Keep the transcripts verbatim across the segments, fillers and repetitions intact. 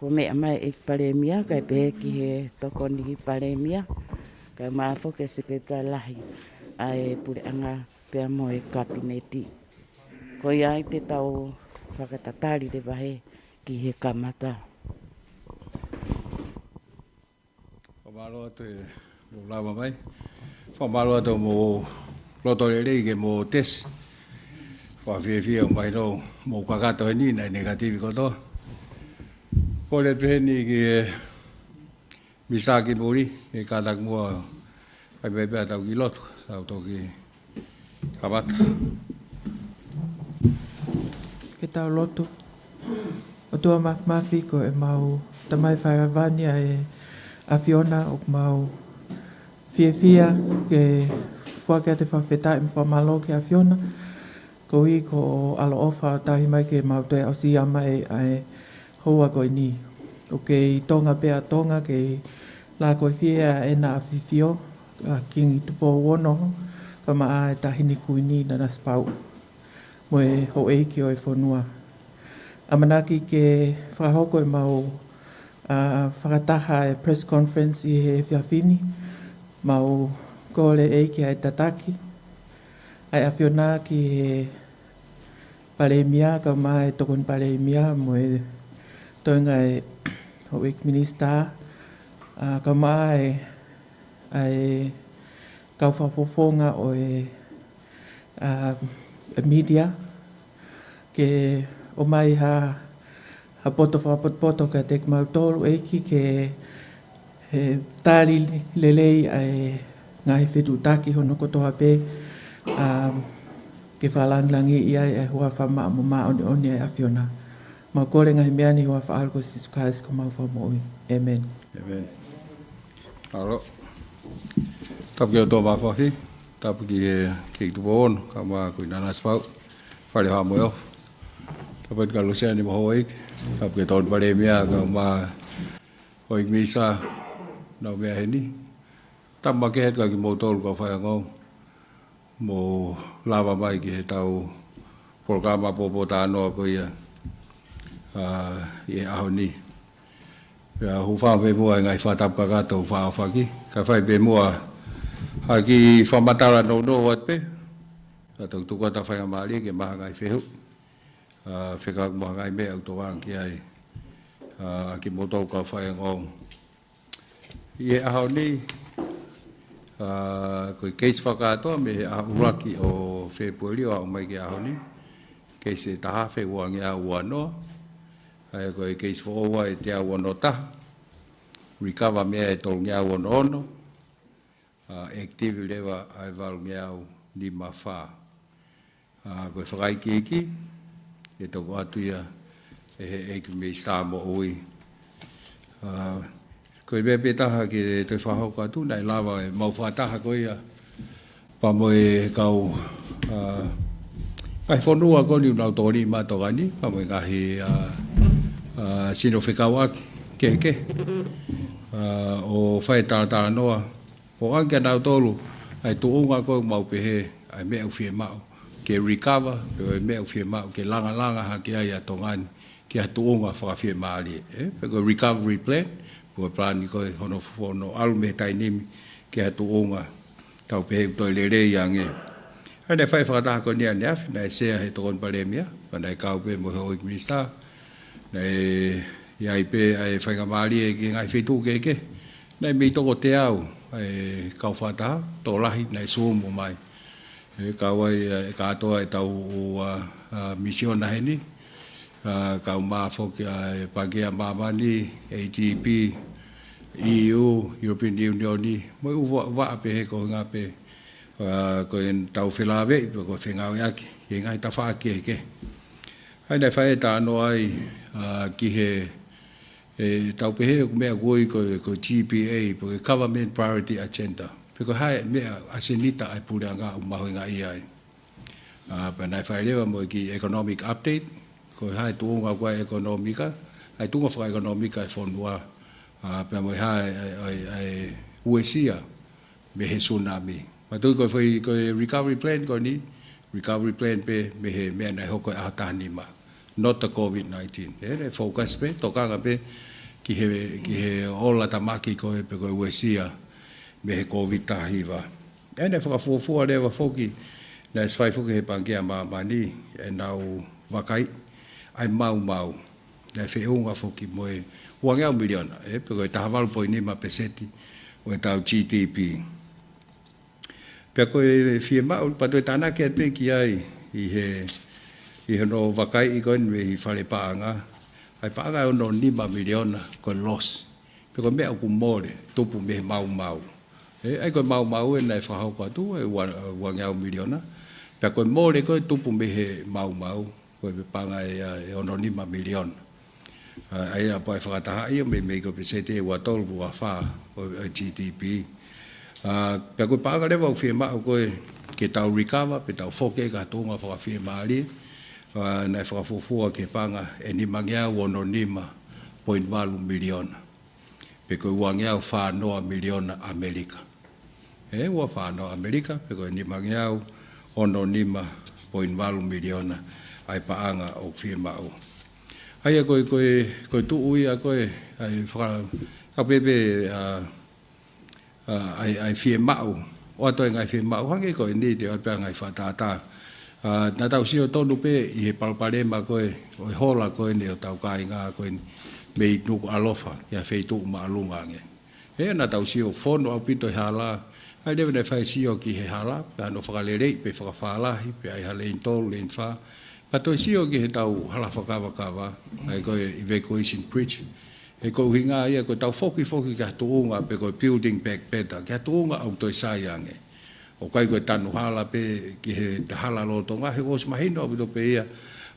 Ko e meʻa mai ʻEiki Palēmia, kae pehē ki he Tokoni Palēmia, kae ʻumaʻā foki e Sekelitali Lahi ʻa e Puleʻanga pea mo e Kapineti. Ko ia ai te tau fakatatali leva hē ki he kamata. Fakamālō atu e mou lava mai. Fakamālō atu mou loto lelei ke mou tesi. Fakafiefia ʻo mahino mou kakato heni naʻe negative kotoa. Kole pē heni ki he Minisitā ki muli, ke kātaki muʻa, fai mai pē ʻa e tau kiʻi lotu, tau toki kamata. Ke tau lotu. ʻOtua Māfimafi, ko ʻemau Tamai Fakalelei ʻa e ʻAfiona, ʻoku mau fiefia ke foaki atu e fakafetaʻi mo e fakamālō ki he ʻAfiona, koeʻuhi ko hoʻo ʻaloʻofa ʻo tauhi mai ke mau toe aʻusia mai ʻa e houa ko eni. ʻOku kei Tonga pē ʻa Tonga, kei lākoifie ʻa ʻEna ʻAfifio, ʻa Kingi Tupou Ono, kae ʻumaʻā e Taʻahine Kuini Nanasipauʻu, mo e houʻeiki ʻo e fonua. ʻAmanaki ke fakahoko ʻemau, ʻa, fakataha e press conference ʻi he efiafi ni, mau kole ʻEiki ʻa e tataki ʻa e ʻAfiona ki he Palēmia, kae ʻumaʻā e Tokoni Palēmia, mo e toenga e houʻeiki Minisitā, ʻa, kae ʻumaʻā e, ʻa e kau fakafofonga ʻo e, ʻa, e media, ke ʻomai ha, ha poto fakapotopoto kiate kimautolu, ʻEiki, ke, he, tali lelei ʻa e ngaahi fetuʻutaki hono kotoa pē, ʻa, ke fakalangilangiʻi ai e huafa maʻa mo māʻoniʻoni ʻa e ʻAfiona. Mau kole e ngaahi meʻa ni ʻi he huafa ʻo Sīsū Kalaisi ko homau Fakamoʻui. ʻĒmeni. ʻĒmeni. Mālō. Tapu ki he ʻOtua Māfimafi, tapu ki he, ki he Tupou Ono, kae ʻumaʻā Kuini Nanasipauʻu, Fale ʻo Haʻa Moheofo. Tapu ki he Kalosia ni mo e houʻeiki, tapu ki he Tokoni Palēmia, kae ʻumaʻā e houʻeiki Minisitā, nau meʻa heni. Tapu makehe atu kiate kimoutolu kau faiongoongo, mou lava mai ki he tau polokalama pōpōtalanoa ko ia, ʻa, ʻi he ʻaho ni. Pea hūfanga pē muʻa e ngaahi fakatapu kakato ʻoku faʻa ʻohofaki. Kae fai pē muʻa ha kiʻi fakamatala nounou atu pē. Ka tau tuku atu ʻa e faingamālie ke maʻu ha ngaahi fehuʻi, ʻa, fekauʻaki mo ha ngaahi meʻa ʻoku tokanga ki ai, ʻa, kimoutolu kau faiongoongo. ʻI he ʻaho ni, ʻa, ko e keisi fakakātoa mei he ʻaho ʻuluaki ʻo Fēpueli ʻo aʻu mai ki he ʻaho ni, keisi ʻe taha afe uangeau ua noa, ʻa ia ko e keisi foʻou ʻe teau ono taha, recover mei ai ʻe tolungeau ono ono, ʻa, active leva ʻa e valungeau nima fā. ʻA, ko e fakaikiiki, ʻe toki ʻoatu ia ʻe he ʻEiki Minisitā Moʻui. ʻA, ko e meʻa pē taha ke toe fakahoko atu, naʻe lava ʻemau fakataha ko ia pea mo e kau, ʻa, ngaahi fonua ko eni ʻoku nau tokoni maʻa Tonga ni, pea mo e ngaahi, ʻa, ʻa, sino fekauʻaki kehekehe, ʻa, ʻo fai e talatalanoa, ʻo ʻoange kia nautolu ʻa e tuʻunga ko ē ʻoku mau pehē ʻa e meʻa ʻoku fiemaʻu ke recover, pe ko e meʻa ʻoku fiemaʻu ke langalanga hake ai ʻa Tonga ni ki ha tuʻunga fakafiemālie, ē? Pe ko e recovery plan, ko e palani ko ē hono, hono ʻalu mei he taimi ni ki ha tuʻunga tau pehē ʻoku toe lelei ange. ʻA ia naʻe fai e fakataha ko eni ʻaneafi, naʻe sea ʻe he Tokoni Palēmia, pea naʻe kau pē mo e houʻeiki Minisitā, naʻe ʻi ai pē ʻa e faingamālie ki he ngaahi feituʻu kehekehe. Naʻe mei toko teau ʻa e kau fakataha, tokolahi naʻe Zoom mai. ʻE kau ai, ʻe kātoa ʻetau ʻū, ʻa, ʻa, misiona heni, ʻa, kae ʻumaʻā foki ʻa e Pangikē ʻa Māmani, A D B, E U, European Union, mo e ʻū vaʻa, vaʻa pehē ko e ngaahi pē, ʻa, ko ʻetau felāveʻi, pe ko e fengāueʻaki ʻi he ngaahi tafaʻaki kehekehe. ʻA ia naʻe fai e talanoa ai, ʻa, ki he, ʻetau pehē ʻoku meʻa ko ē ko e, ko e G P A, pe ko e Government Priority Agenda. Pe ko e hā e meʻa ʻasenita ʻa e puleʻanga ʻoku mahuʻingaʻia ai. ʻA, pea naʻe fai leva mo e kiʻi economic update, ko e hā e tuʻunga ko ē ʻekonōmika, ʻa e tuʻunga fakaʻekonōmika ʻa e fonua, ʻa, pea mo e hā e, ʻa e, ʻa e, ʻa e uesia mei he tsunami. Manatuʻi ko e foʻi, ko e recovery plan ko eni, recovery plan pē mei he meʻa naʻe hoko he ʻaho taha nima. not the COVID nineteen. ʻE, naʻe focus pē, tokanga pē ki he, ki he ola tamaki ko ē pe ko e uesia mei he COVID taha hiva. ʻE, naʻe fakafuofua leva foki, naʻe ʻosi fai foki ʻe he Pangikē ʻa Māmani ʻenau vakaiʻi ʻa e maumau. Naʻe feʻunga foki mo e uangeau miliona, ʻe, pe ko e taha valu poini nima peseti ʻo ʻetau GDP. Pea ko e fiemaʻu, pea toe tānaki atu pē ki ai ʻi he, ʻi hono vakaiʻi ko eni mei he fale paʻanga, ʻa e paʻanga ʻe ono nima miliona ko e loss. Pe ko e meʻa ʻoku mole, tupu mei he maumau. ʻE, ʻa ia ko e maumau ē naʻe fakahoko atu, ʻe ua-, uangeau miliona. Pea ko e mole ko ē tupu mei he maumau, ko e paʻanga ʻe, ʻe ono nima miliona. ʻA, ʻa ia pea ʻe fakatahaʻi ia mei, mei ko e peseti ʻe ua tolu, ua fā ʻo, ʻo e GDP. ʻA, pea ko e paʻanga leva ʻoku fiemaʻu ko ē ke tau recover, pe tau foki ki ha tuʻunga fakafiemālie. ʻA, naʻe fakafuofua ki he paʻanga ʻe nimangeau ono nima poini valu miliona. Pe ko e uangeau fā noa miliona ʻAmelika. ʻE, ua fā noa ʻAmelika, pe ko e nimangeau ono nima poini valu miliona ʻa e paʻanga ʻoku fiemaʻu. ʻA ia ko e, ko e, ko e tuʻu ia ko ē, ʻa e faka-, ka pē pē, ʻa, ʻa, ʻa e, ʻa e fiemaʻu, ʻoatu e ngaahi fiemaʻu, hangē ko eni te u ʻoatu pē ʻa e ngaahi fakatātā. ʻA, naʻa tau sio tonu pē ʻi he palopalema ko ē, ʻo e hola ko eni ʻo hotau kāinga ko eni mei Nukuʻalofa, ki ha feituʻu māʻolunga ange. ʻE, naʻa tau sio fonu ʻaupito he hala, ʻa ia leva naʻe fai e sio ki he hala, pe ʻa hono fakaleleiʻi, pe fakafālahi, pe ʻai ha lane tolu, lane fā. Pea toe sio ki heʻetau hala fakakavakava, ʻa ia ko e evacuation bridge. ʻE ko e ʻuhinga ia ko ʻetau fokifoki ki ha tuʻunga pe ko e building back better, ki ha tuʻunga ʻoku toe sai ange. ʻOku ʻikai ko e tanu hala pē ki he hala lolotonga, he ʻoku ʻosi mahino ʻaupito pē ia,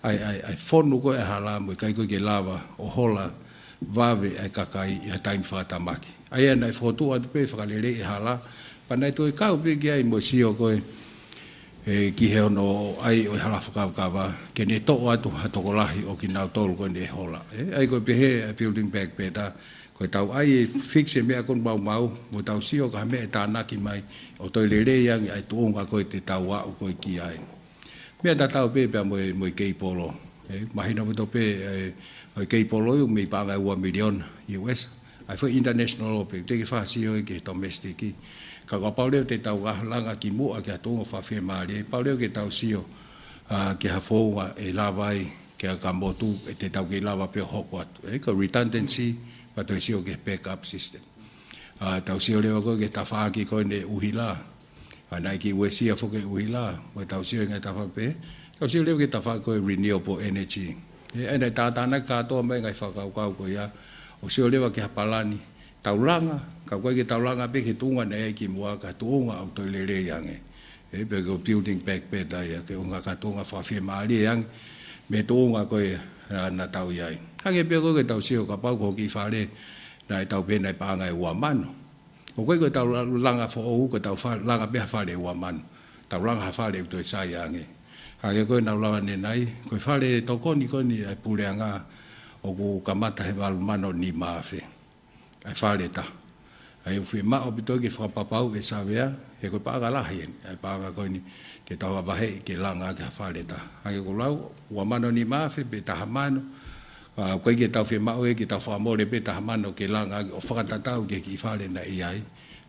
ʻa e, ʻa e, ʻa e fonu ko ē ʻa e hala mo e ʻikai ko ē ke lava ʻo hola vave ʻa e kakai ʻi ha taimi fakatamaki. ʻA ia naʻe fokotuʻu atu pē fakaleleiʻi e hala, pea naʻe toe kau pē ki ai mo e sio ko ē, ʻe, ki he ono ʻai ʻo e hala fakakavakava, ke ne toʻo atu ha tokolahi ʻo kinautolu ko eni ʻe hola. ʻE, ʻa ia ko e pehē ʻa e building back better, ko ʻetau ʻai ʻo fix e meʻa ko eni maumau, mo tau sio ki ha meʻa ʻe tānaki mai, ʻo toe lelei ange ʻa e tuʻunga ko ē te tau aʻu ko ē ki ai. Meʻa tatau pē pea mo e, mo e keipolo. ʻE, mahino ʻaupito pē, ʻe, ʻo e keipolo ia mei he paʻanga ʻe ua miliona US. ʻA e foʻi international pē, teʻeki ke fakasio ia ki he domestic. Ka kapau leva te tau langa ki muʻa ki ha tuʻunga fakafiemālie, pau leva ke tau sio, ʻa, ki ha founga ʻe lava ai, ki ha, ki ha motu, ʻe te tau kei lava pē ʻo hoko atu. ʻE, ko e redundancy, pea toe sio ki he backup system. ʻA, tau sio leva ko ē ki he tafaʻaki ko eni ʻuhila. ʻA, naʻe kei uesia foki e ʻuhila, mo tau sio ʻi he ngaahi tafaʻaki pē. Tau sio leva ki he tafaʻaki ko e renewable energy. ʻE, ʻa ia naʻe tātānaki kātoa mai e ngaahi fakakaukau ko ia. ʻO sio leva ki ha palani. Tau langa, ka ʻoku ʻikai ke tau langa pē ki he tuʻunga naʻe ʻi ai kimuʻa, ka tuʻunga ʻoku toe lelei ange. ʻE, pe ko e building back better ia, ke ʻuhinga ki ha tuʻunga fakafiemālie ange mei he tuʻunga ko ē, ʻa, naʻa tau ʻi ai. Hangē pē ko ē ke tau sio kapau ko e kiʻi fale, naʻe tau pehē naʻe paʻanga ʻe ua mano. ʻOku ʻikai ko ʻetau la-, langa foʻou, ko ʻetau fa-, langa pē ha fale ʻe ua mano. Tau langa ha fale ʻoku toe sai ange. Hangē ko ē naʻa ku lave ʻanenai, ko e fale tokoni ko eni ʻa e puleʻanga ʻoku kamata he valu mano nima afe. ʻA e fale ʻe taha. ʻA ia ʻoku fiemaʻu ʻaupito ke fakapapauʻi ʻe he savea, he ko e paʻanga lahi eni, ʻa e paʻanga ko eni te tau vahevaheʻi ke langa ki ha fale ʻe taha. Hangē ko e lau, ua mano nima afe pe taha mano, ʻa, ʻoku ʻikai ke tau fiemaʻu ia ke tau fakamole pē taha mano ke langa ʻo fakatatau ki he kiʻi fale naʻe ʻi ai.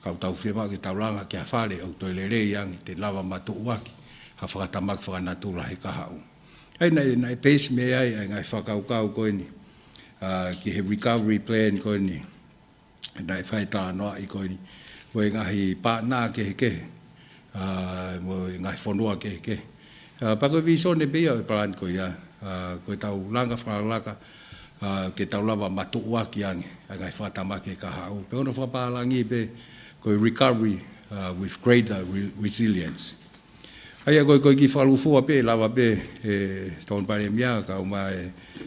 Ka ʻoku tau fiemaʻu ke tau langa ki ha fale ʻoku toe lelei ange, te lava matuʻuaki ha fakatamaki fakanatula he kahaʻu. ʻA ia naʻe, naʻe base mei ai ʻa e ngaahi fakakaukau ko eni, ʻa, ki he recovery plan ko eni. Naʻe fai talanoaʻi ko eni mo e ngaahi paʻanga kehekehe, ʻa, mo e ngaahi fonua kehekehe. ʻA, pea ko e vīsone pē ia ʻo e palani ko ia, ʻa, ko ʻetau langa fakalakalaka, ʻa, ke tau lava matuʻuaki ange ʻa e ngaahi fakatamaki he kahaʻu. Pea ko hono fakapālangi pē ko e recovery, ʻa, with greater re-, resilience. ʻA ia ko e, ko e kiʻi fakalūkufua pē, lava pē ʻe he Tokoni Palēmia, kaeʻumaʻā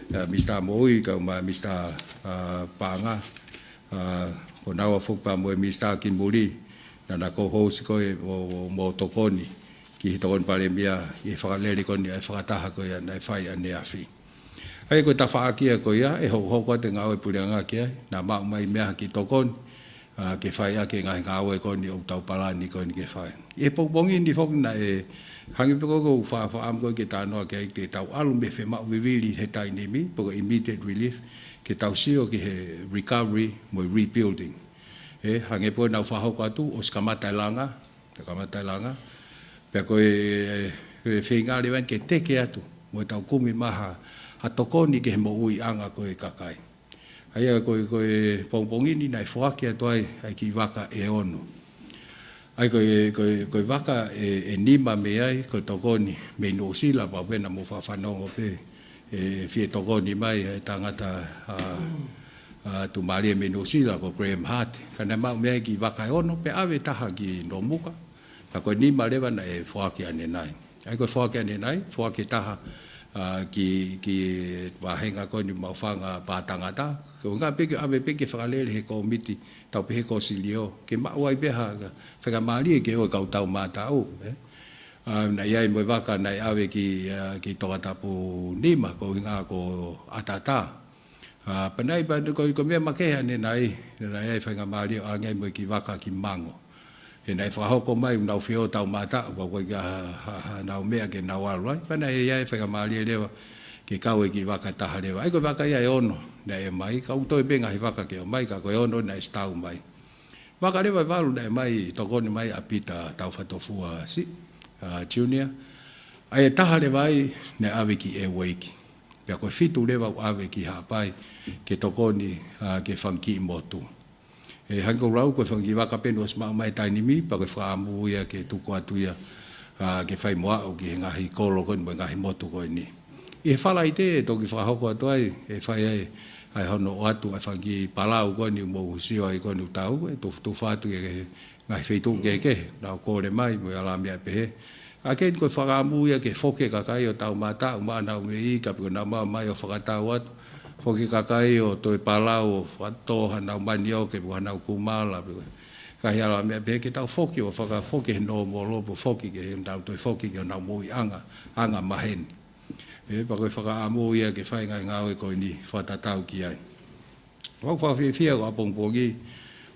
ʻa Misa Moʻui, kaeʻumaʻā Misa, ʻa, Paʻanga, ʻa, ko naua foki pea mo e Misa Kimuli, naʻa na co-host ko ē ʻo, ʻo, mo tokoni ki he Tokoni Palēmia ʻi he fakalele ko eni ʻa e fakataha ko ia naʻe fai ʻaneafi. ʻA ia ko e tafaʻaki ia ko ia, ʻe hokohoko atu e ngāue ʻa e puleʻanga ki ai, naʻa maʻu mai mei ai ha kiʻi tokoni, ʻa, ke fai ʻaki e ngaahi ngāue ko eni ʻoku tau palani ko eni ke fai. ʻI he pongipongi ni foki naʻe, Hangē pē ko ʻeku faʻa, faʻa ʻamu ko ē ke talanoa ki ai, ke tau ʻalu mei he femaʻu vivili he taimi ni, pe ko e immediate relief, ke tau sio ki he recovery mo e rebuilding. ʻE, hangē pē ko ʻenau fakahoko atu, ʻosi kamata e langa, kamata e langa. Pea ko e, e feinga leva ke teke atu, mo tau kumi mai ha, ha tokoni ki he moʻuiʻanga ko ē ʻa e kakai. ʻA ia ko e, ko e pongipongi ni naʻe foaki atu ai, ʻa e kiʻi vaka ʻe ono. ʻA ia ko e, ko e, ko e vaka ʻe, ʻe nima mei ai, ko e tokoni mei Nuʻusila, pea ʻoku ou pehē naʻa mou faʻa fanongo pē, ʻe fie tokoni mai e tangata, ʻa, ʻa, tuʻumālie mei Nuʻusila, ko Graham Hart. Ka naʻe maʻu mei ai e kiʻi vaka ʻe ono, pea ʻave ʻe taha ki Nomuka. Ka ko e nima leva naʻe foaki ʻanenai. ʻA ia ko e foaki ʻanenai, foaki ʻe taha, ʻa, ki, ki he vāhenga ko eni maʻufanga pātangata. Ko e ʻuhinga pē ke ʻave pē ke fakalele he kōmiti, tau pehē ko e silio, ke maʻu ai pē ha faingamālie ke ʻoua ʻe kau taumātaʻu, ē. ʻA, naʻe ʻi ai mo e vaka naʻe ʻave ki, ʻa, ki Tongatapu nima, ko e ʻuhinga ko ʻAtatā. ʻA, pea naʻe, pea ko, ko e meʻa makehe ʻanenai, naʻe ʻi ai e faingamālie ʻo ʻange ai mo e kiʻi vaka ki Mango. He naʻe fakahoko mai ʻoku nau feʻao taumātaʻu, ka ʻoku ʻikai ha, ha, hanau meʻa ke nau ʻalu ai. Pea naʻe ʻi ai e faingamālie leva ke kau e kiʻi vaka ʻe taha leva. ʻA ia ko e vaka ia ʻe ono naʻe ʻomai, ka ʻoku toe pē ngaahi vaka ke ʻomai, ka ko e ono naʻe ʻosi tau mai. Vaka leva ʻe valu naʻe ʻomai, tokoni mai ʻa Peter Taufatofua Siʻi, ʻa, Junior. ʻA ia ʻe taha leva ai naʻe ʻave ki Ewaiki. Pea ko e fitu leva ʻoku ʻave ki Haʻapai ke tokoni, ʻa, ki he fanga kiʻi motu. ʻE, hangē ko e lau, ko e fanga kiʻi vaka pē naʻe ʻosi maʻu mai he taimi ni, pea ko e fakaʻamu ia ke tuku atu ia, ʻa, ke fai mo aʻu ki he ngaahi kolo ko eni mo e ngaahi motu ko eni. ʻI he Falaite ʻe toki fakahoko atu ai, ʻe fai ai, ʻa e hono ʻoatu ʻa e fanga kiʻi palau ko eni ʻoku mou sio ai ko eni ʻoku tau, ʻe tufa, tufa atu ki he ngaahi feituʻu kehekehe, nau kole mai, mo e ʻalā meʻa pehē. ʻA ia ko e fakaʻamu ia ke foki e kakai ʻo taumātaʻu maʻa ʻenau meʻi, ka pe ko ʻenau maʻu mai ʻo fakatau atu. Foki e kakai ʻo toe palau, ʻo fakatō hanau manioke, pe ko hanau kumala, pe ko e ngaahi ʻalā meʻa pehē ke tau foki, ʻo fakafoki he nōmolo, pe foki ke he nau toe foki ki honau moʻuiʻanga, anga maheni. ʻE, pea ko e fakaʻamu ia ke fai e ngaahi ngāue ko eni, fakatatau ki ai. ʻOku ou fakafiefia ko e ʻapongipongi,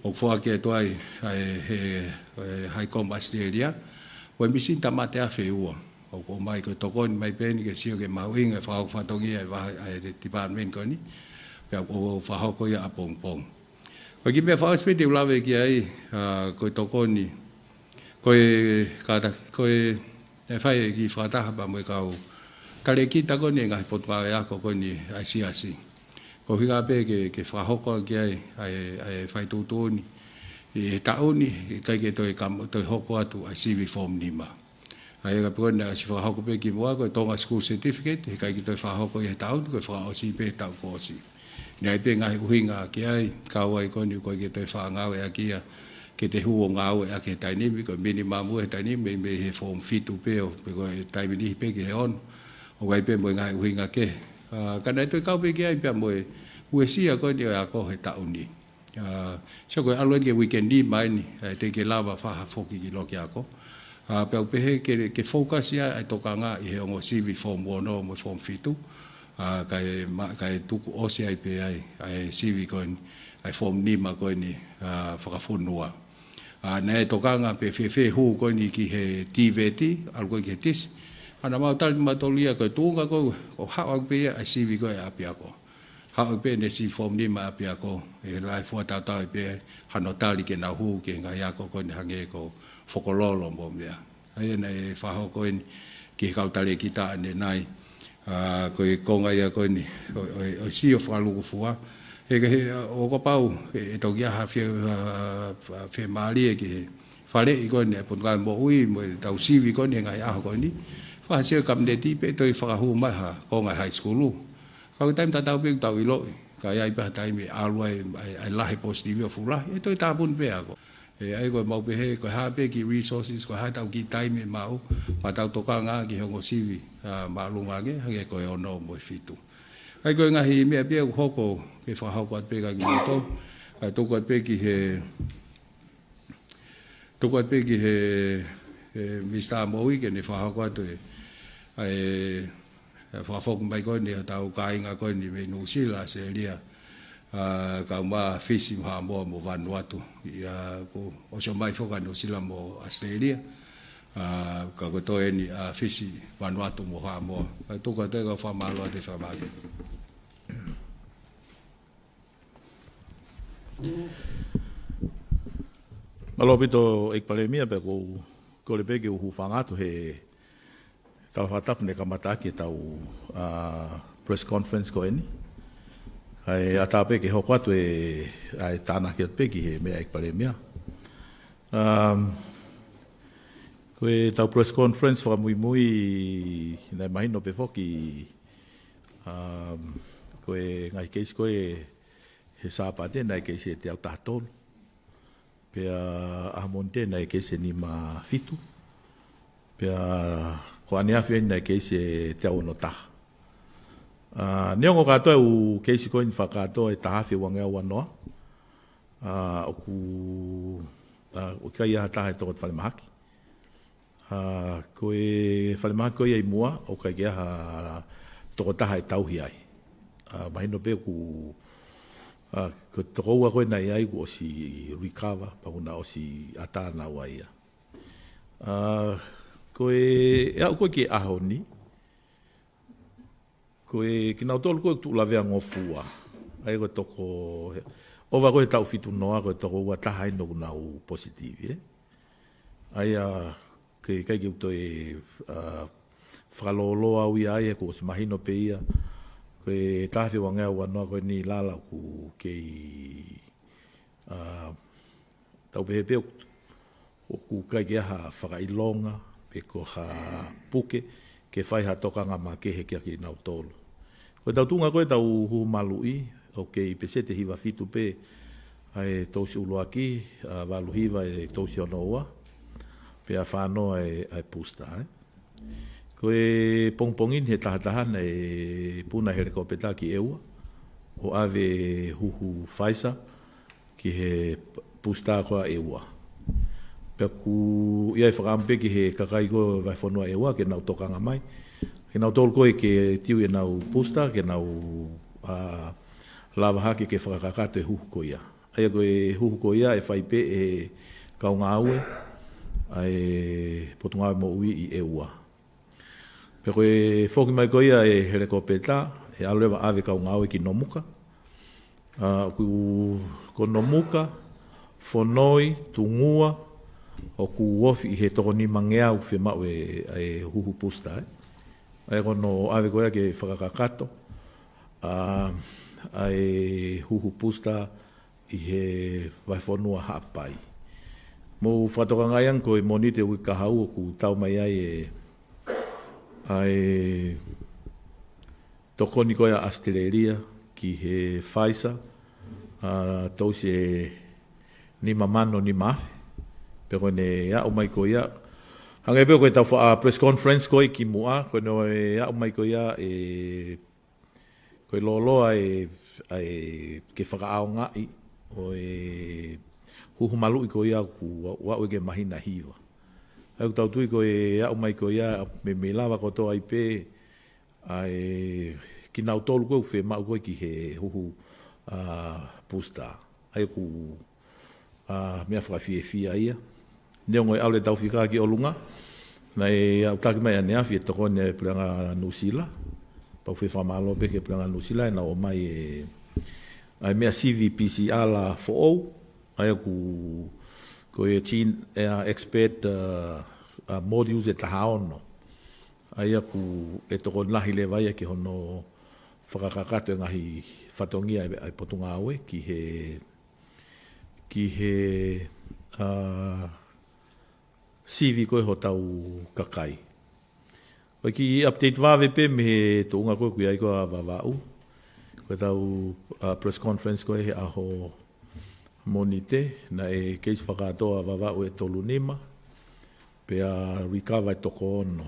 ʻoku foaki atu ai, ʻa e, he, he High Com ʻAositelēlia, ko e misini tāmate afe ua. ʻOku ʻomai ko e tokoni mai pē eni ke sio ki he mahuʻinga e fakahoko fatongia e vaha, ʻa e department ko eni, pea ʻoku ou fakahoko ia ʻapongipongi. Ko e kiʻi meʻa fakaʻosi pē te u lave ki ai, ʻa, ko e tokoni, ko e kātaki, ko e, ʻe fai e kiʻi fakataha pea mo e kau talēkita ko eni e ngaahi potungāue ako ko eni ʻa e siasi. Ko e ʻuhinga pē ke, ke fakahoko ki ai, ʻa e, ʻa e fai tuʻutuʻuni. ʻI he taʻu ni, ʻikai ke toe kam-, toe hoko atu ʻa e sivi form nima. ʻA ia ka pe ko ena ʻosi fakahoko pē kimuʻa ko e Tonga School Certificate, he ʻikai ke toe fakahoko ʻi he taʻu ni, ko e fakaʻosi pē taʻu kuo ʻosi. Naʻe ʻi ai pē ngaahi ʻuhinga ki ai, kau ai ko eni ʻoku ʻikai ke toe fakangāueʻaki ia, ke te hū ʻo ngāueʻaki he taimi ni, ko e minimum ua he taimi ni, mei, mei he form fitu pē ʻo, pe ko e taimi niʻihi pē ki he ono, ʻoku ʻi ai pē mo e ngaahi ʻuhinga kehe. ʻA, ka naʻe toe kau pē ki ai pea mo e uesia ko eni ʻo e ako he taʻu ni. ʻA, so ko e ʻalu eni ki he uike nima eni, ʻa, teʻeki ke lava fakafoki ki loki ako. ʻA, pea u pehē ke, ke focus ia ʻa e tokanga ʻi he ongo sivi form ono mo e form fitu. ʻA, kae ma-, kae tuku ʻosi ai pē ai, ʻa e sivi ko eni, ʻa e form nima ko eni, ʻa, fakafonua. ʻA, naʻe tokanga pē fēfē hū ko eni ki he TVET, ʻalu ko ē ki he TISC. ʻA, naʻa mau tali mautolu ia ko e tuʻunga ko, ko e haʻu ʻaki pē ia ʻa e sivi ko ē ʻa e ʻapiako. Haʻu pē ʻene sivi form nima ʻapiako, ʻe lahi fua tautau pē hano tali ke nau hū ki he ngaahi ako ko eni hangē ko Fokololo mo e meʻa. ʻA ia naʻe fakahoko eni ki he kau talēkita ʻanenai, ʻa, ko e konga ia ko eni, ʻo, ʻo, ʻo sio fakalūkufua. He, he, ʻo kapau, ʻe, ʻe toki ʻi ai ha fie, ʻa, fiemālie ki he faleʻi ko eni ʻa e Potungāue Moʻui, mo ʻetau sivi ko eni he ngaahi ʻaho ko eni. Fakasio e Kapineti pea toe fakahū mai ha konga high school. Ka ko e taimi tatau pē ʻoku tau ʻiloʻi, ka ʻi ai pē ha taimi ʻe ʻalu ai, ʻa e, ʻa e lahi positive ʻo fuʻu lahi, ʻe toe tāpuni pē ako. ʻE, ʻa ia ko e mau pehē, ko e hā pē kiʻi resources, ko e hā ʻetau kiʻi taimi ʻe maʻu, pea tau tokanga ki he ongo sivi, ʻa, māʻolunga ange, hangē ko e ono mo e fitu. ʻA ia ko e ngaahi meʻa pē ia ʻoku hoko, ke fakahoko atu pē kia kimoutolu, kae tuku atu pē ki he, tuku atu pē ki he, he Minisitā Moʻui ke ne fakahoko atu e, ʻa e, ʻa e fakafoki mai ko eni ʻa hotau kāinga ko eni mei Nuʻusila, ʻAositelēlia, ʻa, kaeʻumaʻā Fisi, Haʻamoa mo Vanuatu. ʻA ia kuo ʻosi ō mai foki ʻa Nuʻusila mo ʻAositelēlia. ʻA, ka ko e toe eni ʻa Fisi, Vanuatu mo Haʻamoa. Ka tuku atu e kau fakamālō atu e fakamālō. Mālō ʻaupito ʻEiki Palēmia, pea ʻoku ou kole pē ke u hūfanga atu he talafakatapu ne kamata ʻaki ʻetau, ʻa, press conference ko eni. Kae ʻatā pē ke hoko atu e, ʻa e tānaki atu pē ki he meʻa ʻEiki Palēmia. Um, ko ʻetau press conference fakamuimui naʻe mahino pē foki, um, ko e ngaahi keisi ko ē he Sāpate naʻe keisi ʻe teau taha tolu. Pea ʻaho Mōnite naʻe keisi ʻe nima fitu. Pea ko ʻaneafi naʻe keisi ʻe teau ono taha. ʻA, neongo kātoa e ʻū keisi ko eni fakakātoa ʻi he taha afe ua ngeau ua noa. ʻA, ʻoku, ʻa, ʻoku ʻikai ha taha ʻe toko atu falemahaki. ʻA, ko e falemahaki ko ia ʻi muʻa, ʻoku ʻikai ke ʻi ai ha tokotaha ʻe tauhi ai. ʻA, mahino pē ʻoku, ʻa, ko e toko ua ko ē naʻe ʻi ai kuo ʻosi recover, pea kuo na ʻosi ʻatā naua ia. ʻA, ko e, ʻe aʻu ko ē ki he ʻaho ni, ko e kinautolu ko ē tuʻu lavea ngofua. ʻA ia ko e toko, ʻova ko ē taʻu fitu noa ko e toko ua taha eni ʻoku nau positive, ē. ʻA ia ke ʻikai ke u toe, ʻa, fakalōloa au ia ai he kuo ʻosi mahino pē ia. Ko e taha afe ua ngeau ua noa ko eni ʻi lalo ʻoku kei, ʻa, tau pehē pē ʻoku ʻoku ʻikai ke ʻi ai ha fakaʻilonga, pe ko ha puke, ke fai ha tokanga makehe kia kinautolu. Ko ʻetau tuʻunga ko ē ʻetau huhu maluʻi, ʻoku kei peseti ʻe hiva fitu pē, ʻa e tousi ʻuluaki, ʻa, valu hiva e tousi ono ua, pea fā noa e, ʻa e booster, ē. Ko e pongipongi ni he taha taha naʻe puna e helikopeta ki ʻEua, ʻo ʻave huhu Pfizer, ki he booster ko ia ʻEua. Pea ʻoku ʻi ai e fakaʻamu pē ki he kakai ko ē vahefonua ʻEua ke nau tokanga mai. Ke nau tolu ko ē ke tiu ʻenau booster, ke nau, ʻa, lava hake ke fakakakato e huhu ko ia. ʻA ia ko e huhu ko ia ʻe fai pē ʻe he kau ngāue, ʻa e Potungāue Moʻui ʻi ʻEua. Pea ko e foki mai ko ia e helikopeta, ʻe ʻalu leva ʻave kau ngāue ki Nomuka. ʻA, ʻoku ko Nomuka, Fonoi, Tungua, ʻoku ofi ʻi he toko nima ngeau fiemaʻu e, e huhu booster, ē. ʻA ia ko hono ʻave ko ia ke fakakakato, ʻa, ʻa e huhu booster, ʻi he vahefonua Haʻapai. Mou fakatokangaʻi ange ko e Mōnite uike kahaʻu ʻoku tau mai ai e, ʻa e tokoni ko ia ʻa ʻAositelēlia ki he Pfizer, ʻa, tousi ʻe nima mano nima afe. Pea ko ʻene aʻu mai ko ia, hangē pē ko ʻetau faʻa press conference ko ē kimuʻa, ko ʻene aʻu mai ko ia e ko e lōloa e, ʻa e ke fakaʻaongaʻi ʻo e huhu maluʻi ko ia ʻoku ʻa-, ʻa-, ʻa-, ʻa-, ke māhina hiva. ʻA ia ʻoku tau tui ko e aʻu mai ko ia, meimei lava kotoa ai pē, ʻa e kinautolu ko ē ʻoku fiemaʻu ko ē ki he huhu, ʻa, booster. ʻA ia ʻoku ʻa, meʻa fakafiefia ia. Neongo e ʻalu e tau fika ki ʻolunga, naʻe aʻutaki mai ʻaneafi e tokoni ʻa e Puleʻanga Nuʻusila, pea ʻoku fie fakamālō pē ki he Puleʻanga Nuʻusila, ʻenau ʻomai e, ʻa e meʻa sivi P C R foʻou, ʻa ia ʻoku, ko e gene, ʻa e expert, ʻa, ʻa e modules ʻe taha ono. ʻA ia ʻoku ʻe tokoni lahi leva ia ki hono fakakakato e ngaahi fatongia ʻa e, ʻa e Potungāue ki he ki he, ʻa, sivi ko ē hotau kakai. Ko e kiʻi update vave pē mei he tuʻunga ko ē ʻoku ʻi ai ko ē ʻa Vavaʻu. Ko ʻetau, ʻa, press conference ko ē he ʻaho Mōnite, naʻe keisi fakakātoa ʻa Vavaʻu ʻe tolu nima, pea recover ʻe toko ono.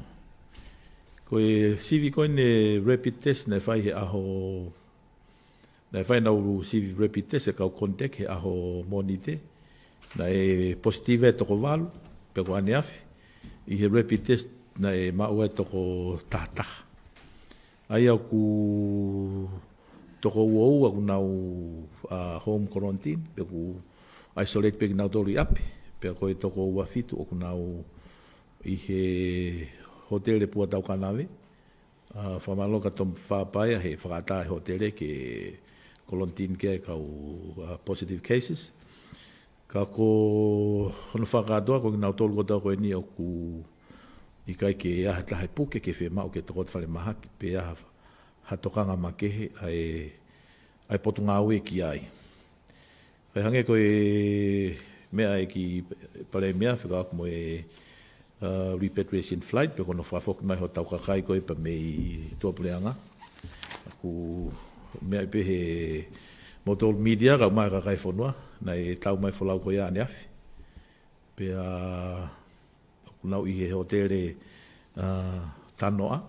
Ko e sivi ko eni rapid test naʻe fai he ʻaho Naʻe fai ʻenau sivi rapid test e kau contact he ʻaho Mōnite. Naʻe positive e toko valu, pea ko ʻaneafi. ʻI he rapid test naʻe maʻu ai e toko taha taha. ʻA ia ʻoku toko ua ua ʻoku nau, ʻa, home quarantine, pea ʻoku isolate pē kinautolu ʻi ʻapi, pea ko e toko ua fitu ʻoku nau ʻi he hōtele Puataukanave. ʻA, fakamālō kia Tom Fapaia he fakaʻatā e hōtele ke kolonitini ki ai e kau, ʻa, positive cases. Ka ko hono fakakātoa ko kinautolu kotoa ko eni ʻoku ʻikai ke ʻi ai ha taha ʻe puke ke fiemaʻu ke tokoto falemahaki pe ʻi ai ha, ha tokanga makehe ʻa e, ʻa e Potungāue ki ai. Kae hangē ko e meʻa ʻa e ʻEiki Palēmia fekauʻaki mo e, ʻa, repatriation flight, pe ko hono fakafoki mai hotau kakai ko ē pea mei tuʻapuleʻanga. ʻOku meʻa pē he moutolu media kae ʻumaʻā e kakai fonua, naʻe tau mai folau ko ia ʻaneafi. Pea ʻoku nau ʻi he hōtele, ʻa, Tanoa.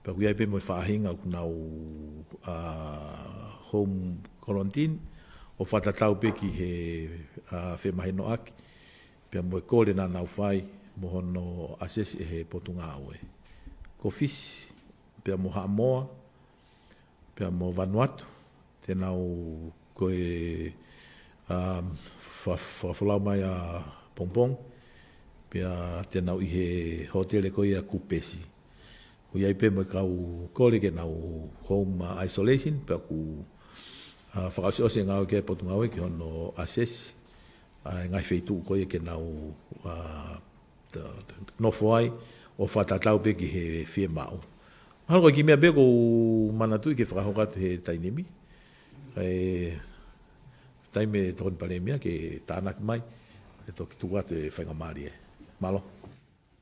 Pea ʻoku ʻi ai pē mo e faʻahinga ʻoku nau, ʻa, home quarantine ʻo fakatatau pē ki he, ʻa, femahinoʻaki pea mo e kole naʻa nau fai mo hono ʻasesi ʻe he Potungāue. Ko Fisi, pea mo Haʻamoa, pea mo Vanuatu, te nau ko e, ʻa, fa-, fakafolau mai ʻapongipongi, pea te nau ʻi he hōtele ko ia Kupesi. ʻOku ʻi ai pē mo e kau kole ke nau home, ʻa, isolation, pea ʻoku, ʻa, fakaʻosiʻosi e ngāue ki ai e Potungāue ki hono ʻasesi ʻa e ngaahi feituʻu ko ia ke nau, ʻa, ta-, ta-, nofo ai ʻo fakatatau pē ki he fiemaʻu. Mahalo ko e kiʻi meʻa pē ʻoku ou manatuʻi ke fakahoko atu he taimi ni. ʻE, taimi ʻe Tokoni Palēmia ke tānaki mai, ʻe toki tuku atu e faingamālie. Mālō.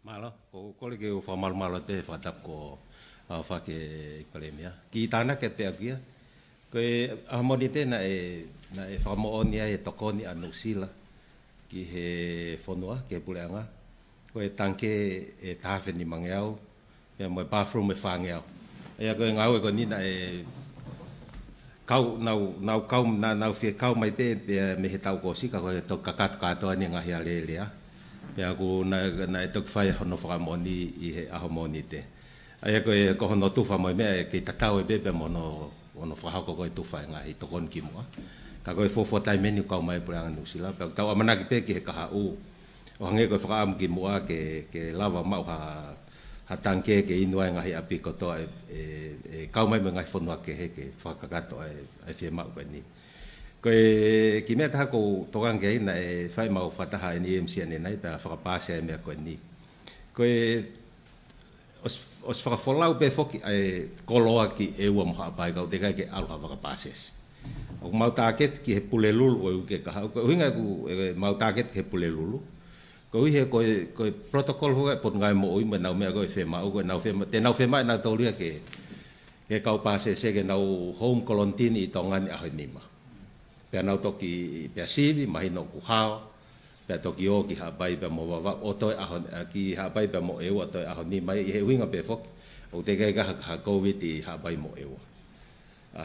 Mālō, ʻoku ou kole ke u fakamalumalu atu he fakatapu kuo ʻofa ki he ʻEiki Palēmia. Kiʻi tānaki atu pē ʻaku ia. Ko e ʻaho Mōnite naʻe, naʻe fakamoʻoni ai e tokoni ʻa Nuʻusila ki he fonua, ki he puleʻanga. Ko e tangikē ʻe taha afe nimangeau, pea mo e bathroom ʻe fāngeau. ʻA ia ko e ngāue ko eni naʻe kau, nau, nau kau, naʻa nau fie kau mai pē, pea mei he taʻu kuo ʻosi ka ko e toki kakato kātoa eni e ngaahi alēlea. Pea ʻoku na-, naʻe toki fai hono fakamoʻoni ʻi he ʻaho Mōnite. ʻA ia ko e, ko hono tufa mo e meʻa ʻe kei tatau ai pē pea mo hono, hono fakahoko ko e tufa e ngaahi tokoni kimuʻa. Ka ko e fuofua taimi eni ʻoku kau mai e puleʻanga Nuʻusila, pea ʻoku tau ʻamanaki pē ki he kahaʻu. ʻO hangē ko e fakaʻamu kimuʻa ke, ke lava maʻu ha, ha tangikē ke inu ai e ngaahi ʻapi kotoa ʻe, ʻe, ʻe kau mai mo e ngaahi fonua kehe ke fakakakato ai, ʻa e fiemaʻu ko eni. Ko e kiʻi meʻa taha ʻoku ou tokanga ki ai naʻe fai ʻemau fakataha ʻi he M C ʻanenai pea fakapaasi ai e meʻa ko eni. Ko e ʻosi, ʻosi fakafolau pē foki ʻa e koloa ki ʻEua mo Haʻapai ka ʻoku teʻeki ai ke ʻalu ha fakapāsesi. ʻOku mau tāketi ki he Pulelulu ʻo e uike kahaʻu, ko e ʻuhinga ʻoku, ʻe, mau tāketi ki he Pulelulu. Koeʻuhi he ko e, ko e protocol foki ʻa e Potungāue Moʻui mo ʻenau meʻa ko e fiemaʻu, ko ʻenau fiema-, te nau fiemaʻu ʻenau tōlia ke, ke kau pāsese ke nau home quarantine ʻi Tonga ni ʻaho ʻe nima. Pea nau toki, pea sivi, mahino ʻoku hao, pea toki ō ki Haʻapai pea mo Vavaʻu ʻo toe ʻaho, ʻa, ki Haʻapai pea mo ʻEua ʻo toe ʻaho nima ʻi he ʻuhinga pē foki ʻoku teʻeki ai ke ʻi ai ha, ha COVID ʻi Haʻapai mo ʻEua. ʻA,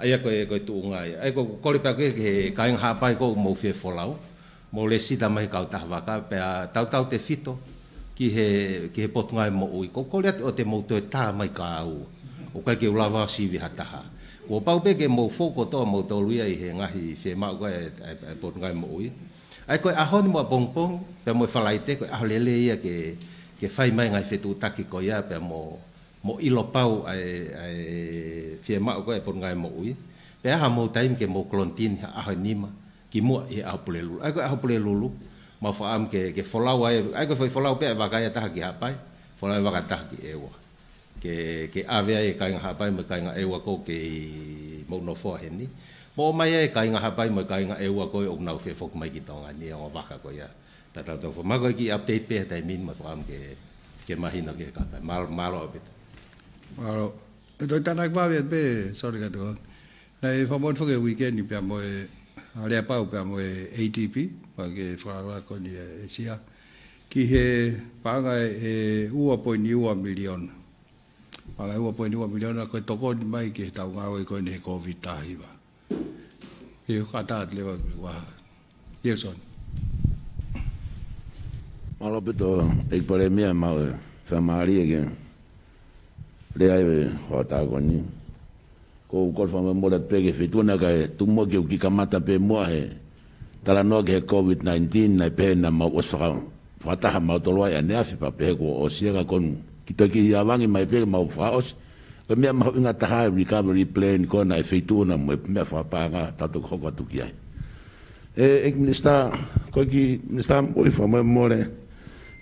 ʻa ia ko e, ko e tuʻunga ia. ʻA ia ʻoku ou kole pē ʻaku ia ki he kāinga Haʻapai ʻoku mou fie folau, mou lēsisita mai he kautaha vaka, pea tautautefito ki he, ki he Potungāue Moʻui. ʻOku ou kole atu ʻoua te mou toe tā mai kāua. ʻOku ʻikai ke u lava ʻo sivi ha taha. Kuo pau pē ke mou fou kotoa moutolu ia ʻi he ngaahi fiemaʻu ko ē ʻa e, ʻa e, ʻa e Potungāue Moʻui. ʻA ia ko e ʻaho ni mo ʻapongipongi, pea mo e Falaite, ko e ʻaho lelei ia ke, ke fai mai e ngaahi fetuʻutaki ko ia, pea mo, mo ʻilo pau ʻa e, ʻa e fiemaʻu ko ē ʻa e Potungāue Moʻui. Pea ʻi ai hamou taimi ke mou quarantine ha ʻaho ʻe nima, kimuʻa ʻi he ʻaho Pulelulu. ʻA ia ko e ʻaho Pulelulu, mau fakaʻamu ke, ke folau ai, ʻa ia ko e foʻi folau pē ʻa e vaka ia ʻe taha ki Haʻapai, folau e vaka ʻe taha ki ʻEua. Ke, ke ʻave ai e kāinga Haʻapai mo e kāinga ʻEua ʻoku kei mou nofoa heni. Mo ʻomai ai e kāinga Haʻapai mo e kāinga ʻEua ko ē ʻoku nau fie foki mai ki Tonga ni ʻi he ongo vaka ko ia. Tatau tau fo. Mahalo ko e kiʻi update pē he taimi ni mo e fakaʻamu ke, ke mahino ki he kāinga. Mālō, mālō ʻaupito. Mālō. ʻE toe tānaki vave pē, sorry kātoa. Naʻe fakamoʻoni foki he uike ni pea mo e, ʻa, Aleapau pea mo e A D B, pea ke fakalako ni e sia. Ki he paʻanga ʻe ua poini ua miliona. Paʻanga ʻe ua poini ua miliona ko e tokoni mai ki he taʻu ngāue ko eni he COVID taha hiva. ʻE kātaki leva ua. Yes, on. Mālō ʻaupito, ʻEiki Palēmia, maʻu e faingamālie ke lea ai he hoʻatā ko eni. ʻOku ou kole fakamolemole atu pē ki he feituʻu naʻe ʻikai tuʻu muʻa ke u kiʻi kamata pē muʻa he talanoa ki he COVID nineteen, naʻe pehē naʻa mau ʻosi faka-, fakataha mautolu ai ʻaneafi pea pehē kuo ʻosi ia ka ko eni. Kiʻi toki avangi mai pē ke mau fakaʻosi. Ko e meʻa mahuʻinga taha e recovery plan ko ena ʻa e feituʻu na mo e meʻa fakapaʻanga tau toki hoko atu ki ai. ʻE, ʻEiki Minisitā, ko e kiʻi Minisitā mo e fakamolemole.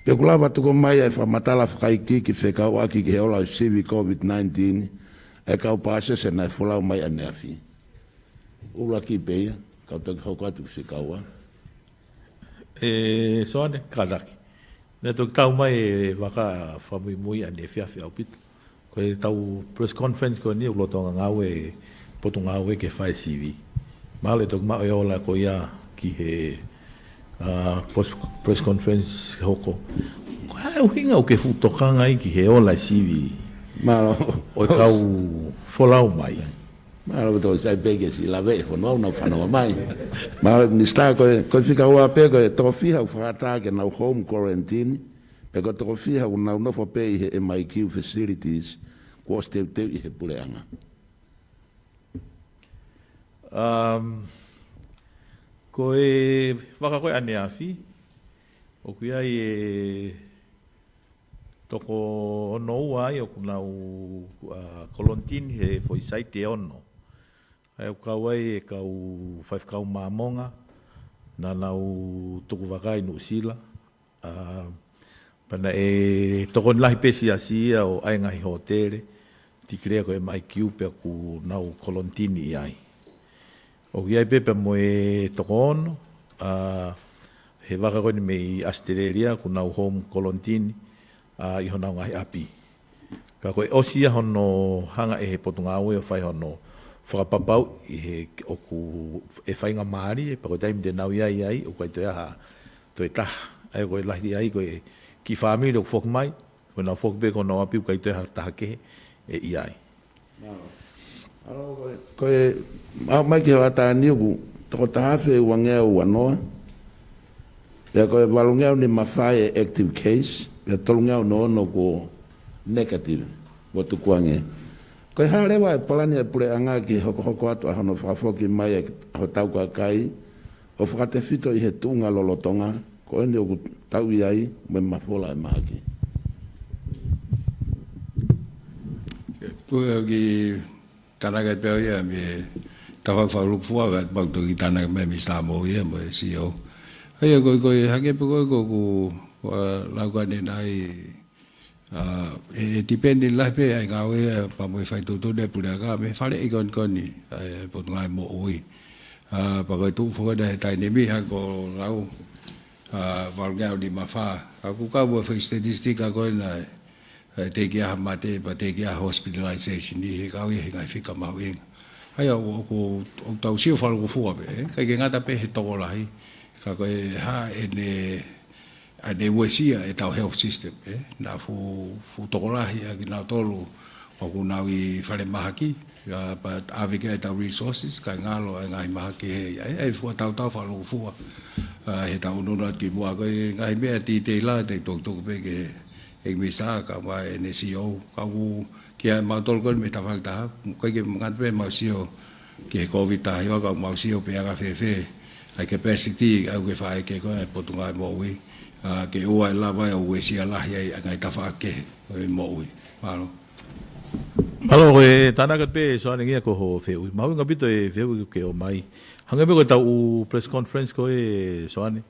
Pe ʻoku lava tuku mai ʻa e fakamatala fakaikiiki fekauʻaki ki he ola ʻo e sivi COVID nineteen, ʻa e kau pāsese naʻe folau mai ʻaneafi. ʻUluaki pē ia, kau toki hoko atu ki he kaua. ʻE, Soane, kātaki. Naʻe toki tau mai e vaka fakamuimui ʻaneafi ʻaupito. Ko e tau press conference ko eni ʻoku lolotonga ngāue, potungāue ke fai sivi. Mahalo ʻe toki maʻu e ola ko ia ki he, ʻa, pos-, press conference hoko. Ko e hā e ʻuhinga ʻoku ke fuʻu tokanga ai ki he ola e sivi? Mālō. ʻO e kau folau mai. Mālō, tō sai pē ke siʻi lave e fono au nau fanongo mai. Mālō, Minisitā, ko e, ko e fika ua pē, ko e toko fiha ʻoku fakaʻatā ke nau home quarantine, pea ko e toko fiha ʻoku nau nofo pē ʻi he M I Q facilities, kuo ʻosi teuteu ʻi he puleʻanga. Um, ko e vaka ko ē ʻaneafi, ʻoku ʻi ai e toko ono ua ai ʻoku nau, ʻa, kolonitini he foʻi saiti ʻe ono. ʻA ia ʻoku kau ai e kau faifekau Māmonga, naʻa nau tuku vaka ʻi Nuʻusila. ʻA, pea naʻe tokoni lahi pē siasi ia ʻo ʻai e ngaahi hōtele, tikilea ko e M I Q pea ʻoku nau kolonitini ʻi ai. ʻOku ʻi ai pē pea mo e toko ono, ʻa, he vaka ko eni mei ʻAositelēlia, ʻoku nau home kolonitini, ʻa, ʻi honau ngaahi ʻapi. Ka ko e ʻosi ia hono hanga ʻe he potungāue ʻo fai hono fakapapauʻi he ʻoku ʻi ai e faingamālie, pea ko e taimi te nau ʻi ai ai, ʻoku ʻikai toe ʻi ai ha toe taha. ʻA ia ko e lahi ai, ko e kiʻi fāmili ʻoku foki mai, ko ʻenau foki pē ki honau ʻapi ʻoku ʻikai toe ʻi ai ha taha kehe ʻe ʻi ai. Mālō. Mālō, ko e, ko e, ʻomai ki he ʻatā ni ʻoku toko taha afe uangeau ua noa. Pea ko e valungeau nima fā e active case, pea tolungeau noa ono kuo negative, kuo tukuange. Ko e hā leva e palani ʻa e puleʻanga ki he hokohoko atu ʻa hono fakafoki mai ʻa hotau kakai, ʻo fakatefito ʻi he tuʻunga lolotonga, ko eni ʻoku tau ʻi ai, mo e mafola e mahaki. Ko e kiʻi tānaki pē ia mei he tafaʻaki fakalūkufua, ka mau toki tānaki mai mei Samoa ia, mo e C E O. ʻA ia ko e, ko e hangē pē ko e, ko ʻeku, ʻa, lau ko eni ʻa e, ʻa, ʻe, ʻe tipeni lahi pē ʻa e ngāue ia pea mo e faitotonu ʻa e puleʻanga, mei he faleʻi ko eni ko eni, ʻa e Potungāue Moʻui. ʻA, pea ko e tuʻu foki ʻa e taimi ni hangē ko e lau, ʻa, valungeau nima fā. Ka ʻoku kau mo e foʻi statistika ko ena ʻa e, ʻa e teʻeki ai ha mate, pea teʻeki ai ha hospitalization ʻi he kau ia he ngaahi fika mahuʻinga. ʻA ia ʻoku, ʻoku, ʻoku tau sio fakalūkufua pē, ē? ʻIkai ke ngata pē he tokolahi, ka ko e hā ʻene, ʻa ʻene uesia ʻetau health system, ē? Naʻa fuʻu, fuʻu tokolahi ʻa kinautolu ʻoku nau ʻi falemahaki, ʻa, pea ʻave ki ai ʻetau resources, kae ngalo ʻa e ngaahi mahaki he, ʻa e, ʻa e fuʻu tautau fakalūkufua, ʻa, heʻetau ʻunuʻunu atu ki muʻa. Ko e ngaahi meʻa titeila te u toki tuku pē ki he ʻEiki Minisitā kae ʻumaʻā ʻene C E O, ka ʻoku ʻi ai mautolu ko eni mei he tafaʻaki taha, ʻikai ke ngata pē ʻemau sio ki he COVID taha hiva, ka ʻoku mau sio pe ʻe anga fēfē ʻa e capacity ʻoku ke fai ki he ko e Potungāue Moʻui, ʻa, ke ʻoua ʻe lava ʻo uesia lahi ai ʻa e ngaahi tafaʻaki kehe ʻo e moʻui. Mālō. Mālō, ko e tānaki pē Soane ia ko hoʻo fehuʻi. Mahuʻinga ʻaupito e fehuʻi ʻoku ke ʻomai. Hangē pē ko ʻetau press conference ko ē Soane.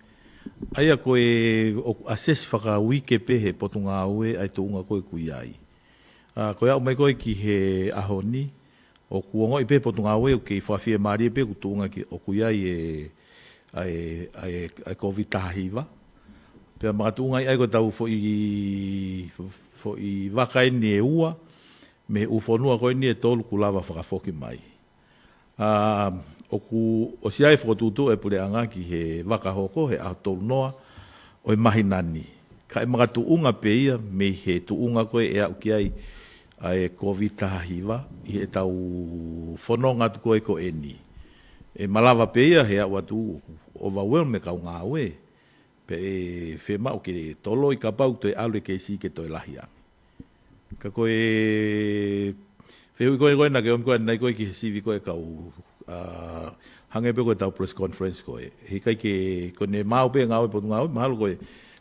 ʻA ia ko e ʻoku assess fakauike pē he potungāue ʻa e tuʻunga ko ē ʻoku ʻi ai. ʻA, ko e aʻu mai ko ē ki he ʻaho ni, ʻoku ongoʻi pē he potungāue ʻoku kei fakafiemālie pē ʻoku tuʻunga ki, ʻoku ʻi ai e, ʻa e, ʻa e, ʻa e COVID taha hiva. Pea makatuʻunga ai ko ʻetau foʻi, foʻi vaka eni ʻe ua, mei he ʻū fonua ko eni ʻe tolu ʻoku lava fakafoki mai. ʻA, ʻoku ʻosi ʻi ai e fokotuʻutuʻu ʻa e puleʻanga ki he vaka hoko he ʻaho tolu noa ʻo e māhina ni. Ka ʻe makatuʻunga pē ia mei he tuʻunga ko ē ʻe aʻu ki ai ʻa e COVID taha hiva ʻi heʻetau fononga atu ko ē ko eni. ʻE malava pē ia he aʻu atu ʻoku overwhelm e kau ngāue. Pea ʻe fiemaʻu ke toloi kapau toe ʻalu e keisi ke toe lahi ange. Ka ko e fehuʻi ko ē ko ē naʻa ke ʻomi ko ē ʻanenai ko ē ki he sivi ko ē kau, ʻa, hangē pē ko ʻetau press conference ko ē. He ʻikai ke, ko ʻene maʻu pē ngāue potungāue, mahalo ko e,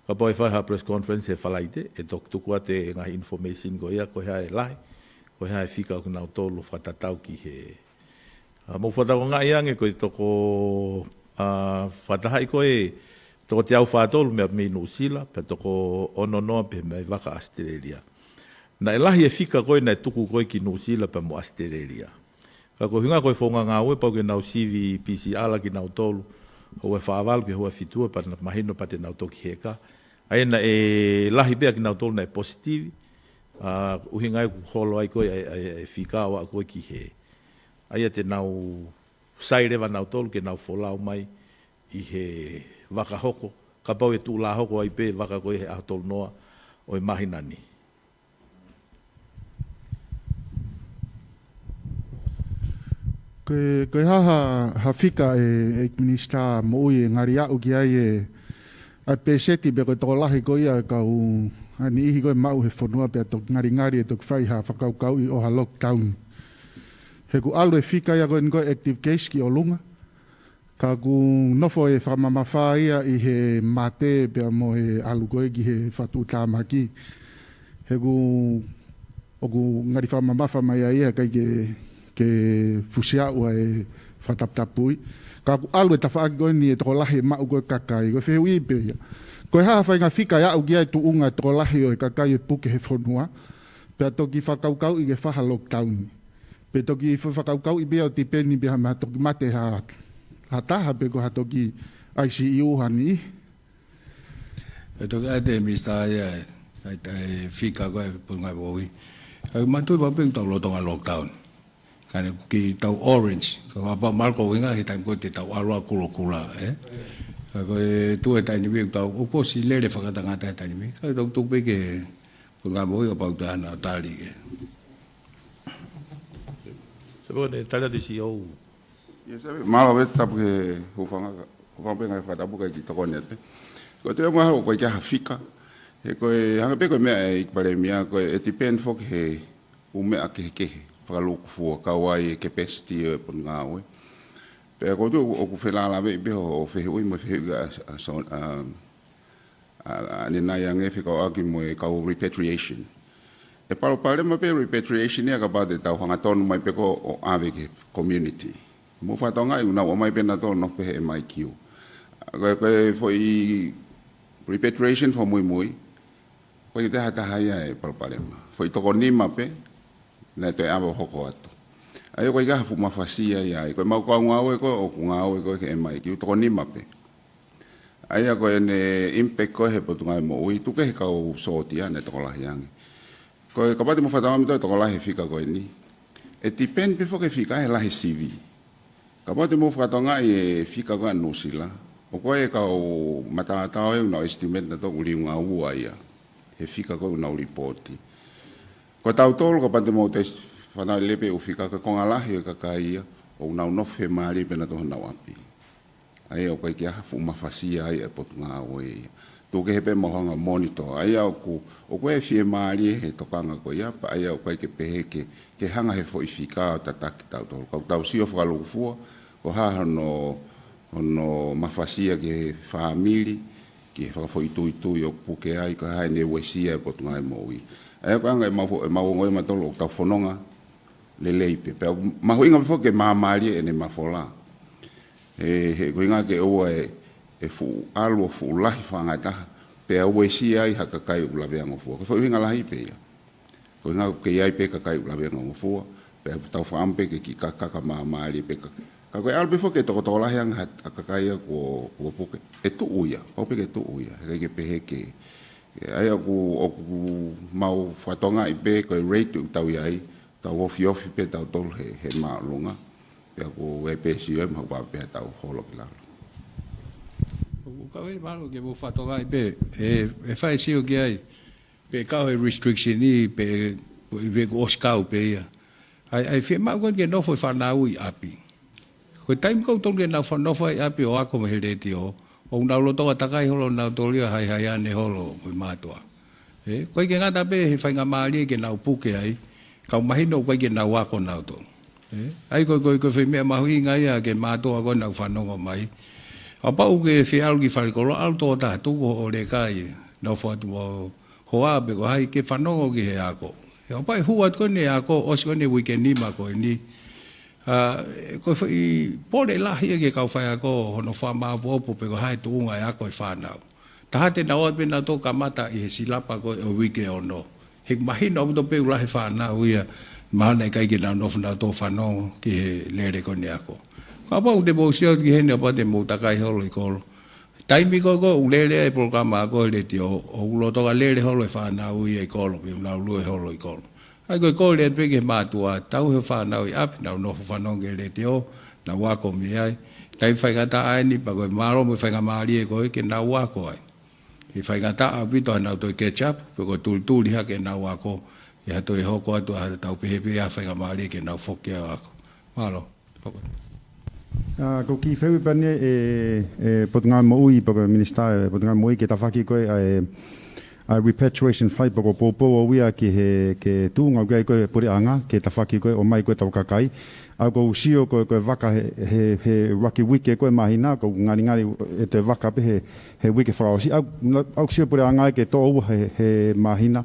Kapau ʻe fai ha press conference he Falaite, ʻe toki tuku atu e ngaahi information ko ia, ko e hā e lahi, ko e hā e fika ʻoku nau tolu fakatatau ki he. ʻA, mou fakatokangaʻi ange ko e toko, ʻa, fakatahaʻi ko e toko teau fā tolu mei, mei Nuʻusila, pea toko ono noa pē mei vaka ʻAositelēlia. Naʻe lahi e fika ko ē naʻe tuku ko ē ki Nuʻusila pea mo ʻAositelēlia. Ka ko e ʻuhinga ko e founga ngāue pau ke nau sivi P C R kinautolu, houa ʻe fā valu ki he houa ʻe fitu, pea na mahino pea te nau toki heka. ʻA ia naʻe lahi pē ʻa kinautolu naʻe positive, ʻa, ʻuhinga ia ʻoku holo ai ko ē ʻa e, ʻa e, ʻa e fika ʻo aʻu ko ē ki he. ʻA ia te nau sai leva nautolu ke nau folau mai ʻi he vaka hoko, kapau ʻe tuʻulā hoko ai pē vaka ko ē he ʻaho tolu noa ʻo e māhina ni. Ko e, ko e hā ha, ha fika ʻe, ʻEiki Minisitā Moʻui ʻe ngali aʻu ki ai e, ʻa e pēseti pe ko e tokolahi ko ia e kau, ʻa e niʻihi ko ē maʻu he fonua pea toki ngalingali ʻe toki fai ha fakakaukauʻi ʻo ha lockdown. He ʻoku ʻalu e fika ia ko eni ko e active case ki ʻolunga. Ka ʻoku nofo e fakamamafa ia ʻi he mate pea mo e ʻalu ko ē ki he fakatuʻutāmaki. He ʻoku, ʻoku ngali fakamamafa mai ai ia ʻikai ke, ke fusi aʻu ʻa e fakataputapui. Ka ʻoku ʻalu e tafaʻaki ko eni e tokolahi e maʻu ko ē kakai, ko e fehuʻi pē ia. Ko e hā ha faʻahinga fika ʻe aʻu ki ai e tuʻunga e tokolahi ʻo e kakai ʻe puke he fonua, pea toki fakakaukauʻi ke fai ha lockdown. Pe toki fa-, fakakaukauʻi pē ia ʻo tipeni pē ha meʻa toki mate ha, ha taha pe ko ha toki I C U ha niʻihi. ʻE toki ʻai ʻe he Minisitā ia e, ʻa e, ʻa e fika ko ē Potungāue Moʻui. ʻOku mātuʻaki pau pē ʻoku tau lolotonga lockdown. Ka ne ʻoku kei tau orange. Ka ʻoku pau mahalo ko e ʻuhinga he taimi ko ē te tau ʻalu ʻo kulokula, ē? Ka ko e tuʻu he taimi ni ʻoku tau, ʻoku ʻosi lele fakatangata he taimi ni. Ka tau tuku pē ki he Potungāue Moʻui kapau te ne tali ke. Sio pē ko ʻene tali atu e C E O. Yes, sir. Mālō ʻaupito, tapu ki he hūfanga, hūfanga pē ngaahi fakatapu kae kiʻi tokoni atu. Ko e toe ʻuhinga ʻoku ʻikai ke ʻi ai ha fika. He ko e hangē pē ko e meʻa ʻa e ʻEiki Palēmia, ko e, ʻe depend foki he ʻū meʻa kehekehe, fakalūkufua, kau ai e capacity ʻo e Potungāue. Pea ko e tuʻu ʻoku felālāveʻi pē hoʻo fehuʻi mo e fehuʻi ʻa, ʻa, ʻa, ʻa, ʻa, ʻanenai ange fekauʻaki mo e kau repatriation. ʻE palopalema pē repatriation ia kapau te tau hangatonu mai pē ko ē ʻo ʻave ki he community. Mou fakatokangaʻi ʻoku nau ō mai pē nautolu ʻo nofo pē he M I Q. Ko e, ko e foʻi repatriation fakamuimui, ʻoku ʻikai ke toe ʻi ai ha taha ia ʻe palopalema. Foʻi toko nima pē, naʻe toe ʻave ʻo hoko atu. ʻA ia ʻoku ʻikai ha fuʻu mafasia ia ai. Ko e mau kau ngāue ko ē, ʻoku ngāue ko ē ki he M I Q, toko nima pē. ʻA ia ko ʻene impact ko ē he Potungāue Moʻui, tuku ki he kau sōtia naʻe tokolahi ange. Ko e kapau te mou fakatokangaʻi ʻa e tokolahi he fika ko eni, ʻe depend pē foki e fika he lahi sivi. Kapau te mou fakatokangaʻi e fika ko ē ʻa Nuʻusila, ʻoku ʻi ai e kau matātao ʻoku nau estimate nautolu ʻoku liunga ua ia he fika ko ē ʻoku nau lipooti. Ko tautolu kapau te mou toe fanau lele pē ʻū fika, ko e konga lahi ʻo e kakai ia ʻoku nau nofo fiemālie pē nautolu honau ʻapi. ʻA ia ʻoku ʻikai ke ʻi ai ha fuʻu mafasia ai e Potungāue ia. Tuku kehe pē mau hanga ʻo monitor. ʻA ia ʻoku, ʻoku ʻi ai e fiemālie he tokanga ko ia, pea ʻa ia ʻoku ʻikai ke pehē ke, ke hanga he foʻi fika ʻo tataki tautolu. Ka ʻoku tau sio fakalūkufua, ko e hā hono, hono mafasia ki he fāmili, ki he fakafoʻituitui ʻoku puke ai, ko e hā ʻene uesia e Potungāue Moʻui. ʻA ia ko e anga ʻemau fo-, ʻemau ongoʻi mautolu ʻoku tau fononga lelei pē. Pea mahuʻinga pē foki ke māmālie ʻene mafola. He, he ko e ʻuhinga ke ʻoua ʻe, ʻe fuʻu ʻalu ʻo fuʻu lahi faʻahinga taha, pea uesia ai ha kakai ʻoku laveangofua. Ko e foʻi ʻuhinga lahi pē ia. Ko e ʻuhinga ʻoku kei ʻi ai pē kakai ʻoku laveangofua, pea tau fakaʻamu pē ke kiʻi kakaka māmālie pē ka. Ka ko e ʻalu pē foki ke tokotokolahi ange ha, ha kakai ia kuo, kuo puke. ʻE tuʻu ia, pau pē ke tuʻu ia. He ʻikai ke pehē ke, ʻa ia ʻoku, ʻoku mau fakatokangaʻi pē ko e rate ʻoku tau ʻi ai, tau ofiofi pē tautolu he, he māʻolunga. Pea ko e pēsi ʻo e mau pā pē tau holo ki lalo. ʻOku kau ai mālō ke mou fakatokangaʻi pē, ʻe, ʻe fai sio ki ai, pe kau he restriction ʻi, pe, pe ko e ʻosi kau pē ia. ʻAi, ʻai fiemaʻu ko eni ke nofo e fānau ʻi ʻapi. Ko e taimi ʻoku totonu ke nau fanongo ai ʻi ʻapi ʻo ako mei he letiō, ʻoku nau lolotonga takai holo nautolu ia haihai ane holo mo e mātuʻa. Ē, ʻoku ʻikai ke ngata pē he faingamālie ke nau puke ai, ka ʻoku mahino ʻoku ʻikai ke nau ako nautolu. Ē, ʻa ia ko e, ko e, ko e foʻi meʻa mahuʻinga ia ki he mātuʻa ko ē ʻoku nau fanongo mai. Kapau ʻoku ke fie ʻalu ki falekoloa, ʻalu tokotaha, tuku hoʻo leka ia. Nofo atu mo hoa pe ko hai ke fanongo ki he ako. He ʻo pau ʻe hū atu ko eni e ako, ʻosi ko eni e uike nima ko eni. ʻA, ko e foʻi pole lahi ia ki he kau faiako, hono fakamāʻopoʻopo pe ko hai tuʻunga e ako e fānau. Taha te nau ō atu pē nautolu kamata ʻi he silapa ko ē ʻo e uike ono. He mahino ʻaupito pē ʻoku lahi e fānau ia, mahalo naʻe ʻikai ke nau nofo nautolu fanongo ki he lele ko eni e ako. Kapau te mou sio ki heni ʻo pau te mou takai holo ʻi kolo. Taimi ko ē ʻoku lele ai e polokalama ako he letiō, ʻoku lolotonga lele holo e fānau ia ʻi kolo, pe nau lue holo ʻi kolo. ʻA ia ko e kole pē ki he mātuʻa, tauhi e fānau ʻi ʻapi, nau nofo fanongo ki he letiō, nau ako mei ai. Taimi faingataʻa eni, pea ko e mālō mo e faingamālie ko ē ke nau ako ai. ʻE faingataʻa ʻaupito haʻanau toe catch up, pe ko e tulituli hake ʻenau ako, ʻe ha toe hoko atu ha tau pehē pē ha faingamālie ke nau foki ʻo ako. Mālō. ʻA, ko e kiʻi fehuʻi pē eni ʻe, ʻe Potungāue Moʻui, pe ko e Minisitā ʻe Potungāue Moʻui ki he tafaʻaki ko ē ʻa e, ʻa e repatriation flight pe ko e poupou ʻo ia ki he, ki he tuʻunga ʻoku ʻi ai ko ē e puleʻanga, ki he tafaʻaki ko ē ʻomai ko ē e tau kakai. ʻA ia ʻoku ou sio ko e, ko e vaka he, he, he ʻuluaki uike ko ē māhina, ʻoku ngalingali ʻe toe vaka pē he, he uike fakaʻosi. ʻA ia, ʻa ia ʻoku sio e puleʻanga ke toʻo ua he, he māhina.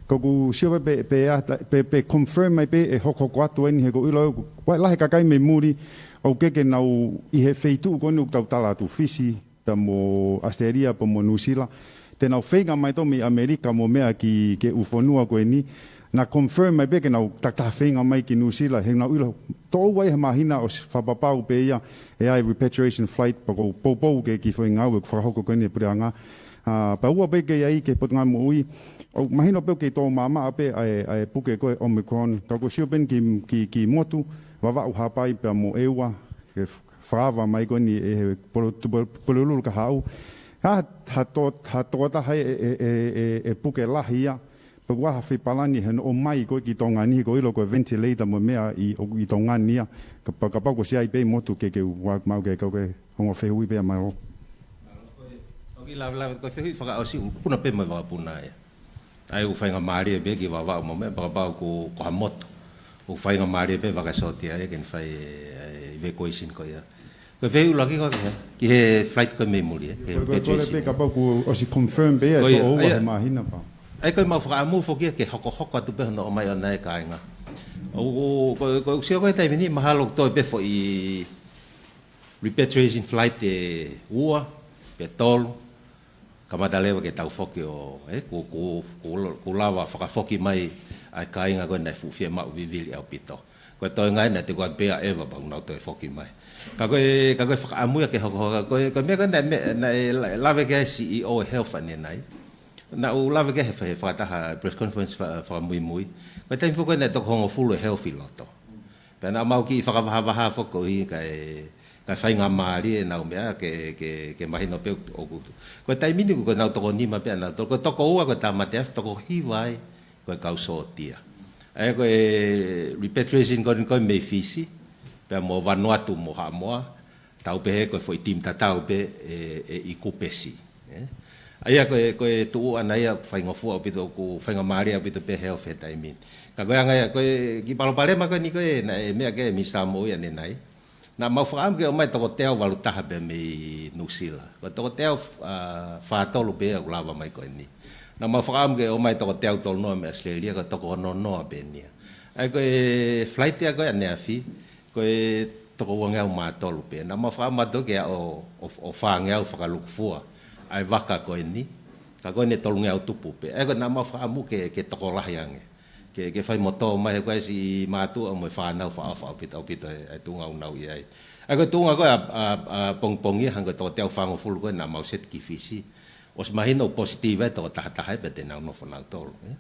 Ko ʻeku sio pē, pē, pē, ʻa, pē, pē confirm mai pē ʻe hokohoko atu eni he ʻoku ou ʻilo ʻoku, ʻoku lahi e kakai mei muli, ʻoku ʻikai ke nau ʻi he feituʻu ko eni ʻoku tau tala atu Fisi, pea mo ʻAositelēlia, pea mo Nuʻusila. Te nau feinga mai atu mei ʻAmelika mo meʻa ki, ki he ʻū fonua ko eni. Naʻa confirm mai pē ke nau takitaha feinga mai ki Nuʻusila, he nau ʻilo toʻo ua ia he māhina ʻosi fakapapau pē ia ʻe ʻi ai e repatriation flight pe ko e poupou ki he kiʻi foʻi ngāue ʻoku fakahoko ko eni ʻe he puleʻanga. ʻA, pea ua pē ke ʻi ai ki he Potungāue Moʻui, ʻoku mahino pē ʻoku kei tō maʻamaʻa pē ʻa e, ʻa e puke ko ē Omicron, ka ʻoku ou sio pē eni ki, ki, ki he motu, Vavaʻu, Haʻapai pea mo ʻEua, ke f-, fakaava mai ko eni ʻe he Polo-, tu-, Polo-, Pulelulu Kahaʻu. Ha, ha to-, ha tokotaha ʻe, ʻe, ʻe, ʻe, ʻe puke lahi ia, pe ʻoku ʻi ai ha foʻi palani hono ʻomai ko ē ki Tonga ni, he ʻoku ou ʻilo ko e ventilator mo e meʻa ʻi, ʻoku ʻi Tonga ni ia, kapa-, kapau kuo ʻosi ʻi ai pē ʻi he motu ke, ke ua maʻu ke, ke, ke ongo fehuʻi pē ia mai ʻo. ʻOku ou lavelave ko e fehuʻi fakaʻosi ʻoku puna pē mo e vakapuna ia. ʻA ia ʻoku faingamālie pē ki Vavaʻu mo meʻa, pea kapau ko, ko ha motu ʻoku faingamālie pē vaka sōtia ia ke ne fai e, e evacuation ko ia. Ko e fehuʻi ʻuluaki ko ē ki he, ki he flight ko ē mei muli, ē, ki he Ko e, ko e kole repatriation. Pē kapau kuo ʻosi confirm pē ia, Ko ia, toʻo ua ʻa ia. he māhina pea. ʻA ia ko ʻemau fakaʻamu foki ia ke hokohoko atu pē hono ʻomai ʻo e kāinga. ʻOku, ʻoku, ko, ko, ko e sio ko ē he taimi ni mahalo ʻoku toe pē foʻi repatriation flight ʻe ua, pe tolu, kamata leva ke tau foki ʻo, ē, kuo, kuo, kuo, kuo lava fakafoki mai ʻa e kāinga ko ē naʻe fuʻu fiemaʻu vivili ʻaupito. Ko e toenga ē naʻe teʻeki ai pē ʻa ʻEva pea nau toe foki mai. Ka ko e, ka ko e fakaʻamu ia ke hokohoko, ko e, ko e meʻa ko ē naʻe, meʻa, naʻe la-, lave ki ai e C E O ʻo e Health ʻanenai. Naʻa ku lave ki ai he fa-, he fakataha press conference fa-, fakamuimui. Ko e taimi foki ko ē naʻe toko hongofulu e Health ʻi loto. Pea naʻa mau kiʻi fakavahavaha foki ʻi he kae, kae faingamālie ʻenau meʻa ke, ke, ke mahino pē ʻoku, ko e taimi ni ko ʻenau toko nima pē ʻanautolu, ko e toko ua ko e tāmate afi, toko hiva ai ko e kau sōtia. ʻA ia ko e repatriation ko eni ko ē mei Fisi, pea mo Vanuatu mo Haʻamoa, tau pehē ko e foʻi team tatau pē ʻe, ʻe ʻi Kupesi. Ē? ʻA ia ko e, ko e tuʻu ʻana ia faingofua ʻaupito, ʻoku faingamālie ʻaupito pē Health he taimi ni. Ka ko e anga ia, ko e kiʻi palopalema ko eni ko ē naʻe meʻa ki ai e Minisitā Moʻui ʻanenai. Naʻa mau fakaʻamu ke ʻomai toko teau valu taha pē mei Nuʻusila. Ko e toko teau, ʻa, fā tolu pē ʻoku lava mai ko eni. Naʻa mau fakaʻamu ke ʻomai toko teau tolu noa mei ʻAositelēlia, ko e toko ono noa pē eni ia. ʻA ia ko e flight ia ko ē ʻaneafi, ko e toko uangeau mā tolu pē. Naʻa mau fakaʻamu atu ke aʻu ʻo, ʻo, ʻo fāngeau fakalukufua ʻa e vaka ko eni. Ka ko eni ʻe tolungeau tupu pē. ʻA ia ko e naʻa mau fakaʻamu ke, ke tokolahi ange. Ke, ke fai mo tō mai he ko e siʻi mātuʻa mo e fānau fakaʻofa ʻaupito, ʻaupito ʻa e, ʻa e tuʻunga ʻoku nau ʻi ai. ʻA ia ko e tuʻunga ko ē ʻa, ʻa, ʻa pongipongi ia hangē ko e toko teau fāngofulu ko ē naʻa mau set ki Fisi. ʻOsi mahino positive ai toko taha taha ia pea te nau nofo nautolu, ē.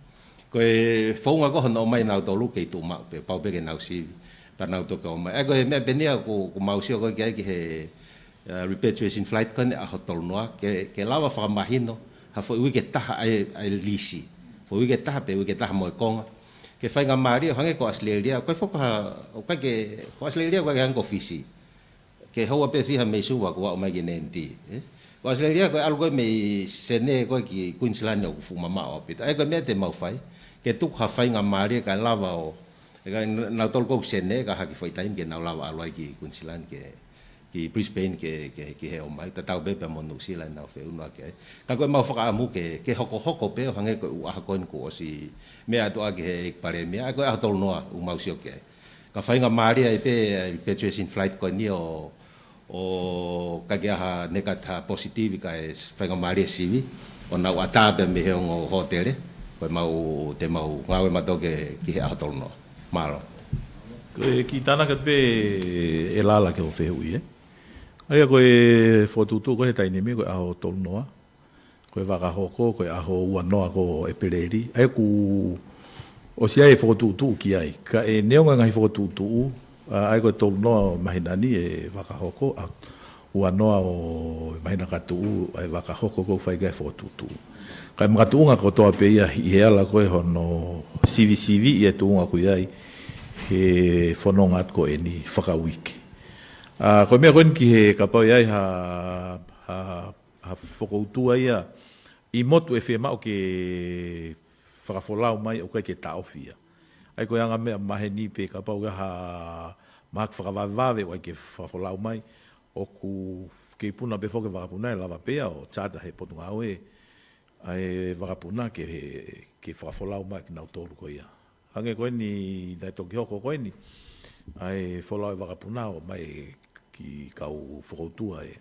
Ko e founga ko ē hono ʻomai nautolu kei tuʻu maʻu pē, pau pē ke nau sivi, pea nau toki ō mai. ʻA ia ko e meʻa pē eni ia ʻoku, ʻoku mau sio ko ē ki ai ki he, ʻa, repatriation flight ko eni ʻaho tolu noa, ke, ke lava fakamahino ha foʻi uike taha ʻa e, ʻa e lisi. Foʻi uike taha pe uike taha mo e konga. Ke faingamālie ʻo hangē ko ʻAositelēlia, ko e foki ha, ʻoku ʻikai ke, ko ʻAositelēlia ʻoku ʻikai ke hangē ko Fisi. Ke houa pē fiha mei Suva kuo aʻu mai ki Nandy, ē? Ko ʻAositelēlia ko e ʻalu ko ē mei Senē ko ē ki Queensland ʻoku fuʻu mamaʻo ʻaupito. ʻA ia ko e meʻa te mau fai, ke tuku ha faingamālie kae lava ʻo, ʻe ka nautolu ko ē ʻoku Senē, ka ʻi ha kiʻi foʻi taimi ke nau lava ʻalu ai ki Queensland ke, ʻi Brisbane ke, ke, ki he ʻomai, tatau pē pea mo Nuʻusila ʻenau feʻunu ʻaki ai. Ka ko e mau fakaʻamu ke, ke hokohoko pē ʻo hangē ko e ʻū ʻaho ko eni kuo ʻosi meʻa atu ʻaki he ʻEiki Palēmia, ʻa ia ko e ʻaho tolu noa ʻoku mau sio ki ai. Ka faingamālie ai pē, ʻa e patriot in flight ko eni ʻo, ʻo ka ke aha neka ta positive ka e faingamālie sivi, ʻo nau ʻatā pē mei he ongo hōtele, ko e mau, te mau ngāue mātou ki he ʻaho tolu noa. Mālō. Ko e kiʻi tānaki pē ʻe Lala ki hoʻo fehuʻi, ē. ʻA ia ko e fokotuʻutuʻu ko ē he taimi ni ko e ʻaho tolu noa. Ko e vakahoko, ko e ʻaho ua noa ko ʻEpeleli. ʻA ia kuo ʻosi ʻi ai e fokotuʻutuʻu ki ai. Ka ʻe neongo e ngaahi fokotuʻutuʻu, ʻa, ʻa ia ko e tolu noa ʻo e māhina ni e vakahoko, ʻa, ua noa ʻo e māhina ka tuʻu, ʻa e vakahoko ʻoku fai ki ai e fokotuʻutuʻu. Ka e makatuʻunga kotoa pē ia ʻi he ala ko ē hono sivisiviʻi e tuʻunga ʻoku ʻi ai he fononga atu ko eni fakauike. ʻA, ko e meʻa ko eni ki he kapau ʻe ʻi ai ha, ha, ha fokoutua ia ʻi motu ʻe fiemaʻu ke fakafolau mai ʻoku ʻikai ke taʻofi ia. ʻA ia ko e anga meʻa maheni pē kapau ʻe ʻi ai ha mahaki fakavavevave ʻoku ʻikai ke fakafolau mai, ʻoku kei puna pē foki e vakapuna ʻe lava pē ia ʻo charter he Potungāue ʻa e vakapuna ke, ke fakafolau mai kinautolu ko ia. Hangē ko eni naʻe toki hoko ko eni, ʻa e folau e vakapuna ʻo ʻomai ki he kau fokoutua ē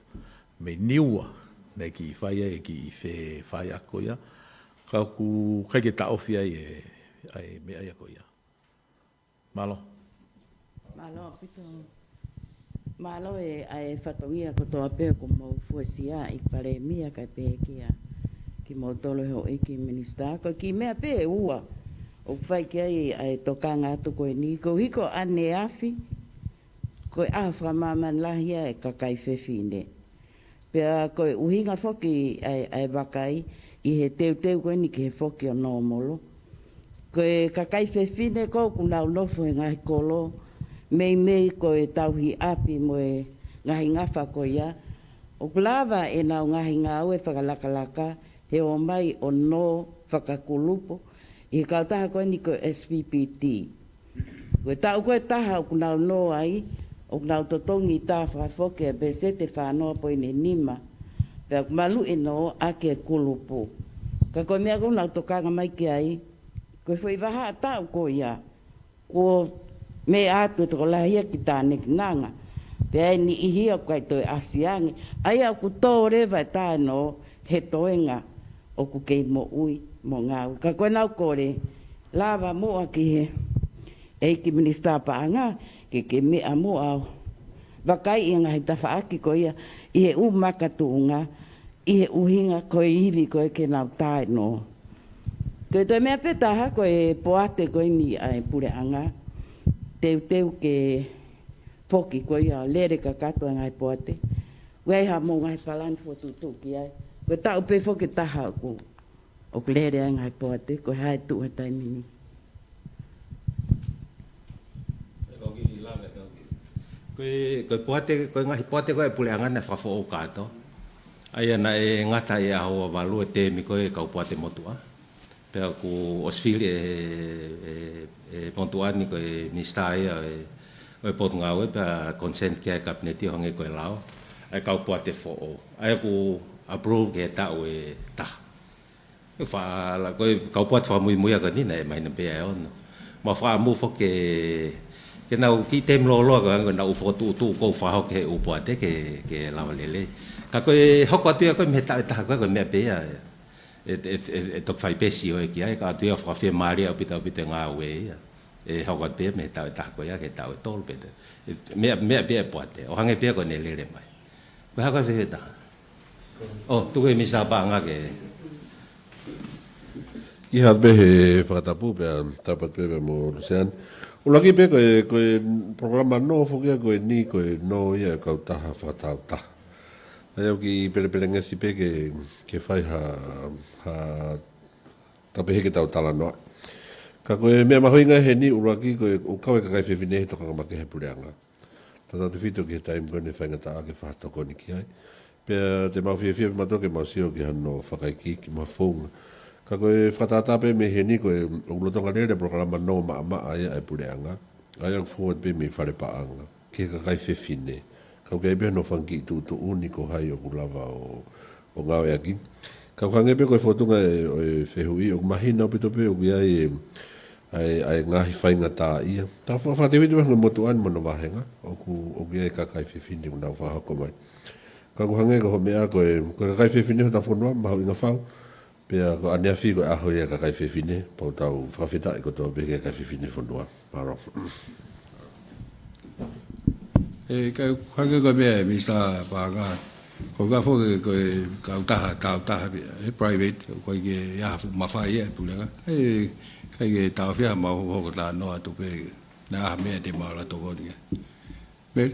mei Niua, naʻe kiʻi fai ai e kiʻi fefaiako ia. Ka ʻoku ʻikai ke taʻofi ai e, ʻa e meʻa ia ko ia. Mālō. Mālō ʻaupito. Mālō e, ʻa e fatongia kotoa pē ʻoku mou fuesia ʻEiki Palēmia kae pehē kia kimoutolu houʻeiki minisitā. Ko e kiʻi meʻa pē ʻe ua ʻoku fai ki ai ʻa e tokanga atu ko eni, koeʻuhi ko ʻaneafi ko e ʻaho fakamāmani lahi ia e kakai fefine. Pea ko e ʻuhinga foki ʻa e, ʻa e vakai ʻi he teuteu ko eni ki he foki ʻo nōmolo. Ko e kakai fefine ko ē ʻoku nau nofo he ngaahi kolo, meimei ko e tauhi ʻapi mo e ngaahi ngafa ko ia, ʻoku lava ʻenau ngaahi ngāue fakalakalaka he ō mai ʻo nō fakakulupu ʻi he kautaha ko eni ko e S P P T. Ko e taʻu ko ē ʻe taha ʻoku nau nō ai, ʻoku nau totongi ʻi tā fakafoki e pēseti ʻe fā noa poini nima. Pea ʻoku maluʻi ʻenau ō ʻaki e kulupu. Ka ko e meʻa ʻoku nau tokanga mai ki ai, ko e foʻi vahaʻa taʻu ko ia, kuo meʻa atu e tokolahi ia ki Tānekinanga. Pea ʻi ai e niʻihi ia ʻoku ʻikai toe ʻasi ange. ʻA ia ʻoku tō leva e taʻenō he toenga ʻoku kei moʻui mo ngāue. Ka ko ʻenau kole, lava muʻa ki he ʻEiki Minisitā Paʻanga, ke, ke meʻa muʻa ʻo vakaiʻi e ngaahi tafaʻaki ko ia ʻi he ʻū makatuʻunga, ʻi he ʻuhinga ko e ivi ko ē ke nau taʻenō. Ko e toe meʻa pē ʻe taha ko e poate ko eni ʻa e puleʻanga, teuteu ke foki ko ia ʻo lele kakato e ngaahi poate. ʻOku ʻi ai haʻamou ngaahi palani fokotuʻutuʻu ki ai? Ko e taʻu pē foki ʻe taha ʻoku, ʻoku lele ai e ngaahi poate, ko e hā e tuʻu he taimi ni? Ko e, ko e poate, ko e ngaahi poate ko ē ʻa e puleʻanga naʻe fakafoʻou kātoa. ʻA ia naʻe ngata ʻi he ʻaho ua valu e teemi ko ē e kau poate motuʻa. Pea kuo ʻosi fili ʻe, ʻe, ʻe he motuʻa ni ko e minisitā ia ʻo e, ʻo e Potungāue pea consent ki ai e Kapineti ʻo hangē ko e lao, ʻa e kau poate foʻou. ʻA ia kuo approve ki he taʻu ʻe taha. ʻE fala, ko e kau poate fakamuimui ia ko eni naʻe māhina pē ʻe ono. Mau fakaʻamu foki ke, ke nau kiʻi teemi lōloa ko ē hangē ko ʻenau fokotuʻutuʻu ko ē ʻoku fakahoko ki he ʻū poate ke, ke lava lelei. Ka ko e hoko atu ia ko ē mei he taʻu ʻe taha ko ē ko e meʻa pē ia ʻe, ʻe, ʻe, ʻe toki fai pē sio ē ki ai, ka ʻoku ʻatu ia ʻo fakafiemālie ʻaupito ʻaupito e ngāue ia. ʻE hoko atu pē ia mei he taʻu ʻe taha ko ia ki he taʻu ʻe tolu pē te. ʻE, meʻa, meʻa pē ia e poate, ʻo hangē pē ia ko ʻene lele mai. Ko e hā ko ē e fehuʻi ʻe taha? ʻO, tuku e Minisitā Paʻanga ke. Kiʻi hā pē he fakatapu pea tapu atu pē pea mo Luseane. ʻUluaki pē ko e, ko e polokalama nō foki ia ko eni ko e nō ia e kautaha fakataautaha. ʻA ia ʻoku kiʻi pelepelengesi pē ke, ke fai ha, ha, tau pehē ke tau talanoa. Ka ko e meʻa mahuʻinga heni ʻuluaki ko e ʻoku kau e kakai fefine he tokanga makehe he puleʻanga. Tautautefito ki he taimi ko eni ʻe faingataʻa ke fakatokoni ki ai. Pea te mau fiefia pē mautolu ke mau sio ki hano fakaikiiki mo ha founga. Ka ko e fakatātā pē mei heni ko e ʻoku lolotonga lele e polokalama nō maʻamaʻa ia ʻa e puleʻanga. ʻA ia ʻoku forward pē mei Fale Paʻanga ki he kakai fefine. Ka ʻoku ʻi ai pē hono fanga kiʻi tuʻutuʻuni ko hai ʻoku lava ʻo, ʻo ngāueʻaki. Ka ʻoku hangē pē ko e fōtunga ʻo e, ʻo e fehuʻi, ʻoku mahino ʻaupito pē ʻoku ʻi ai e, ʻa e, ʻa e ngaahi faingataʻaʻia. Tau fa-, fakatefito pē hangē motuʻa ni mo hono vāhenga, ʻoku, ʻoku ʻi ai e kakai fefine ʻoku nau fakahoko mai. Ka ʻoku hangē ko hoʻo meʻa ko e, ko e kakai fefine hotau fonua, mahuʻinga fau, pea ko ʻaneafi ko e ʻaho ia ʻo e kakai fefine, pea ʻoku tau fakafetaʻi kotoa pē ki he kakai fefine fonua. Mālō. ʻE, ka ʻoku hangē ko e meʻa ʻe Minisitā Paʻanga, ko e kafo ke, ko e kautaha, kautaha pē, ʻe private, ʻoku ʻikai ke ʻi ai ha fuʻu mafai ia ʻa e puleʻanga. ʻE, ʻikai ke taʻofi ha mau hoko tā noa atu pē, naʻa ha meʻa te mau ʻalu ʻo tokoni ki ai. Mary?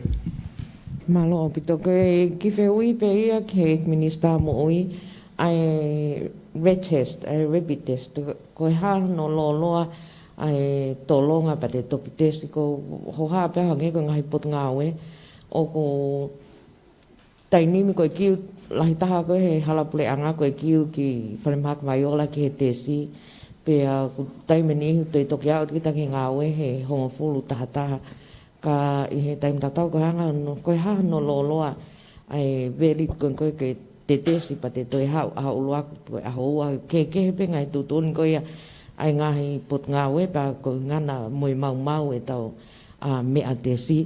Mālō ʻaupito, ko e kiʻi fehuʻi pē ia ki he Minisitā Moʻui, ʻa e rat test, ʻa e rabies test, ko e hā hono lōloa ʻa e tolonga pea te toki tesi, ko hoʻo hā pē hangē ko e ngaahi potungāue, ʻoku taimi ni ko e kiu lahi taha ko ē he hala puleʻanga ko e kiu ki Falemahaki Vaiola ki he tesi, pea ʻoku taimi ʻe niʻihi toe toki aʻu kita ki he ngāue he hongofulu taha taha. Ka ʻi he taimi tatau ko e hā hono, ko e hā hono lōloa ʻa e valid ko ē ko ē ke te tesi pea te toe haʻu, ʻaho ʻuluaki, ko e ʻaho ua, kehekehe pē ngaahi tuʻutuʻuni ko ia ʻa e ngaahi potungāue pea ko e ʻuhinga ia mo e maumau ʻetau, ʻa, meʻa tesi.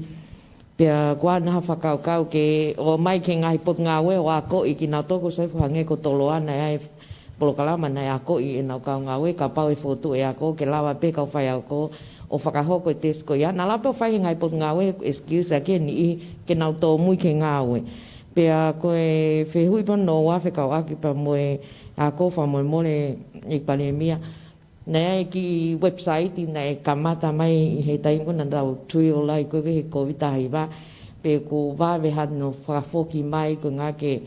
Pea ko e naʻa fakakaukau ke ō mai ki he ngaahi potungāue ʻo akoʻi kinautolu, ko e sai ʻoku hangē ko Toloa naʻe ʻi ai e polokalama naʻe akoʻi ʻenau kau ngāue, kapau ʻe fokotuʻu e ako ke lava pē kau faiako ʻo fakahoko e tesi ko ia. Naʻa lava pē ʻo fai he ngaahi potungāue excuse ʻaki e niʻihi ke nau tōmui ki he ngāue. Pea ko e fehuʻi pē hono ua fekauʻaki pea mo e ako, fakamolemole ʻEiki Palēmia. Naʻe ʻi ai e kiʻi website naʻe kamata mai ʻi he taimi ko ē naʻa tau trial ai ko ē he Kōviti taha hiva, pea kuo vave hono fakafoki mai ko e ʻuhinga ke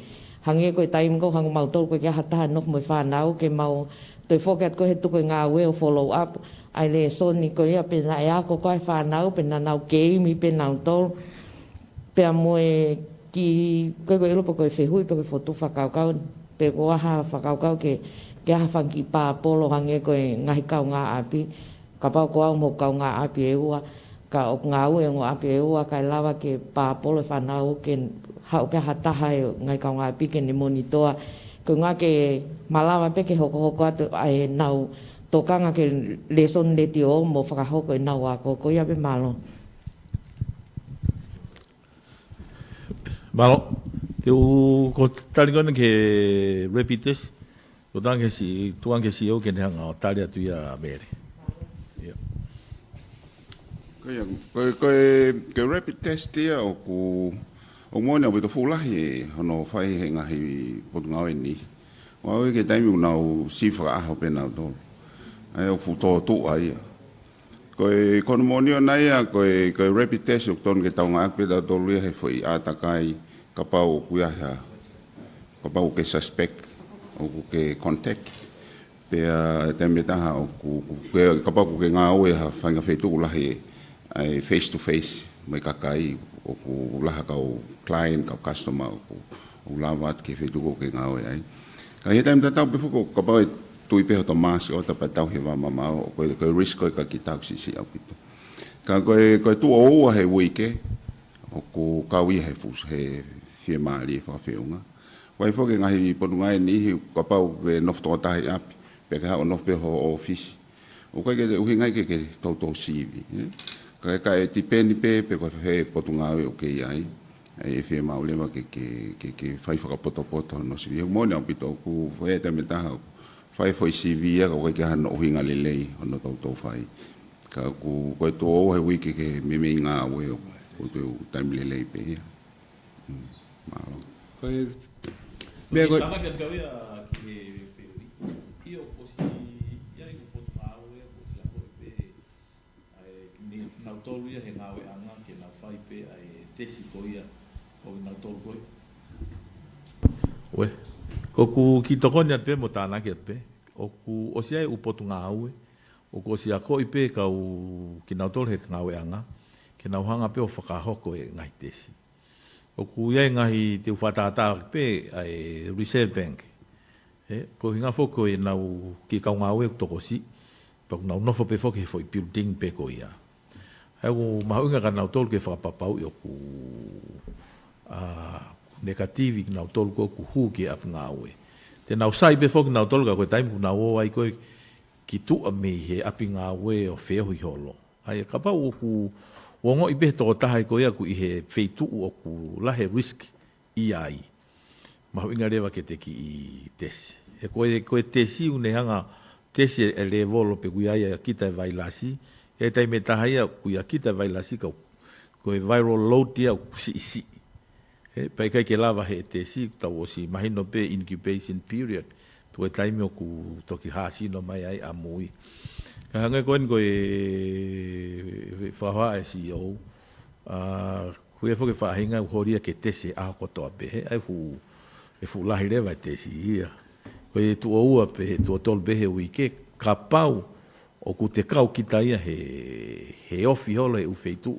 hangē ko e taimi ko ē hangē ko mautolu ko ē ʻikai ha taha ʻe nofo mo e fānau ke mau toe foki atu ko ē he tuku e ngāue ʻo follow up ʻa e lēsoni ko ia pe naʻe ako ko ē e fānau pe naʻa nau keimi pē nautolu. Pea mo e kiʻi, ko e, ko e ʻilo pe ko e fehuʻi pe ko e fokotuʻu fakakaukau, pe ko e hā ha fakakaukau ke, ke ʻi ai ha fanga kiʻi pāpolo hangē ko e ngaahi kaungāʻapi, kapau ko au mo e kaungāʻapi ʻe ua, ka ʻoku ngāue e ongo ʻapi ʻe ua, kae lava ke pāpolo e fānau ke haʻu pē ha taha he ngaahi kaungāʻapi ke ne monitoa, ko e ʻuhinga ke malava pē ke hokohoko atu ʻa ʻenau tokanga ki he lēsoni letiō mo fakahoko ʻenau ako, ko ia pē, mālō. Mālō. Te u ko e tali ko ena ki he rapid test. Ko e tali ki he si, tuʻu ange ki he C E O ke ne hanga ʻo tali atu ia, Mele. ʻIo. Ko ia, ko e, ko e, ko e rapid test ia ʻoku, ʻoku moʻoni ʻaupito, fuʻu lahi hono fai he ngaahi potungāue ni. Ua ue ke taimi ʻoku nau siʻi fakaʻaho pē nautolu. ʻA ia ʻoku fuʻu tōtuʻa ia. Ko e, ko hono moʻoni ʻona ia, ko e, ko e rapid test ʻoku totonu ke tau ngāueʻaki pē tautolu ia he foʻi ʻātakai, kapau ʻoku ʻi ai ha, kapau ʻoku ke suspect, ʻoku ke contact. Pea taimi ʻe taha ʻoku, ʻoku ke, kapau ʻoku ke ngāue ha faʻahinga feituʻu lahi ʻa e face to face mo e kakai, ʻoku lahi e kau client, kau customer, ʻoku, ʻoku lava atu ki he feituʻu ʻoku ke ngāue ai. Ka ʻi he taimi tatau pē foki, kapau ʻe tui pē hoto mask ʻo tapa tau he vā mamaʻo, ko e, ko e risk ko ē ka kita ʻoku siʻisiʻi ʻaupito. Ka ko e, ko e tuʻo ua he uike, ʻoku kau ia he fuʻu, he fiemālie fakafeʻunga. Ko e foki ngaahi potungāue ʻe niʻihi, kapau ke nofo toko taha ʻi ʻapi, pea ke haʻu ʻo nofo pē ho ʻōfisi. ʻOku ʻikai ke ʻuhinga ia ke, ke toutou sivi, ē? Ka, ka ʻe tipeni pē, pe ko e hā e potungāue ʻoku ke ʻi ai. ʻE, ʻe fiemaʻu leva ke, ke, ke, ke fai fakapotopoto hono sivi. He moʻoni ʻaupito ʻoku, ʻi he taimi ʻe taha, fai foʻi sivi ia, ka ʻoku ʻikai ke ʻi ai hano ʻuhinga lelei hono toutou fai. Ka ʻoku, ko e tuʻo ua he uike ke meimei ngāue ʻoku, ʻoku toe taimi lelei pē ia. Mm, mālō. Ko e, meʻa ko e, tānaki atu kau ia ki he fehuʻi. ʻIo, kuo ʻosi ʻi ai e potungāue, kuo ʻosi akoʻi pē ʻa e, kinautolu ia he ngāueʻanga ke nau fai pē ʻa e tesi ko ia ʻo kinautolu ko ia. Ue, ko ʻeku kiʻi tokoni atu pē mo tānaki atu pē. ʻOku ʻosi ʻi ai e ʻū potungāue, ʻoku ʻosi akoʻi pē kau kinautolu he ngāueʻanga, ke nau hanga pē ʻo fakahoko e ngaahi tesi. ʻOku ʻi ai e ngaahi, te u fakatātā pē ʻa e Reserve Bank. He, ko e ʻuhinga foki ko ʻenau kiʻi kau ngāue ʻoku tokosiʻi, pea ʻoku nau nofo pē foki he foʻi building pē ko ia. ʻA ia ʻoku mahuʻinga kia nautolu ke fakapapauʻi ʻoku, ʻa, nekativi kinautolu ko ē ʻoku hū ki he ʻapi ngāue. Te nau sai pē foki kinautolu ka ko e taimi ʻoku nau ō ai ko ē ki tuʻa mei he ʻapi ngāue ʻo feohi holo. ʻA ia kapau ʻoku ongoʻi pē he tokotaha ko ia ʻoku ʻi he feituʻu ʻoku lahi e risk ia ai, mahuʻinga leva ke te kiʻi tesi. He ko e, ko e tesi ʻoku ne hanga tesi e, e lēvolo pe ʻoku ʻi ai ʻa kita e vailasi. He taimi ʻe taha ia ʻoku ʻi ai kita e vailasi ka ko e viral load ia ʻoku siʻisiʻi. He, pea ʻikai ke lava he tesi, tau ʻosi mahino pē incubation period. Tuku e taimi ʻoku toki hāsino mai ai ʻamui. Ka hangē ko eni ko e, e, e fakahohaʻa e C E O, ʻa, ʻoku ʻi ai foki e faʻahinga ʻoku holi ia ke tesi he ʻaho kotoa pē, he ʻai fuʻu, ʻe fuʻu lahi leva e tesi ia. Ko e tuʻo ua pē, tuʻo tolu pē he uike, kapau ʻoku te kau kita ia he, he ofi holo he ʻū feituʻu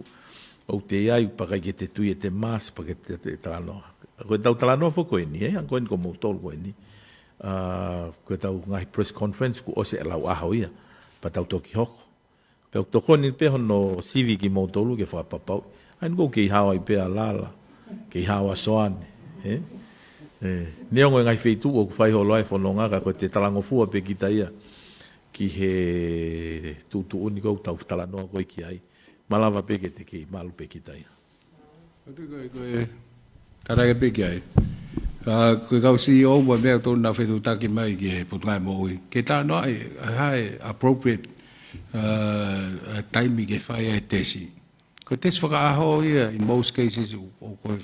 ʻoku te ʻi ai, pea ʻikai ke te tui ʻete mask, pea ʻikai te, te talanoa. Ko ʻetau talanoa foki ko eni, ē, hangē ko eni ko moutolu ko eni. ʻA, ko ʻetau ngaahi press conference kuo ʻosi e lau ʻaho ia, pea tau toki hoko. Pea ʻoku tokoni pē hono sivi kimoutolu ke fakapapauʻi. ʻA ia ʻoku kei hao ai pē ʻa Lala, kei hao ʻa Soane, ē? Ē, neongo e ngaahi feituʻu ʻoku fai holo ai e fononga ka ko ʻete talangofua pē kita ia ki he tuʻutuʻuni ko ē ʻoku tau talanoa ko ē ki ai. Malava pē ke te kei malu pē kita ia. Ko e, ko e, ko e, tarake pē ki ai. ʻA, ko e kau C E O mo e meʻa ʻoku tonu naʻa fetuʻutaki mai ki he Potungāue Moʻui. Ke talanoaʻi, ʻa, ʻa e appropriate, ʻa, ʻa, taimi ke fai ai e tesi. Ko e tesi fakaʻaho ia, in most cases, ʻo, ʻo ko e,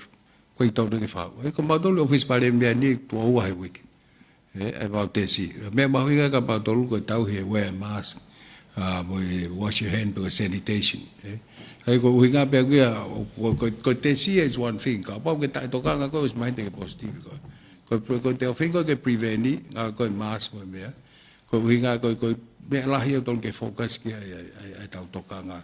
ko e tau ke fai. ʻE, ko mautolu ʻofisi palēmia ni tuʻo ua he uike. ʻE, ʻe vau tesi. Meʻa mahuʻinga ka mautolu ko e tau he wear mask, ʻa, mo e wash your hand, ko e sanitation, ē. ʻA ia ko e ʻuhinga pē ʻaku ia, ʻo, ko, ko, ko e tesi is one thing. Kapau ke taʻetokanga koe, ʻosi mahino te ke positive koe. Ko, ko, ko e ʻuhinga ko e ke prevent, ngāue ko e mask mo e meʻa. Ko e ʻuhinga ko e, ko e meʻa lahi ʻoku tonu ke focus ki ai, ʻa e, ʻa e, ʻa e tau tokanga.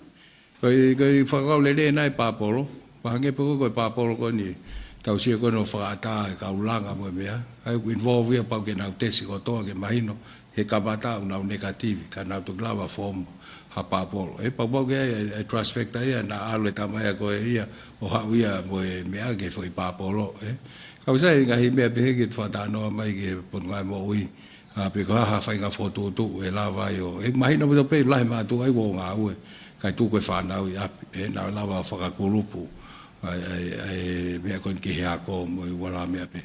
Ko e, ko e fakakaukau lelei ʻena e pāpolo. Pea hangē pē ko e pāpolo ko eni. Tau sio ko eni ʻo fakaʻatā e kau langa mo e meʻa. ʻA ia ʻoku involve ia pau ke nau tesi kotoa ke mahino he kamata ʻoku nau negative, ka nau toki lava form ha pāpolo. ʻE pau pau ke ʻai e, e trust factor ia, naʻa ʻalu e tama ia ko ē ia, ʻo haʻu ia mo e meʻa ki he foʻi pāpolo, ē. Ka ʻoku sai ngaahi meʻa pehē ke fakatalanoa mai ki he Potungāue Moʻui. ʻA, pe ko e hā ha faʻahinga fokotuʻutuʻu ʻe lava ai ʻo, ʻe mahino pē ʻoku lahi mātuʻa ʻoku ngāue, kae tuku e fānau ʻi ʻapi, ʻe, naʻa lava fakakulupu ʻa e, ʻa e, ʻa e meʻa ko eni ki he ako mo e ua la meʻa pē.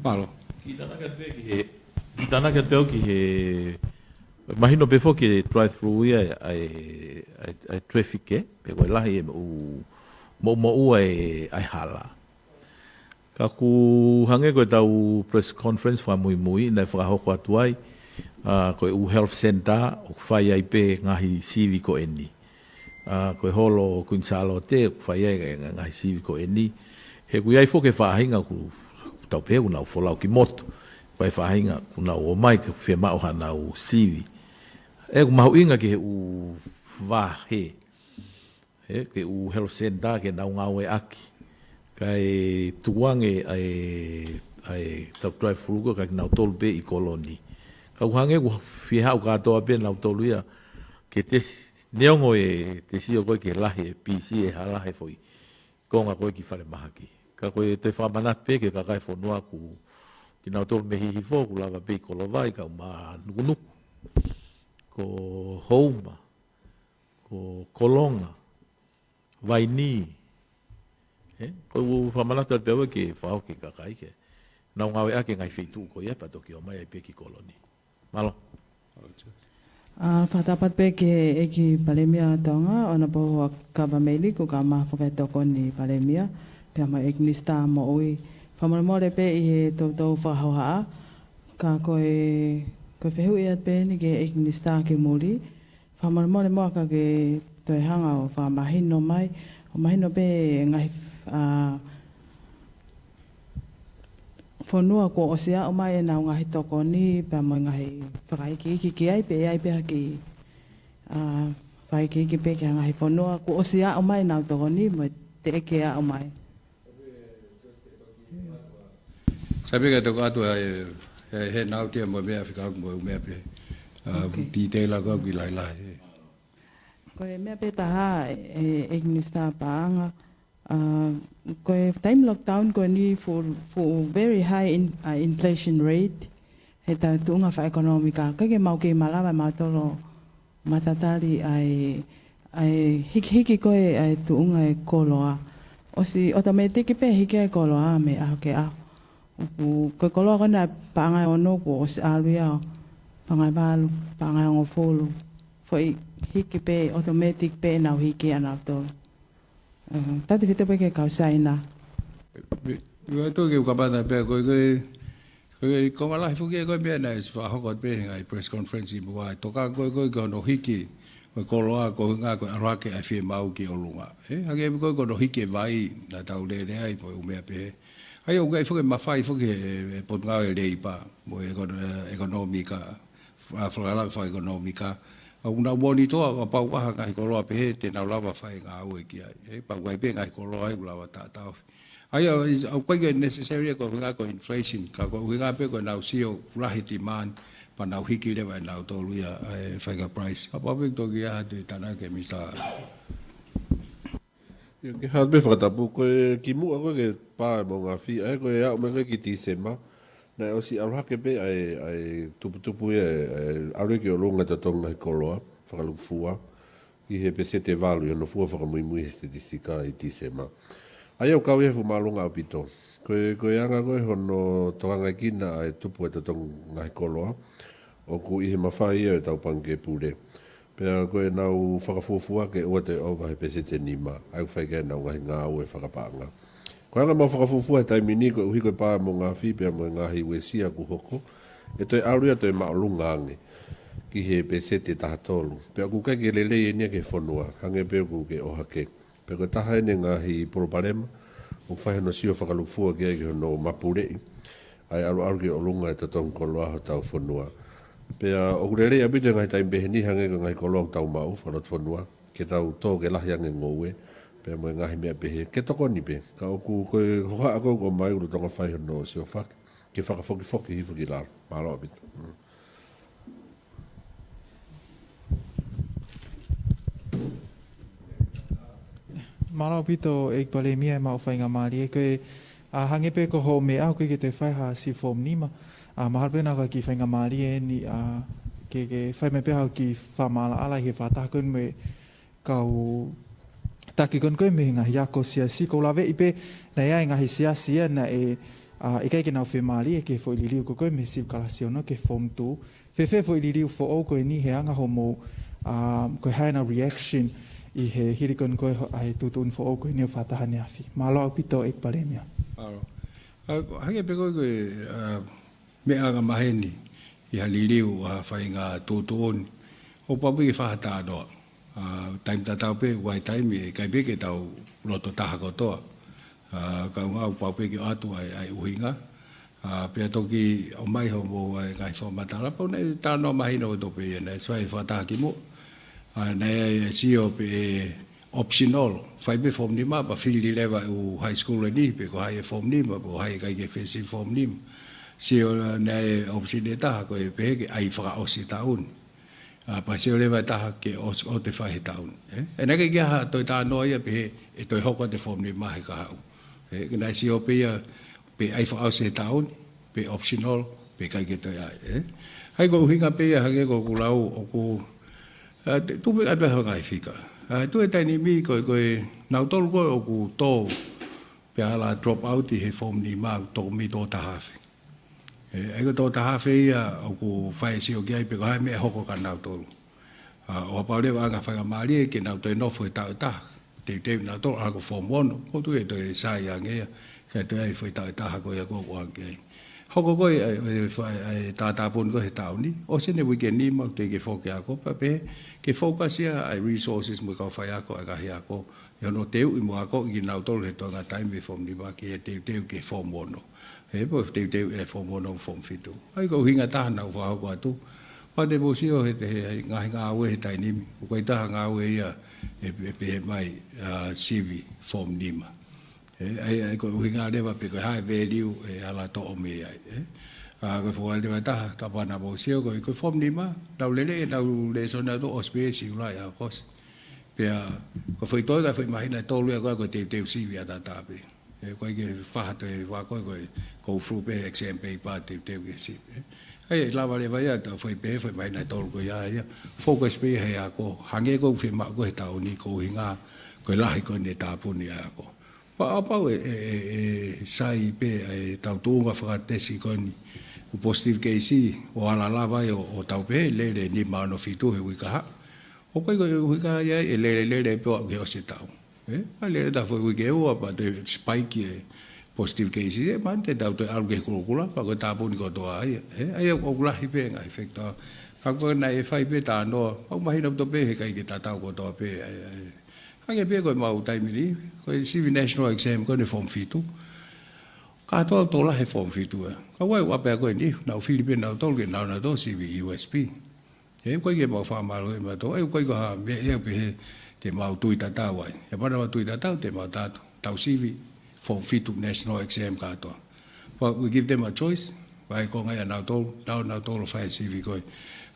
Mālō. Kiʻi tānaki atu pē ki he, kiʻi tānaki atu pē au ki he, mahino pē foki e drive-through ia ʻa e, ʻa e, ʻa e traffic ē, pe ko e lahi e moʻu, moʻu, moʻua e, ʻa e hala. Ka ʻoku hangē ko ʻetau press conference fakamuimui, naʻe fakahoko atu ai, ʻa, ko e ʻū health centre, ʻoku fai ai pē ngaahi sivi ko eni. ʻA, ko e holo ʻo Kuini Sālote, ʻoku fai ai e ngaahi sivi ko eni. He ʻoku ʻi ai foki e faʻahinga ʻoku tau pehē ʻoku nau folau ki motu. Ko e faʻahinga ʻoku nau ō mai ke fiemaʻu haʻanau sivi. ʻE ʻoku mahuʻinga ki he ʻū vahe. He, ki he ʻū health centre ke nau ngāueʻaki. Kae tukuange ʻa e, ʻa e tau drive-through ko ē kia kinautolu pē ʻi Koloni. Ka ʻoku hangē ʻoku fie haʻu kātoa pē nautolu ia ke tesi, neongo e tesi ʻoku ʻikai ke lahi e pisi e hala he foʻi konga ko ē ki falemahaki. Ka ko e toe fakamanatu pē ki he kakai e fonua ʻoku kinautolu mei Hihifo ʻoku lava pē ʻi Kolovai, kau Manukunuku, ko Houma, ko Kolonga, Vaini. Ē, ko u fakamanatu atu pē au ke fakahoko ki he kakai ke nau ngāueʻaki e ngaahi feituʻu ko ia pea toki ō mai ai pē ki Koloni. Mālō. ʻA, fakatapu atu pē ki he ʻEiki Palēmia Tonga, ʻOnapō Huʻakavameili, kuo kau mai fakatokoni Palēmia, pea mo e ʻEiki Minisitā Moʻui. Fakamolemole pē ʻi he toutou fakahohaʻa, ka ko e, ko e fehuʻi atu pē eni ki he ʻEiki Minisitā ki muli, fakamolemole muʻa ka ke toe hanga ʻo fakamahino mai, ʻo mahino pē ngaahi, ʻa, fonua kuo ʻosi aʻu mai ʻenau ngaahi tokoni, pea mo e ngaahi fakaikiiki ki ai, pe ʻe ʻi ai pē ha kiʻi, ʻa, fakaikiiki pē ki ha ngaahi fonua kuo ʻosi aʻu mai ʻenau tokoni, mo e teʻeki aʻu mai. Sai pē ka toki ʻoatu ʻa e, ʻa e handout ia mo e meʻa fika mo e meʻa pē. ʻA, okay. Detail ʻaku ʻoku lahilahi. Ko e meʻa pē taha, ē, ʻEiki Minisitā Paʻanga, ʻA, ko e taimi lockdown ko eni fuʻu, fuʻu very high in, ʻa, inflation rate, he ʻetau tuʻunga fakaʻekonōmika, ʻikai ke mau kei malava mautolu ʻo matatali ʻa e, ʻa e hikihiki ko ē ʻa e tuʻunga e koloa. ʻOsi automatic pē hiki ʻa e koloa mei he ʻaho ki he ʻaho. ʻOku, ko e koloa ko ena paʻanga ʻe ono kuo ʻosi ʻalu ia ʻo paʻanga ʻe valu, paʻanga ʻe hongofulu. Foʻi hiki pē, automatic pē ʻenau hiki ʻanautolu. Tatau pē ki he kau Saina. Ua tu ke u kamata pē ko e, ko e, ko e konga lahi foki ko e meʻa naʻe ʻosi fakahoko pē he ngaahi press conference ʻi muʻa, ʻa e tokanga ko e, ko e, ko hono hiki ʻo e koloa, ko e ʻuhinga ko e ʻalu hake ʻa e fiemaʻu ki ʻolunga. ʻE, hangē ko e, ko hono hiki e vai, naʻa tau lele ai, ko e ʻū meʻa pehē. ʻA ia ʻoku ʻikai foki mafai foki he, he Potungāue Leipa, mo e ekono-, e, ekonōmika, ʻa, fakalakalaka fakaekonōmika. ʻOku nau monitor, kapau ʻoku ʻi ai ha ngaahi koloa pehē, te nau lava fai ngāue ki ai. ʻE, pau ʻoku ʻi ai pē ngaahi koloa ʻoku lava taʻataʻofi. ʻA ia, is, ʻoku ʻikai ke necessary ko e ʻuhinga ko e inflation, ka ko e ʻuhinga pē ko ʻenau sio ʻoku lahi e demand, pea nau hiki leva ʻe nautolu ia, ʻa e faʻahinga price. Kapau pē toki ʻi ai ha toe tānaki, Mister. ʻIo, ke hā pē fakatapu, ko e kimuʻa ko e ke pā e maungafi, ʻa ia ko e aʻu mai ko e ki Tīsema, naʻe ʻosi ʻalu hake pē ʻa e, ʻa e tuputupu ia, ʻa e, ʻa e ʻalu ki ʻolunga e totongi ngaahi koloa fakalukufua, ʻi he peseti ʻe valu ʻi hono fua fakamuimui he statistika ʻi Tīsema. ʻA ia ʻoku kau ia he fuʻu māʻolunga ʻaupito. Ko e, ko e anga ko e hono tokangaekina ʻa e tupu e totongi ngaahi koloa, ʻoku ʻi he mafai ia ʻetau Pangikē Pule. Pea ko ʻenau fakafuofua ke ʻoua toe ʻova he peseti ʻe nima, ʻa ia ʻoku fai ki ai ʻenau ngaahi ngāue fakapaʻanga. Ko e anga ʻemau fakafuofua he taimi ni, koeʻuhi ko e pā e maungafi pea mo e ngaahi uesia kuo hoko, ʻe toe ʻalu ia ʻo toe māʻolunga ange ki he peseti ʻe taha tolu. Pea ʻoku ʻikai ke lelei eni ia ki he fonua, hangē pē ʻoku ke ʻohake. Pea ko e taha eni e ngaahi palopalema ʻoku fai hono sio fakalukufua ki ai ki hono mapuleʻi ʻa e ʻaluʻalu ki ʻolunga e totongi koloa hotau fonua. Pea ʻoku lelei ʻaupito e ngaahi taimi pehē ni, hangē ko e ngaahi koloa ʻoku tau maʻu fakalotofonua, ke tau tō ke lahi ange e ngoue, pea mo e ngaahi meʻa pehē, ke tokoni pē. Ka ʻoku, ko e hohaʻa ko ē ʻoku ʻomai, ʻoku lolotonga fai hono siofaki, ke fakafokifoki hifo ki lalo. Mālō ʻaupito. Mm. Mālō ʻaupito, ʻEiki Palēmia, ʻemau faingamālie. Ko e, ʻa, hangē pē ko hoʻo meʻa, ʻoku ʻikai ke toe fai ha siʻi form nima. ʻA, mahalo pē naʻa ko e kiʻi faingamālie eni, ʻa, ke, ke fai mai pē ha kiʻi fakamaʻalaʻala ʻi he fakataha ko eni mo e kau taki ko eni ko e mei he ngaahi ako siasi. ʻOku ou laveʻi pē naʻe ʻi ai e ngaahi siasi ia naʻe, ʻa, ʻikai ke nau fiemālie ki he foʻi liliu ko ē ko e mei he sivi kalasi ono ki he form two. Fēfē foʻi liliu foʻou ko eni he anga hoʻomou, ʻa, ko e hā ʻenau reaction ʻi he hili ko eni ko e ho-, ʻa e tuʻutuʻuni foʻou ko eni ʻo e fakataha ʻaneafi? Mālō ʻaupito, ʻEiki Palēmia. Mālō. ʻA, hangē pē ko e, ko e, ʻa, meʻa angamaheni ʻi ha liliu ʻa ha faʻahinga tuʻutuʻuni, ʻoku pau pē ke fai ha talanoa. ʻA, taimi tatau pē, ʻoku ʻi ai e taimi ʻe ʻikai pē ke tau loto taha kotoa. ʻA, kae ʻuhinga ʻoku pau pē ke ʻoatu ʻa e, ʻa e ʻuhinga. ʻA, pea toki ʻomai hoʻomou ʻa e ngaahi fakamatala, pau naʻe talanoa mahino kotoa pē ia, naʻe ʻosi fai e fakataha kimuʻa. ʻA, naʻe ʻi ai e sio pē ʻe optional, fai pē form nima, pea fili leva e ʻū high school eni, pe ko hai ʻe form nima, pe ko hai ʻe ʻikai ke fai siʻi form nima. Sio naʻe option ʻe taha, ko e pehē ke ʻai fakaʻosi e taʻu ni. ʻA, pea sio leva e taha ke ʻosi ʻo toe fai he taʻu ni. ʻE? ʻE naʻe ʻikai ke ʻi ai ha toe talanoa ia pehē ʻe toe hoko atu e form nima he kahaʻu. ʻE, ke naʻe sio pē ia pe ʻai fakaʻosi he taʻu ni, pe optional, pe ʻikai ke toe ʻai, ʻe? ʻA ia ko e ʻuhinga pē ia hangē ko ʻeku lau ʻoku, ʻa, te-, tuʻu pē ʻai pē ha ngaahi fika. ʻA, tuʻu he taimi ni ko e, ko e, nautolu ko ē ʻoku tō, pea ʻalu ʻo drop out ʻi he form nima, tō mei tō taha afe. ʻE, ʻa ia ko e tō taha afe ia ʻoku fai e sio ki ai pe ko e hā e meʻa ʻe hoko kia nautolu. ʻA, ʻo kapau leva ʻe anga faingamālie ke nau toe nofo he taʻu ʻe taha, teuteu nautolu ʻalu ko e form ono, ʻoku ou tui ʻe toe sai ange ia, kae toe ʻai foʻi taʻu ʻe taha ko ia ko ē ʻoku ʻoange ki ai. Hoko ko ē ʻa e, ʻa e, ʻa e tātāpuni ko ē he taʻu ni, ʻosi eni e uike nima, teʻeki ke foki ako, pea pehē ke focus ia ʻa e resources mo e kau faiako, ʻa e ngaahi ako, ʻi hono teuʻi mo akoʻi kinautolu he toenga taimi mei he form nima ke teuteu ki he form ono. He pea teuteu e form ono mo e form fitu. ʻA ia ko e ʻuhinga ʻe taha naʻa ku fakahoko atu. Pea te mou sio he, he, he ngaahi ngāue he taimi ni, ʻoku ʻikai ha ngāue ia ʻe, ʻe pehē mai, ʻa, sivi form nima. ʻE, ʻa ia, ʻa ia ko e ʻuhinga leva pe ko e hā e value ʻe ʻalu ʻo toʻo mei ai, ʻe. ʻA, ko e foʻi leva ʻe taha, kapau naʻa mou sio ko e, ko e form nima, nau lele, nau lēsoni ʻalu ʻo ʻosi pē Siulai, ʻAokosi. Pea ko e foʻi toe ka foʻi māhina ʻe tolu ia ko e, ko e teuteu sivi ʻataʻatā pē. ʻE, ko e ke faha te vako ko e, ko e flu pē exam paper teuteu ke sivi. ʻE, ʻa ia ʻe lava leva ia, ta foʻi pē, foʻi māhina ʻe tolu ko ia ia. Focus pē he ako, hangē ko e fiemaʻu ko e he taʻu ni ko e ʻuhinga, ko e lahi ko eni e tāpuni ʻa e ako. Pea ʻapau ʻe, ʻe, ʻe, ʻe sai pē ʻa e tau tuʻunga fakatesi ko eni. ʻO positive case, ʻo ala lava ia ʻo, ʻo tau pē, lele nima ono fitu he uike kahaʻu. ʻOku ʻikai ko e ʻuhinga ia ʻe lele, lele pē ʻo aʻu ke ʻosi e taʻu. ʻE, ʻa lele ta foʻi uike ua pea toe spike e positive case, ʻe, mahalo te tau toe ʻalu ki he kulokula, pea ko e tāpuni kotoa ia. ʻE, ʻa ia ʻoku lahi pē ngaahi factor. Ka ko e naʻe fai pē tā noa, ʻoku mahino ʻaupito pē he ʻikai ke tatau kotoa pē, ʻa ia, ʻa ia. Hangē pē ko e mau taimi ni, ko e sivi national exam ko eni form fitu. Kātoa ʻoku tō lahi e form fitu ē. Ka ʻoku ʻi ai e ʻapi ko eni, nau fili pē nautolu ke nau, nautolu sivi U S P. ʻE, ʻoku ʻikai ke mau fakamālō ʻe mautolu, ʻe, ʻoku ʻikai ko ha meʻa ia pē he te mau tui tatau ai. ʻE, pea naʻa mau tui tatau, te mau tatu, tau sivi, form fitu national exam kātoa. But we give them a choice, ʻa ia ko e ʻuhinga ia nautolu, nau, nautolu fai sivi ko e,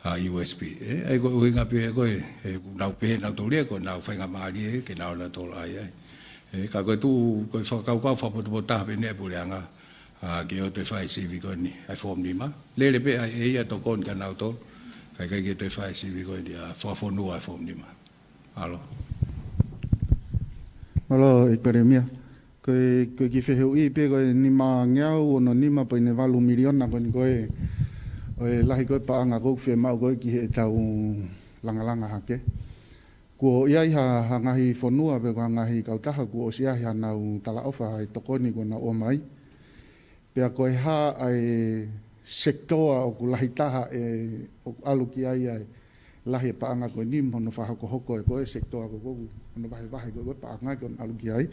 ʻa, U S P. ʻE, ʻa ia ko e ʻuhinga pē ko e, ʻe, nau pehē nautolu ia ko e nau faingamālie ke nau, nautolu ʻai ai. ʻE, ka ko e tuʻu, ko e fakakaukau fakapotopoto taha pē ʻeni ʻa e puleʻanga, ʻa, ke ʻoua toe fai sivi ko eni, ʻa e form nima. Lele pē ʻa e, ʻe ia tokoni kia nautolu, ka ʻikai ke toe fai sivi ko eni, ʻa, fakafonua ʻa e form nima. Mālō. Mālō, ʻEiki Palēmia. Ko e, ko e kiʻi fehuʻi pē ko e nimangeau ono nima poini valu miliona ko eni ko e, ʻo e lahi ko e paʻanga ko ē ʻoku fiemaʻu ko ē ki heʻetau langalanga hake. Kuo ʻi ai ha, ha ngaahi fonua pe ko ha ngaahi kautaha kuo ʻosi ʻi ai hanau talaʻofa ʻa e tokoni kuo nau ʻomai. Pea ko e hā ʻa e sekitoa ʻoku lahi taha ʻe, ʻoku ʻalu ki ai ʻa e lahi e paʻanga ko eni mo hono fakahokohoko ʻe ko e sekitoa ko ē ʻoku hono vahevahe ko ē ko e paʻanga ke ʻalu ki ai.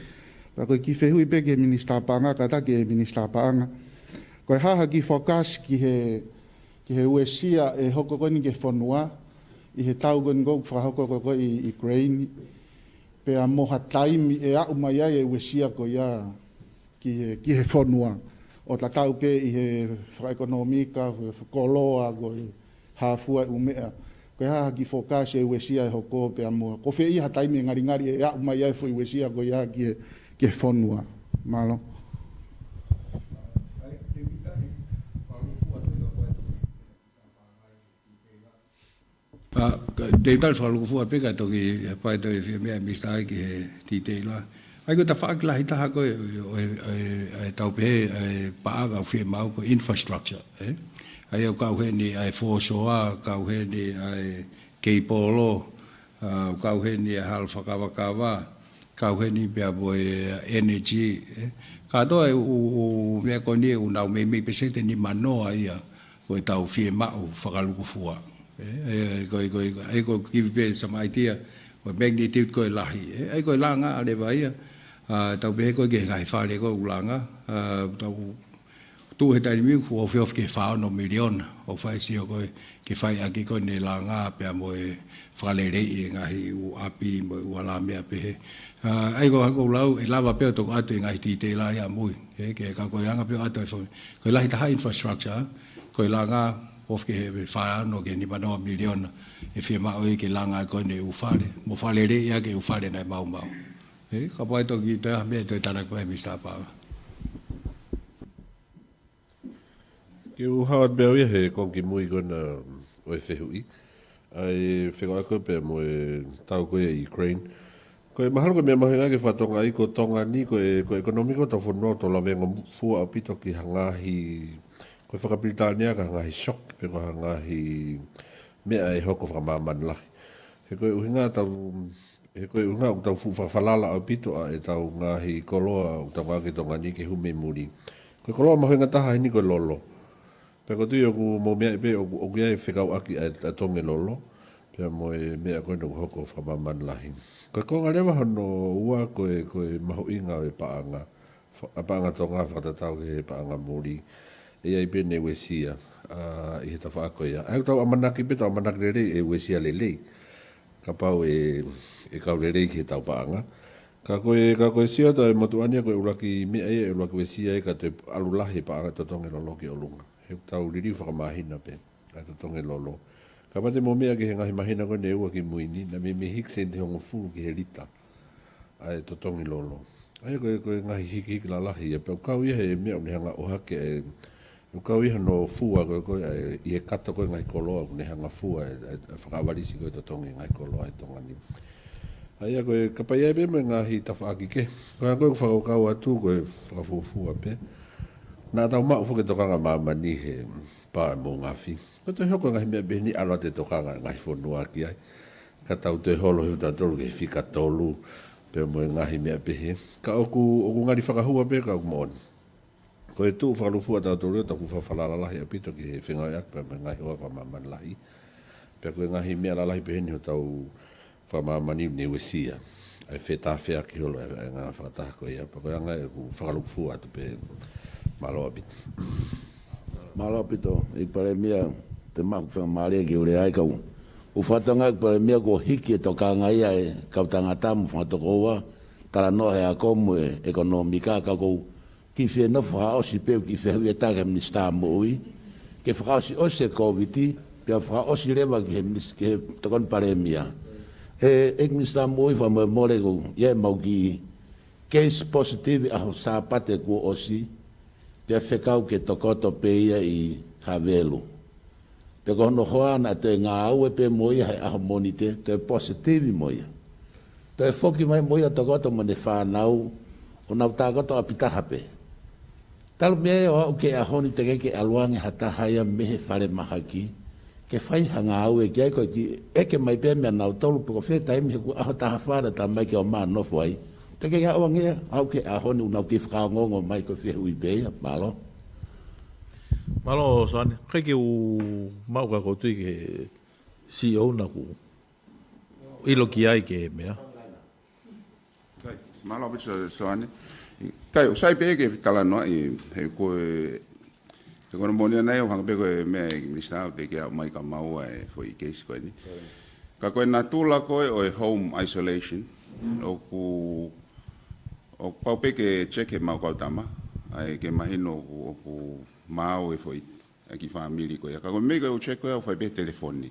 Pea ko e kiʻi fehuʻi pē ki he Minisitā Paʻanga, kātaki ʻe he Minisitā Paʻanga. Ko e hā ha kiʻi forecast ki he, ki he uesia ʻe hoko ko eni ki he fonua, ʻi he tau ko eni ʻoku fakahoko ko ē ʻi Ukraine, pea mo ha taimi ʻe aʻu mai ai e uesia ko ia ki he, ki he fonua. ʻO tatau pē ʻi he fakaʻekonōmika, koloa, ko e hā fua e ʻū meʻa. Ko e hā ha kiʻi forecast e uesia ʻe hoko pea mo, ko fē ia ha taimi ʻe ngalingali ʻe aʻu mai ai e foʻi uesia ko ia ki he, ki he fonua. Mālō. ʻA, ka, te u tali fakalūkufua pē ka toki, ʻe, pea toki fie meʻa Minisitā ki he titeila. ʻA ia ko e tafaʻaki lahi taha ko ē, ʻo e, ʻo e, ʻo e tau pehē, ʻa e paʻanga ʻoku fiemaʻu ko e infrastructure, ʻe? ʻA ia ʻoku kau heni ʻa e fōsoa, kau heni ʻa e keipolo, ʻa, ʻoku kau heni ʻa e hala fakakavakava, kau heni pea mo e energy, ʻe? Kātoa e ʻū, ʻū, ʻū meʻa ko eni ʻoku nau meimei peseti nimanoa ia ʻo ʻetau fiemaʻu fakalūkufua. ʻE, ʻe, ko e, ko e, ʻe, ko e kivi pē some idea, ko e magnitude ko e lahi. ʻE, ʻa ia ko e langa leva ia, ʻa, tau pehē ko ē ki he ngaahi fale ko ē ʻoku langa, ʻa, tau tuʻu he taimi ni kuo ofi ofi ki he fā ono miliona, ʻo fai sio ko ē ke fai ʻaki ko eni e langa pea mo e fakaleleiʻi e ngaahi ʻū ʻapi mo e ʻū hala meʻa pehē. ʻA, ʻa ia ko e hā ʻoku ou lau, ʻe lava pē ʻo toki ʻoatu e ngaahi titeila ia ʻamui. ʻE, ke ka ko e anga pē ʻo ʻoatu e fo-, ko e lahi taha infrastructure, ko e langa ofi ki he fā ono ki he nimanoa miliona ʻe fiemaʻu ia ke langa ko eni e ʻū fale. Mo fakaleleiʻi ʻaki e ʻū fale naʻe maumau. ʻE, kapau ʻe toki toe ʻi ai ha meʻa ʻe toe tānaki mai Minisitā Paʻanga. Ke u hao atu pē au ia he konga kimui ko ena ʻo e fehuʻi. ʻA e fekauʻaki pea mo e tau ko ē ʻi Ukraine. Ko e mahalo ko e meʻa mahuʻinga ke fakatonga ai ko Tonga ni ko e, ko e ʻekonōmika ʻo hotau fonua ʻoku tau lavengofua ʻaupito ki ha ngaahi, ko e faka-Pilitānia ka ha ngaahi shock, pe ko ha ngaahi meʻa ʻe hoko fakamāmani lahi. He ko e ʻuhinga tau, he ko e ʻuhinga ʻoku tau fuʻu fakafalala ʻaupito ʻa ʻetau ngaahi koloa ʻoku tau ngāueʻaki ʻi Tonga ni ke hū mei muli. Ko e koloa mahuʻinga taha heni ko e lolo. Pea ʻoku ou tui ʻoku mou meaʻi pē ʻoku, ʻoku ʻi ai e fekauʻaki ʻa e, ʻa e tonge lolo. Pea mo e meʻa ko ena ʻoku hoko fakamāmani lahi. Ko e konga leva hono ua ko e, ko e mahuʻinga ʻo e paʻanga. Fa-, ʻa e paʻanga Tonga fakatatau ki he paʻanga muli. ʻE ʻi ai pē ʻene uesia, ʻa, ʻi he tafaʻaki ko ia. ʻA ia ʻoku tau ʻamanaki pē, tau ʻamanaki lelei ʻe uesia lelei. Kapau ʻe, ʻe kau lelei ki heʻetau paʻanga. Ka ko e, ka ko e sio atu ʻa e motuʻa ni ia ko e ʻuluaki meʻa ia ʻe ʻuluaki uesia ai ka toe ʻalu lahi e paʻanga totongi lolo ki ʻolunga. He ʻoku tau liliu fakamāhina pē ʻa e totongi lolo. Kapau te mou meʻa ki he ngaahi māhina ko eni ʻe ua kimui ni, naʻe meimei hiki sēniti hongofulu ki he lita ʻa e totongi lolo. ʻA ia ko e, ko e ngaahi hikihiki lalahi ia, pea ʻoku kau ia he meʻa ʻoku ne hanga ʻohake, ʻe, ʻoku kau ia hono fua ko e, ko e, ʻa e, ʻi he kato ko e ngaahi koloa, ʻoku ne hanga fua, ʻe, ʻe, ʻe fakaʻavalisi ko e totongi ngaahi koloa ʻi Tonga ni. ʻA ia ko e, kapau ʻe ʻi ai pē mo e ngaahi tafaʻaki kehe. Ko e ʻuhinga ko e fakakaukau atu ko e fakafuofua pē. Naʻa tau maʻu foki e tokanga māmani he pā ʻe Moʻungafi. Ko e toe hoko e ngaahi meʻa pē ni ʻalu atu e tokanga ngaahi fonua ki ai. Ka tau toe holo he tautolu ki he fika tolu, pea mo e ngaahi meʻa pehē. Ka ʻoku, ʻoku ngali fakahua pē ka ʻoku moʻoni. Ko e tuʻu fakalūkufua ʻa tautolu ia, tau fuʻu fakafakalalahi ʻaupito ki he fengāueʻaki pea mo e ngaahi hoa fakamāmani lahi. Pea ko e ngaahi meʻa lalahi pehē ni hotau fakamāmani ʻoku ne uesia ʻa e fetāfeaki holo ʻa e, ʻa e ngaahi fakataha ko ia. Pea ko e ʻuhinga ʻeku fakalūkufua atu pē. Mālō ʻaupito. Mālō ʻaupito, ʻEiki Palēmia, te mau fakamālō ki he lea ʻa e kau. ʻOku ou fakatokangaʻi ʻEiki Palēmia kuo hiki e tokanga ia ʻa e kau tangata mo e fanga tokoua, talanoa he ako mo e ʻekonōmika, ka ʻoku ou kiʻi fie nofo fakaʻosi pē ʻo kiʻi fehuʻi ʻe taha ki he Minisitā Moʻui, ke fakaʻosiʻosi e Kōviti, pea fakaʻosi leva ki he minis-, ki he Tokoni Palēmia. ʻE, ʻEiki Minisitā Moʻui, fakamolemole ʻoku ʻi ai ʻemau kiʻi case positive ʻaho Sāpate kuo ʻosi, pea fekau ke tokoto pē ia ʻi Havelu. Pea ko hono hoa naʻe toe ngāue pē mo ia he ʻaho Mōnite, toe positive mo ia. Toe foki mai mo ia ʻo tokoto mo ʻene fānau, ʻo nau tokoto ʻapi taha pē. Talu mei ai ʻo aʻu ki he ʻaho ni teʻeki ke ʻalu ange ha taha ia mei he falemahaki ke fai ha ngāue ki ai, ko e kiʻi ʻeke mai pē meia nautolu pe ko fē taimi he kuo ʻaho taha fā naʻa tau mai ke ō mai ʻo nofo ai. Teʻeki ke aʻu ange ia, aʻu ki he ʻaho ni ʻoku nau kiʻi fakaongoongo mai, ko e fehuʻi pē ia. Mālō. Mālō Soane, ʻikai ke u maʻu ka ʻoku ou tui ki he C E O naʻa ku ʻilo ki ai ki he meʻa. Kai, mālō ʻaupito Soane. Kai, ʻoku sai pē ke talanoaʻi, he ko e, he ko e moʻoni ʻanai ʻoku hangē pē ko e meʻa ʻa e Minisitā ʻoku teʻeki aʻu mai kia maua e foʻi case ko eni. Ka ko e natula ko ē ʻo e home isolation, ʻoku, ʻoku pau pē ke check ʻe he maʻu kau tama, ʻa ia ke mahino ʻoku, ʻoku maau e foʻi, ʻa e kiʻi fāmili ko ia. Ka ko e meʻa ko ē ʻoku check ko ē ʻoku fai pē he telefoni.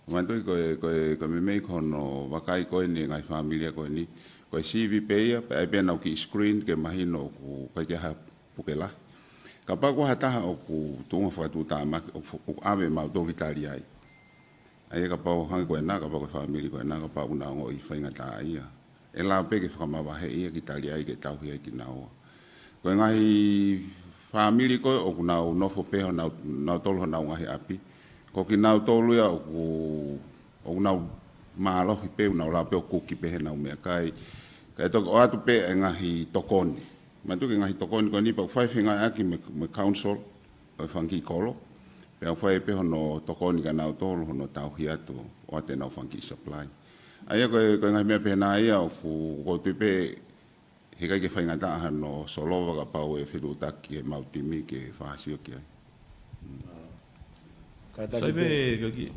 Manatuʻi ko e, ko e, ko e meimei ko hono vakai ko eni e ngaahi fāmili ko eni, ko e sivi pē ia, pea ʻai pē ʻenau kiʻi screen ke mahino ʻoku ʻikai ke ʻi ai ha puke lahi. Kapau ko ha taha ʻoku tuʻunga fakatuʻutāmaki, ʻoku, ʻoku ʻave mautolu ki tali ai. ʻA ia kapau hangē ko ena, kapau ko e fāmili ko ena, kapau ʻoku nau ongoʻi faingataʻaʻia, ʻe lava pē ke fakamavaheʻi ia ki tali ai ke tauhi ai kinaua. Ko e ngaahi fāmili ko ē ʻoku nau nofo pē honau, nautolu honau ngaahi ʻapi, ko kinautolu ia ʻoku, ʻoku nau mālohi pē, ʻoku nau lava pē ʻo kuki pē heʻenau meʻakai. Kae toki ʻoatu pē e ngaahi tokoni. Manatuʻi ko e ngaahi tokoni ko eni pea ʻoku fai fengāueʻaki mo e, mo e council ʻo e fanga kiʻi kolo. Pea ʻoku fai pē hono tokoni kia nautolu, hono tauhi atu ʻo ʻoatu ʻenau fanga kiʻi supply. ʻA ia ko e, ko e ngaahi meʻa pehē nai ia ʻoku, ʻoku ou tui pē heʻikai ke faingataʻa hano solova kapau ʻe fetuʻutaki ʻemau timi ke fakasio ki ai. Kātaki Sai pē, pē. Ka ki-,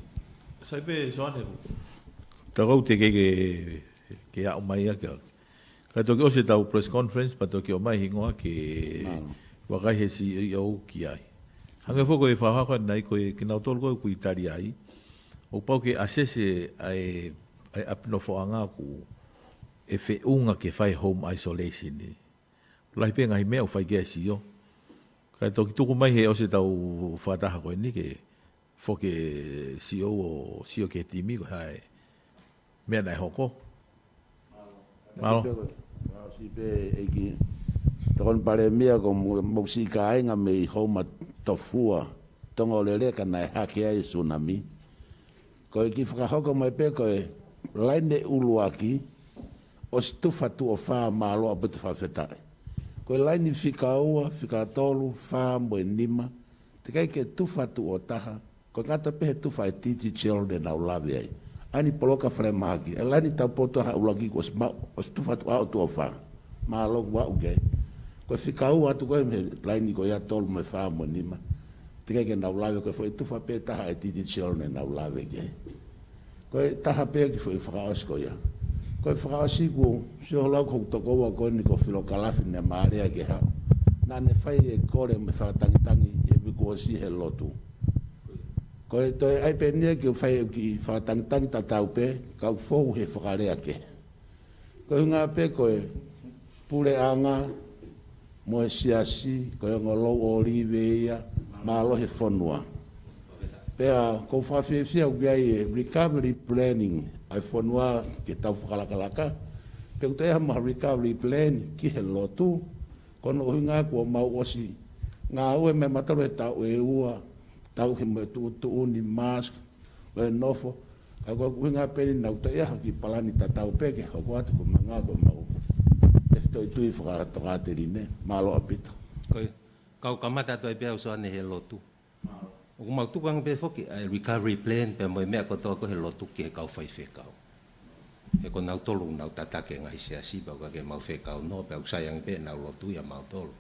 sai pē Soane. Tau kau teʻeki ke, ke aʻu mai ia kia. Ka toki ʻosi ʻetau press conference, pea toki ō mai hingoa ke Mālō. Vakai he C E O ki ai. Hangē foki ko e fakahoko ʻanai ko e kinautolu ko ē ʻoku ʻi tali ai, ʻoku pau ke assess ʻa e, ʻa e ʻapi nofoʻanga ʻoku ʻe feʻunga ke fai home isolation ni. Lahi pē ngaahi meʻa ʻoku fai ki ai e C E O. Ka toki tuku mai he ʻosi ʻetau fakataha ko eni ke foki e C E O ʻo sio ki he timi ko e hā e meʻa naʻe hoko. Mālō. Mālō. Fakaʻosi pē ʻEiki Tokoni Palēmia, ko mo-, mo siʻi kāinga mei Houmatofua, Tonga ʻo Lele ka naʻe hake ai e sunami. Ko e kiʻi fakahoko mai pē ko e laine ʻuluaki, ʻosi tufa tuʻo fā, mālō ʻaupito, fakafetaʻi. Ko e laine fika ua, fika tolu, fā mo e nima, teʻeki ke tufa tuʻo taha, ko e ngata pē he tufa e Digicel ne nau lave ai. ʻA eni poloka falemahaki, e laine taupotu ʻa e ʻuluaki kuo ʻosi maʻu, ʻosi tufa tuʻo, aʻu tuʻo fā. Mālō kuo aʻu ki ai. Ko e fika ua atu ko ē mei he laine ko ia tolu mo e fā mo e nima, teʻeki ke nau lave, ko e foʻi tufa pē taha e Digicel ne nau lave ki ai. Ko e taha pē kiʻi foʻi fakaʻosi ko ia. Ko e fakaʻosi kuo sio holo au ki hoku tokoua ko eni ko Filokalafi, ne ma lea ki ai. Naʻa ne fai e kole mo e fakatangitangi he uike kuo ʻosi he lotu. Ko e toe ʻai pē eni ia ke u fai ʻeku kiʻi fakatangitangi tatau pē, kau fou he fakalea kehe. Ko e ʻuhinga pē ko e puleʻanga mo e siasi, ko e ongo lou ʻōlive ia, mālō he fonua. Pea ʻoku ou fakafiefia ʻoku ʻi ai e recovery planning ʻa e fonua ke tau fakalakalaka. Pea ʻoku toe ʻi ai ha mau recovery plan ki he lotu, ko hono ʻuhinga kuo mau ʻosi ngāue mai matalo he taʻu ʻe ua, tau he mo e tuʻutuʻuni mask, ʻo e nofo, ka ko e ʻuhinga pē eni naʻa ku toe ʻai ha kiʻi palani tatau pē ke hoko atu ko e ʻuhinga ko e mau ʻe fitoitui fakatokāteline, mālō ʻaupito. Ko e, kau kamata atu ai pē au Soane he lotu. ʻOku mau tuku ange pē foki ʻa e recovery plan pea mo e meʻa kotoa ko ē he lotu ki he kau faifekau. He ko nautolu ʻoku nau tataki e ngaahi siasi pea ʻoku ʻikai ke mau fekau noa pea ʻoku sai ange pē ʻenau lotu ia mautolu.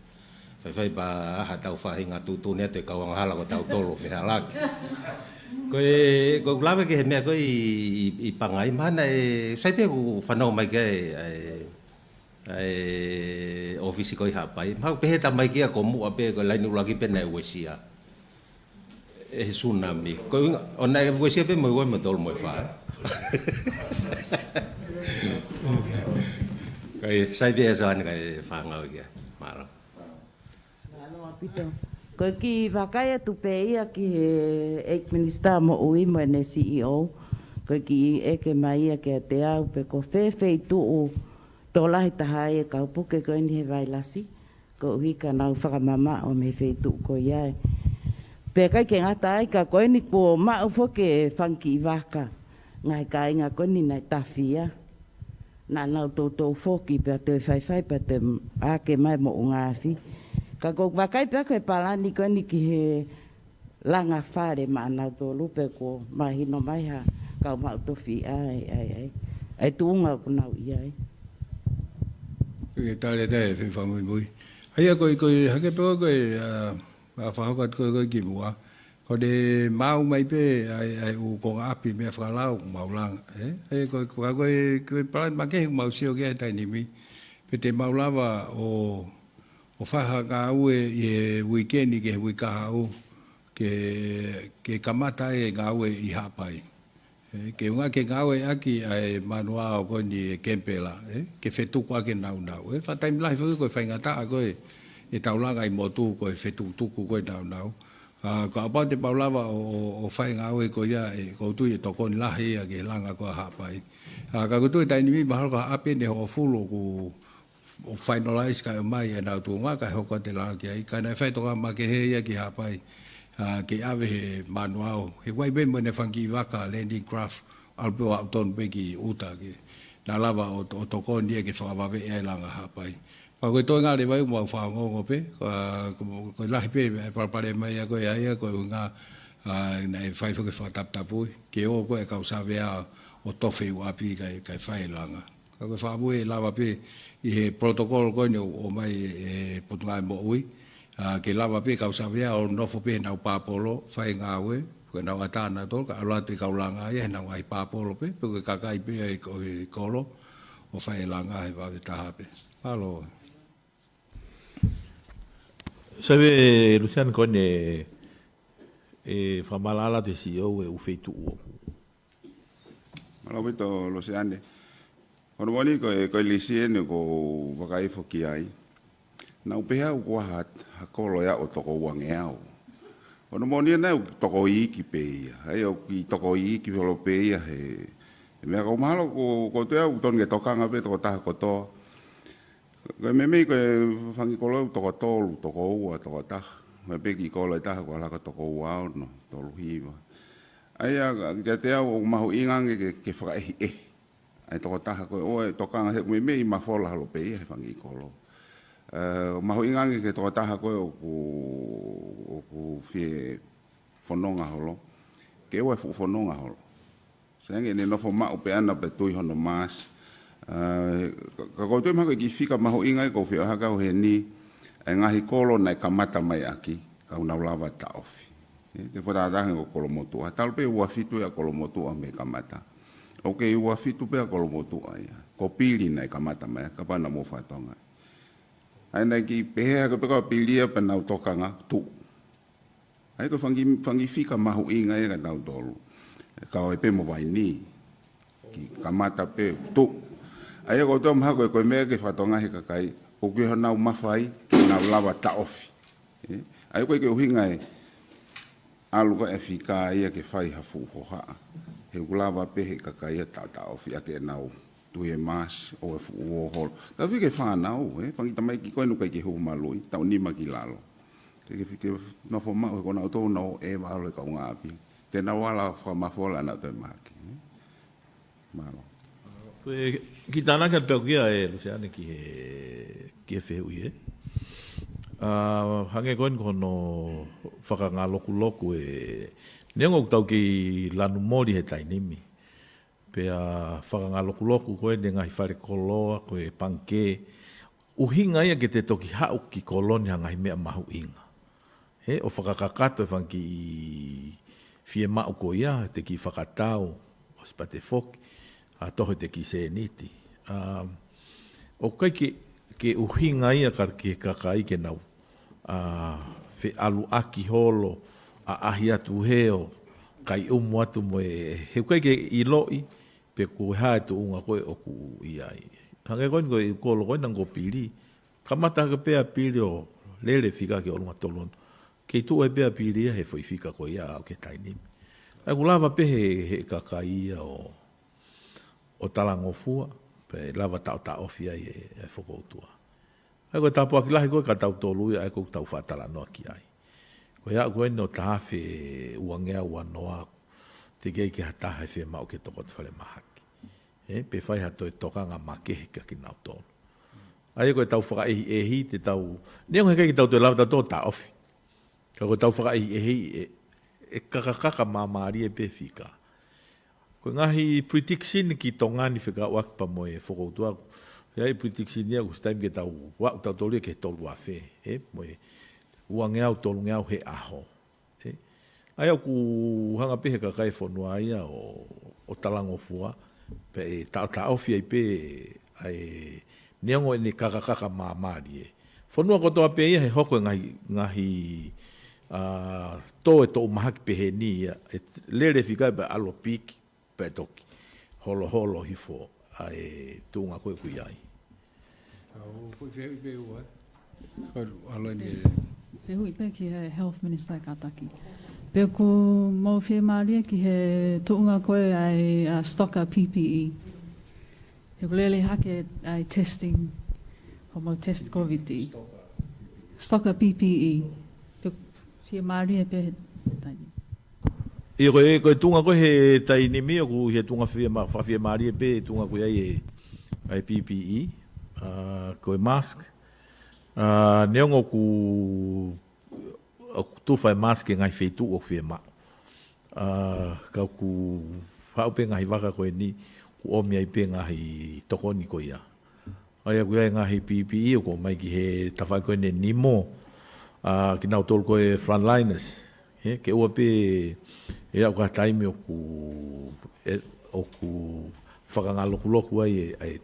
Faifai pea ʻai haʻatau faʻahinga tuʻutuʻuni atu e kau angahala ko tautolu ʻo fehalaki. Ko e, ko ʻeku lave ki he meʻa ko ē ʻi, ʻi, ʻi Pangai mahalo ʻe, sai pē ʻoku fanongo mai ki ai ʻa e, ʻa e ʻōfisi ko ē ʻi Haʻapai. Mahalo pehē ta mai kia ko muʻa pē ko e laine ʻuluaki pē naʻe uesia ʻe he sunami. Ko e ʻuhinga, ʻo naʻe uesia pē mo e ua mo e tolu mo e fā. Ko e sai pē ʻa Soane kae fānau kia. Mālō. Mālō ʻaupito. Ko e kiʻi vakai atu pē ia ki he ʻEiki Minisitā Moʻui mo ʻene C E O. Ko e kiʻi ʻeke mai ia kiate au pe ko fē feituʻu tokolahi taha ai e kau puke ko eni he vailasi. Koeʻuhi ka nau fakamamaʻo mei he feituʻu ko ia ē. Pea ʻikai ke ngata ai ka ko eni kuo maʻu foki e fanga kiʻi vaka. Ngaahi kāinga ko eni naʻe tafi ia. Naʻa nau toutou foki pea toe faifai pea toe ake mai moʻunga afi. Ka ʻoku ou vakai pē au ki he palani ko eni ki he langa fale maʻanautolu pe kuo mahino mai ha kau maʻu tofiʻa ʻa e, ʻa e, ʻa e, ʻa e tuʻunga ʻoku nau ʻi ai. Ke tale atu e fai fakamuimui. ʻA ia ko e, ko e, hake pē ko e, ʻa, ʻa fakahoko atu ko e, ko e kimuʻa. Ko ʻene maʻu mai pē ʻa e, ʻa e ʻū konga ʻapi meʻa fakalao ʻoku mau langa, ē? ʻA ia ko e, ko e, ko e, ko e palani makehe ʻoku mau sio ki ai he taimi ni. Pe te mau lava ʻo, ʻo fai ha ngāue ʻi he uike ni ki he uike kahaʻu ke, ke kamata e ngāue ʻi Haʻapai. ʻE, ke ʻuhinga ke ngāueʻaki ʻa e manuao ko eni ʻe Kemipela, ē, ke fetuku ʻaki e nāunau. ʻE, fakataimi lahi foki ko e faingataʻa ko ē ʻetau langa ʻi motu ko e fetukutuku ko e nāunau. ʻA, kapau te mau lava ʻo, ʻo, ʻo fai e ngāue ko ia ʻe, ʻoku ou tui ʻe tokoni lahi ia ki he langa ko ē ʻa Haʻapai. ʻA, ka ʻoku ou tui he taimi ni mahalo ko Haʻapai ʻe hongofulu ʻoku ʻo finalize kae ʻomai ʻenau tuʻunga kae hoko atu e langa ki ai. Ka naʻe fai e toka makehe ia ki Haʻapai, ʻa, ke ʻave he manuao. He ʻoku ʻi ai pē mo ʻene fanga kiʻi vaka landing craft, ʻalu pē ʻo aʻu tonu pē ki ʻuta ke na lava ʻo, ʻo tokoni ia ke fakavaveʻi ai e langa ʻa Haʻapai. Pea ko e toenga leva ia ʻoku mau fanongo pē, ʻa, ko, ko e lahi pē e palopalema ia ko ē ʻa ia ko e ʻuhinga, ʻa, naʻe fai foki e fakataputapui, ke ō ko ē e kau savea ʻo tofe e ʻū ʻapi kae, kae fai e langa. Ka ko e fakamoʻoni ʻe lava pē ʻi he protocol ko eni ʻoku ʻomai ʻe he Potungāue Moʻui, ʻa, ke lava pē e kau savea ʻo nofo pē ʻi heʻenau pāpolo, fai e ngāue, ko ʻenau ʻatā ʻanautolu, kae ʻalu atu e kau langa ia ʻi heʻenau ngaahi pāpolo pē, pe ko e kakai pē ʻi he ko-, ʻi he kolo, ʻo fai e langa he vave taha pē. Mālō. Sai pē Luseane ko eni ʻe fakamaʻalaʻala atu ʻe he C E O e ʻū feituʻu ʻoku. Mālō ʻaupito Luseane. Ko hono moʻoni ko e, ko e lisi eni ʻoku ou vakai foki ai. Naʻa ku pehē au kuo ʻi ai ha, ha kolo ʻe aʻu ʻo toko uangeau. Ko hono moʻoni eni ʻoku toko iiki pē ia. ʻA ia ʻoku kiʻi toko iiki holo pē ia he, he meʻa ka ʻoku mahalo ko, ko e toe ʻoku tonu ke tokanga pē tokotaha kotoa. Ko e meimei ko e fanga kiʻi kolo ʻoku toko tolu, toko ua, toko taha. Ko e pē kiʻi kolo ʻe taha ʻoku ʻalu hake ʻo toko ua ono, tolu hiva. ʻA ia, kiate au ʻoku mahuʻinga ange ke, ke fakaʻehiʻehi ʻa e tokotaha ko ē ʻoku tokanga he meimei mafola holo pē ia he fanga kiʻi kolo. ʻE, mahuʻinga ange ki he tokotaha ko ē ʻoku, ʻoku fie fononga holo. Ke ʻoua ʻe fuʻu fononga holo. Sai ange ʻene nofo maʻu pē ʻana pea tui hono maasi. ʻE, ka, ka ʻoku ou tui mahalo ko e kiʻi fika mahuʻinga ia ʻoku ou fie ʻohake au heni, ʻa e ngaahi kolo naʻe kamata mai ʻaki, ka ʻoku nau lava taʻofi. ʻE, te u fakatātā ange ko Kolomotuʻa. Talu pē ua fitu ia ʻa Kolomotuʻa mei he kamata. ʻOku kei ua fitu pē ʻa Kolomotuʻa ia. Ko Pili naʻe kamata mai, kapau naʻa mou fakatokangaʻi. ʻA ia naʻe kiʻi pehē hake pē ko Pili ia pea nau tokanga, tuʻu. ʻA ia ko e fanga kiʻi, fanga kiʻi fika mahuʻinga ia kia tautolu. Ka ʻoku ʻi ai pē mo vaini. Kiʻi kamata pē, tuʻu. ʻA ia ko e tau mahalo ko e, ko e meʻa ke fakatokangaʻi he kakai, ʻoku ʻi ai honau mafai, ke nau lava taʻofi. Ē? ʻA ia ko e ʻuhinga e, ʻalu ko e fika ia ke fai ha fuʻu hohaʻa. He ʻoku lava pē he kakai ia taʻotaʻofi ʻaki ʻenau tui e mask ʻo e fuʻu uō holo. Taʻofi ki he fānau, ē, fanga kiʻi tamaiki ko eni ʻoku ʻikai ke hū maluʻi, taʻu nima ki lalo. Ke, ke, ke nofo maʻu he ko nautolu nau ʻeva ʻalu he kaungāʻapi. Te nau ala fakamafola naʻa toe mahaki, ē. Mālō. Ko e kiʻi tānaki atu pē ʻaku ia ē, Luseane, ki he, ki he fehuʻi ē. ʻA, hangē ko eni ko hono fakangalokuloku ē, neongo ʻoku tau kei lanu moli he taimi ni. Pea fakangalokuloku ko eni ngaahi fale koloa, ko e pangikē, ʻuhinga ia ke te toki haʻu ki kolo ni ha ngaahi meʻa mahuʻinga. He ʻo fakakakato e fanga kiʻi fiemaʻu ko ia, te kiʻi fakatau, ʻosi pē te foki, ʻa toho te kiʻi sēniti. ʻA, ʻoku ʻikai ke, ke ʻuhinga ia ka ke kakai ke nau, ʻa, feʻaluʻaki holo, ʻaʻahi atu he ʻo kai ʻumu atu mo e, he ʻoku ʻikai ke ʻiloʻi, pe ko e hā e tuʻunga ko ē ʻoku ʻi ai. Hangē ko eni ko e kolo ko ena ko Pili, kamata hake pē ʻa Pili ʻo lele fika ki ʻolunga tolu. Kei tuʻu ai pē ʻa Pili ia he foʻi fika ko ia ʻo aʻu ki he taimi ni. ʻA ia ʻoku lava pē he, he kakai ia ʻo, ʻo talangofua, pea lava taʻotaʻofi ai e, e fokoutua. ʻA ia ko e tāpuaki lahi ko ē kia tautolu ia, ʻa ia ʻoku tau faʻa talanoa ki ai. Ko e aʻu ko eni ʻo taha afe uangeau uanoa, teʻeki ai ke ha taha ʻe fiemaʻu ke tokoto falemahaki. Ē, pe fai ha toe tokanga makehe kia kinautolu. ʻA ia ko e tau fakaʻehiʻehi, te tau, neongo he ʻikai ke tau toe lava tautolu taʻofi. Ka ko e tau fakaʻehiʻehi ē, ʻe kakakaka māmālie pē fika. Ko e ngaahi prediction ki Tonga ni fekauʻaki pea mo e fokoutua. ʻI ai prediction ia ʻoku ʻosi taimi ke tau, ʻoku tautolu ia ki he tolu afe, ē, mo e uangeau, tolungeau he ʻaho. Ē? ʻA ia ʻoku hanga pē he kakai e fonua ia ʻo, ʻo talangofua, pea ʻe taʻotaʻofi ai pē, ʻa e neongo ʻene kakakaka māmālie. Fonua kotoa pē ia he hoko e ngaahi, ngaahi, ʻa, tō e toʻu mahaki pehē ni ia, ʻe lele fika pea ʻalu ʻo piki, pea toki holoholo hifo ʻa e tuʻunga ko ē ʻoku ʻi ai. ʻOku ou fehuʻi pē ua, ē? Ko e ʻalu eni ē. Fehuʻi pē ki he Health Minister kātaki. Pe ʻoku mou fiemālie ki he tuʻunga ko ē ʻa e, ʻa, stock ʻa P P E. He ʻoku lele hake ʻa e testing, hoʻomou test COVID. Stock ʻa P P E. Pe ʻoku fiemālie pē he taimi ni. ʻIo ko e, ko e tuʻunga ko ē he taimi ni ʻoku ʻi he tuʻunga fiema-, fakafiemālie pē tuʻunga ko ē ʻa e, ʻa e P P E, ʻa, ko e mask, ʻa, neongo ʻoku, ʻoku tufa e mask he ngaahi feituʻu ʻoku fiemaʻu. ʻA, ka ʻoku haʻu pē ngaahi vaka ko eni, ʻoku ʻomi ai pē ngaahi tokoni ko ia. ʻA ia ʻoku ʻi ai e ngaahi P P E ʻoku ʻomai ki he tafaʻaki ko eni ʻe nimo, ʻa, kinautolu ko e frontliners. He, ke ʻoua pē ʻe aʻu ki ha taimi ʻoku, ʻe, ʻoku fakangalokuloku ai e, ʻa e,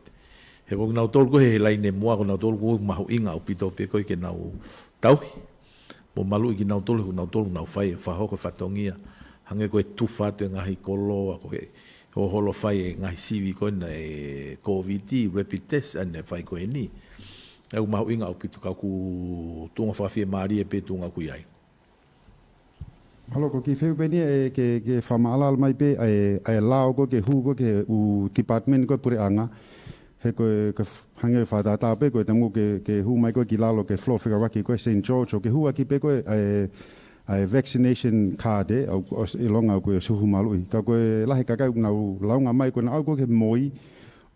he ko kinautolu ko ē he, he laine muʻa, ko kinautolu ʻoku mahuʻinga ʻaupito pē ko ē ke nau tauhi mo maluʻi kinautolu, he ko kinautolu ʻoku nau fai e fakahoko e fatongia. Hangē ko e tufa atu e ngaahi koloa, ko e holoholo fai e ngaahi sivi ko ena e COVID, rapid test, ʻa ena ʻe fai ko eni. ʻOku mahuʻinga ʻaupito ka ʻoku tuʻunga fakafiemālie pē tuʻunga ʻoku ʻi ai. Mālō, ko e kiʻi fehuʻi pē eni ē ke, ke fakamaʻalaʻala mai pē ʻa e, ʻa e lao ko ē ke hū ko ē ki he ʻū department ko ē puleʻanga. He ko e, ko e f-, hangē fakatātā pē ko e taimi ko ē ke, ke hū mai ko ē ki lalo ki he floor fekauʻaki ko ē Saint George ʻo ke hū ʻaki pē ko ē ʻa e, ʻa e vaccination card ē, ʻoku, ʻoku ʻilonga ʻoku ʻosi hū maluʻi. Ka ko e lahi e kakai ʻoku nau lāunga mai ko ʻenau ō ko ē ki he moi,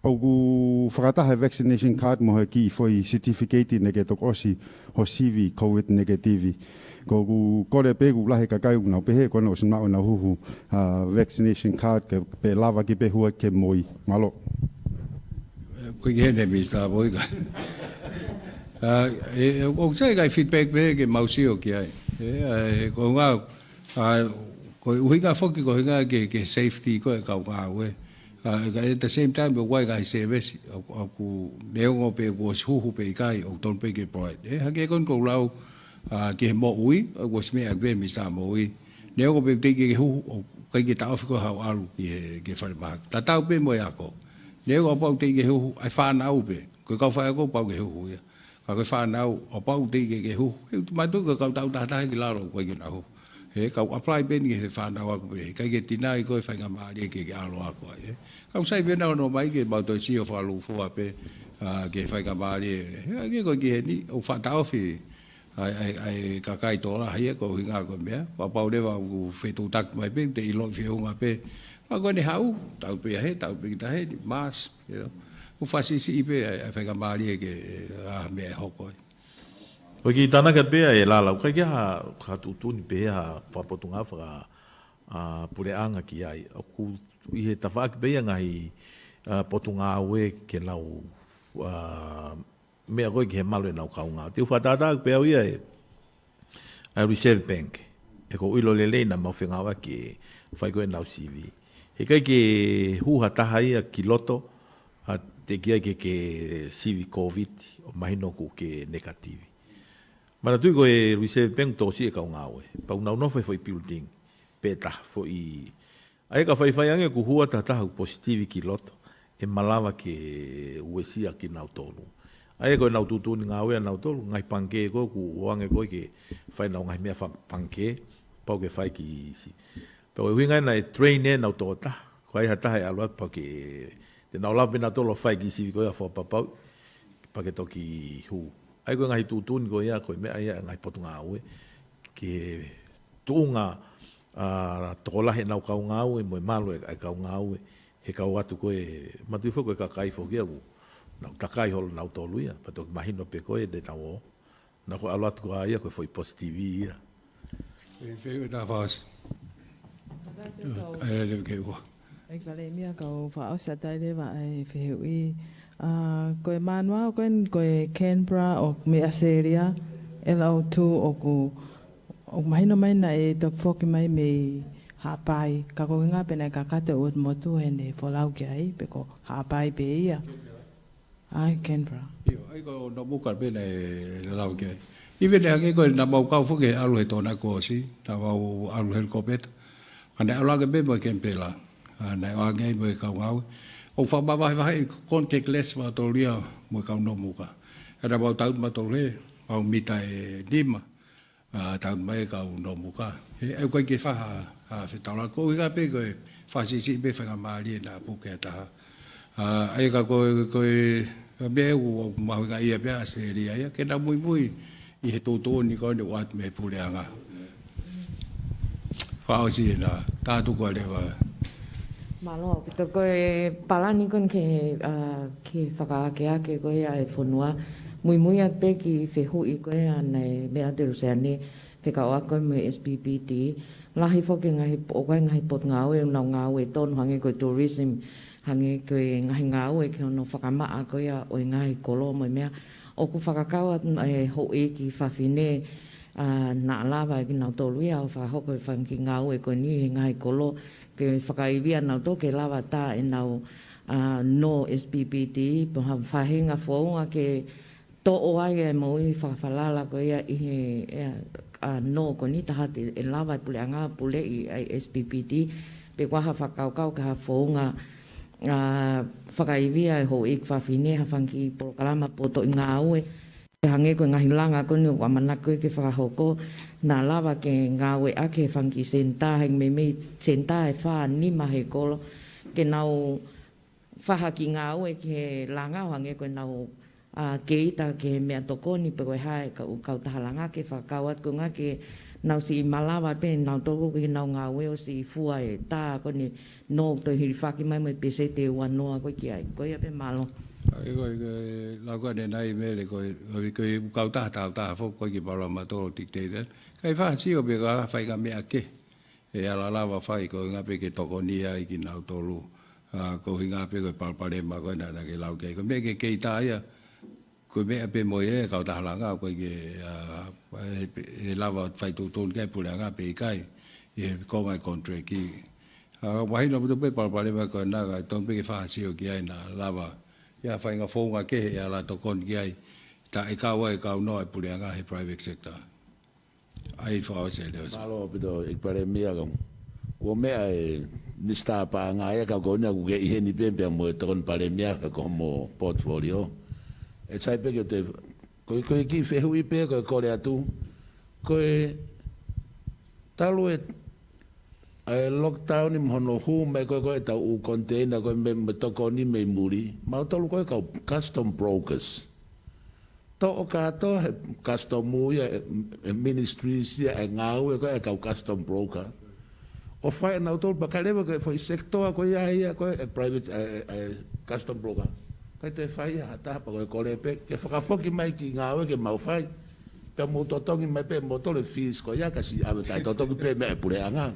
ʻoku fakataha e vaccination card mo e kiʻi foʻi certificate naʻa ke toki ʻosi ho sivi COVID negative. Ko ʻeku kole pē ʻoku lahi e kakai ʻoku nau pehē, ko ʻenau ʻosi maʻu ʻenau huhu, ʻa, vaccination card ke, pea lava ke pehē ki he moi. Mālō. Ko e kiʻi heni, Mister Boika. ʻA, ē, ē, ʻoku sai e ngaahi feedback pē ke mau sio ki ai. Ē, ʻa, ē, ko e ʻuhinga, ʻa, ko e ʻuhinga foki, ko e ʻuhinga ke, ke safety ko ē ʻa e kau ngāue. ʻA, ka at the same time, ʻoku ʻi ai e ngaahi service, ʻoku, ʻoku neongo pe kuo ʻosi huhu pe ʻikai, ʻoku tonu pē ke provide. Ē, hangē ko eni ʻoku ou lau, ʻa, ki he moʻui, ʻoku ʻosi meʻa pē mei he moʻui. Neongo pē teʻeki ke huhu, ʻoku ʻikai ke taʻofi ko haʻo ʻalu ki he, ki he falemahaki. Tatau pē mo e ako. Neongo pau teʻeki ke huhu, ʻa e fānau pē. Ko e kau faiako pau ke huhu ia. Ka ko e fānau, ʻo pau teʻeki ke huhu. He ʻoku mātuʻaki ko e kau taʻu taha taha ki lalo ʻoku ʻikai ke nau huhu. He kau apply pē eni ki he fānau ako pē. ʻIkai ke tinai ko e faingamālie ke, ke ʻalu ako ai, ē. Kau sai pē ʻenau ō mai ke mau toe sio fakalūkufua pē, ʻa, ki he faingamālie. He ʻa ke ko e ki heni, ʻoku faʻa taʻofi ʻa e, ʻa e, ʻa e kakai tō lahi ia ko e ʻuhinga ko e meʻa. Kapau leva ʻoku fetuʻutaki mai pē, te ʻilo feʻunga pē. Ka ko ʻene haʻu, tau pē ia he, tau pē kita he, ni mas, you know. ʻOku faʻa siʻisiʻi pē ʻa e, ʻa e faingamālie ke, ʻa, meʻa ʻe hoko ai. ʻOku tānaki pē ʻa e lala, ʻoku ʻikai ke ha, ha tuʻutuʻuni pē ha fakapotungāue faka, ʻa, puleʻanga ki ai. ʻOku ʻi he tafaʻaki pē ia ngaahi, ʻa, potungāue ke nau, ʻa, meʻa ko ē ki he malu ʻenau kaungā. Te u fakatātā pē au ia ē, ʻa e Reserve Bank. He ʻoku ou ʻilo lelei naʻa mau fengāueʻaki ʻe fai ko ē ʻenau sivi. He ʻikai ke huhu ha taha ia ki loto, ʻa, teʻeki ai ke, ke sivi Covid, ʻo mahino ʻoku ke negative. Manatuʻi ko e Reserve Bank tō siʻi e kau ngāue. Pau nau nofo he foʻi building. Pē taha foʻi. ʻA ia ka faifai ange ʻoku huhu ha taha ʻoku positive ki loto. ʻE malava ke uesia kinautolu. ʻA ia ko ʻenau tuʻutuʻuni ngāue ʻanautolu. Ngaahi pangikē ko ē ʻoku ʻoange ko ē ke fai ʻenau ngaahi meʻa fakapangikē. Pau ke fai ki siʻi. Pea ko e ʻuhinga ia naʻe train ʻenau tokotaha. Ko ai ha taha ʻe ʻalu atu pau ke te nau lava pē ʻanautolu ʻo fai ki sivi ko ia fakapapau, pea ke toki huhu. ʻA ia ko e ngaahi tuʻutuʻuni ko ia, ko e meʻa ia ngaahi potungāue. Ke tuʻunga, ʻa, tokolahi ʻenau kau ngāue, mo e malu ʻa e kau ngāue, he kau atu ko ē, mātuʻaki foki ko e kakai foki ia ʻoku nau takai holo ʻanautolu ia, pea toki mahino pē ko ē te nau ō. Naʻa ko e ʻalu atu ko ia ko e foʻi positive ia. E fehuʻi ʻe taha fakaʻosi. ʻE, leva ke ua. ʻEiki Palēmia, kau fakaʻosi atu ai leva ʻa e fehuʻi. ʻA, ko e Manuao ko eni, ko e Canberra ʻo mei ʻAositelēlia, L O two ʻoku, ʻoku mahino mai naʻe toki foki mai mei Haʻapai, ka ko e ʻuhinga pē naʻe kakato ʻa e motu heʻene folau ki ai, pe ko Haʻapai pē ia. ʻAi, Canberra. ʻIo, ʻa ia ko Nomuka pē naʻe lau ki ai. ʻIve ne hangē ko e naʻa mau kau foki he ʻalu he Tokonaki kuo ʻosi, naʻa mau ʻalu helikopeta. Ka naʻe ʻalu ange pē mo e kemipela. ʻA, naʻe ʻoange ai mo e kau ngāue. ʻOku fakamavahevaheʻi contactless mautolu ia mo e kau Nomuka. ʻA ia naʻa mau tau mautolu he, mau mita ʻe nima. ʻA, tau mai e kau Nomuka. He, ʻe ʻikai ke faha, ʻa, fetaulaki ko e ʻuhinga pē ko e faʻa siʻisiʻi pē faingamālie naʻa puke ʻe taha. ʻA, ʻa ia ka ko e, ko e, ka meʻa ʻoku, ʻoku mahuʻinga ia pē ʻa ʻAositelēlia ia, ke nau muimui ʻi he tuʻutuʻuni ko eni ʻoku ʻoatu mei he puleʻanga. Fakaʻosi ena, tātuku ā leva. Mālō, ʻaupito ko e palani ko eni ke, ʻa, ke fakaakeake ko ia ʻa e fonua. Muimui atu pē ki he fehuʻi ko ia naʻe meʻa atu ʻe Luseane, fekauʻaki mo e S P P D. Lahi foki ngaahi po-, ʻoku ʻi ai ngaahi potungāue ʻoku nau ngāue tonu hangē ko e tourism, hangē ko e ngaahi ngāue ki hono fakamaʻa ko ia ʻo e ngaahi kolo mo e meʻa. ʻOku fakakau atu ʻa e houʻeiki fafine, ʻa, naʻa lava ʻe kinautolu ia ʻo fakahoko e fanga kiʻi ngāue ko eni he ngaahi kolo ke fakaivia ʻanautolu ke lava tā ʻenau, ʻa, nō S P P D, pe ko ha faʻahinga founga ke toʻo ai e moʻui fakafalala ko ia ʻi he, ʻa, nō ko eni taha te, ʻe lava e puleʻanga puleʻi ʻa e S P P D, pe ko ha fakakaukau ki ha founga, ʻa, fakaivia e houʻeiki fafine ha fanga kiʻi polokalama poto ʻi ngāue. Ke hangē ko e ngaahi langa ko eni ʻoku ʻamanaki ko ē ke fakahoko, naʻa lava ke ngāueʻaki he fanga kiʻi senitā, he meimei senitā ʻe fā nima he kolo, ke nau faha kiʻi ngāue ki he langa ʻo hangē ko ʻenau, ʻa, keita ki he meʻatokoni pe ko e hā e kau, kautaha langa ke fakakau atu ko e ʻuhinga ke nau siʻi malava pē ʻanautolu ke nau ngāue ʻo siʻi fua e tā ko eni nō toe hilifaki mai mo e peseti ʻe ua noa ko ē ki ai. Ko ia pē mālō. ʻA ia ko e, ko e, lau ko ē ʻanenai Mele ko e, ko e, ko e kautaha, tautaha foki ko ē ki Palopalema tolo tikteita. Kae faʻa sio pē ka faʻahinga meʻa kehe ʻe ala lava fai ko e ʻuhinga pē ke tokoni ai kinautolu. ʻA, ko e ʻuhinga pē ko e palopalema ko ē naʻa, naʻa ke lau ki ai. Ko e meʻa ke keita ia, ko e meʻa pē mo ia e kautaha langa, ko e ke, ʻa, ʻe, ʻe lava fai tuʻutuʻuni ki ai puleʻanga pe ʻikai, ʻi he konga e contract. ʻA, mahino ʻaupito pē palopalema ko ena ka tonu pē ke faʻa sio ki ai naʻa lava. ʻI ai ha faʻahinga founga kehe ʻe ala tokoni ki ai. Taʻe kau ai e kau nō e puleʻanga he private sector. ʻAi fakaʻosi e leʻo. Mālō ʻaupito ʻEiki Palēmia. Ka kuo meʻa e Minisitā Paʻanga ia, ka ko ena kuo ke ʻi heni pē pea mo e Tokoni Palēmia ka ko hoʻomo portfolio. ʻE sai pē ke te, ko e, ko e kiʻi fehuʻi pē ko e kole atu. Ko e talu e, e lockdown mo hono hū mai ko e, ko e tau ʻū container ko e mei, mei tokoni mei muli. Mautolu ko e kau custom brokers. Toʻo kātoa he custom ia, e, e ministries ia, e ngāue ko e kau custom broker. ʻO fai ʻe nautolu pea ka leva ko e foʻi sector ko ia, ia ko e private, e, e, e custom broker. ʻIkai toe fai ia ha taha pea ko e kole pē, ke fakafoki mai ki he ngāue ke mau fai. Pea mou totongi mai pē moutolu e fees ko ia ka siʻi ʻave taʻetotongi pē meʻa e puleʻanga.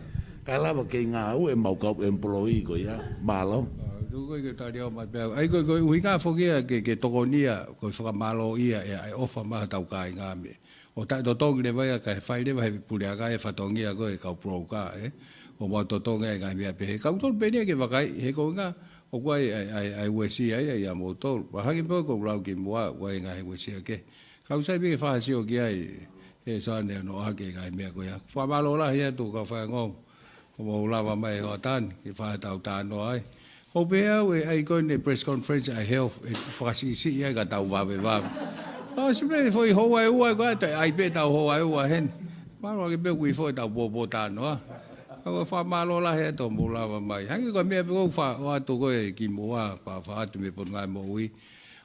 Kae lava ke ngāue ʻemau kau employee ko ia. Mālō. ʻA, tuku ko e ke tali au mai pē au. ʻAi ko e, ko e ʻuhinga foki ia ke, ke tokonia, ko e fakamālō ia, e, e ʻofa mai hotau kāinga mei. ʻO taʻetotongi leva ia, kae fai leva he puleʻanga e fatongia ko e kau broker, ē. ʻO mau totongi e ngaahi meʻa pehē. Kau tolu pē eni ke vakai, he ko e ʻuhinga, ʻoku ʻi ai, ʻi ai, ʻi ai, ʻi ai uesia ia, ia moutolu. Pea hangē pē ko ʻeku lau kimuʻa, ʻoku ʻi ai ngaahi uesia kehe. Kau sai pē ke fakasio ki ai, ʻe Soane ʻo ʻohake ngaahi meʻa ko ia. Fakamālō lahi atu kau faiongoongo. ʻO mau lava mai ʻo ʻatā ni, ke fai ʻetau talanoa ai. Ko e pehē au ʻe ʻai ko eni press conference ʻa e health, ʻe fakasiʻisiʻi ai ka tau vavevave. ʻA, si pē foʻi houa ʻe ua ko ē, ʻai pē tau houa ʻe ua heni. Mālō ake pē ʻoku ʻi ai foʻi ʻetau pōpōtalanoa. ʻOku fakamālō lahi atu ʻo mou lava mai. Hangē ko e meʻa pē ʻoku ou fa-, ʻoatu ko ē kimuʻa, pea fa-, ʻoatu mei Potungāue Moʻui.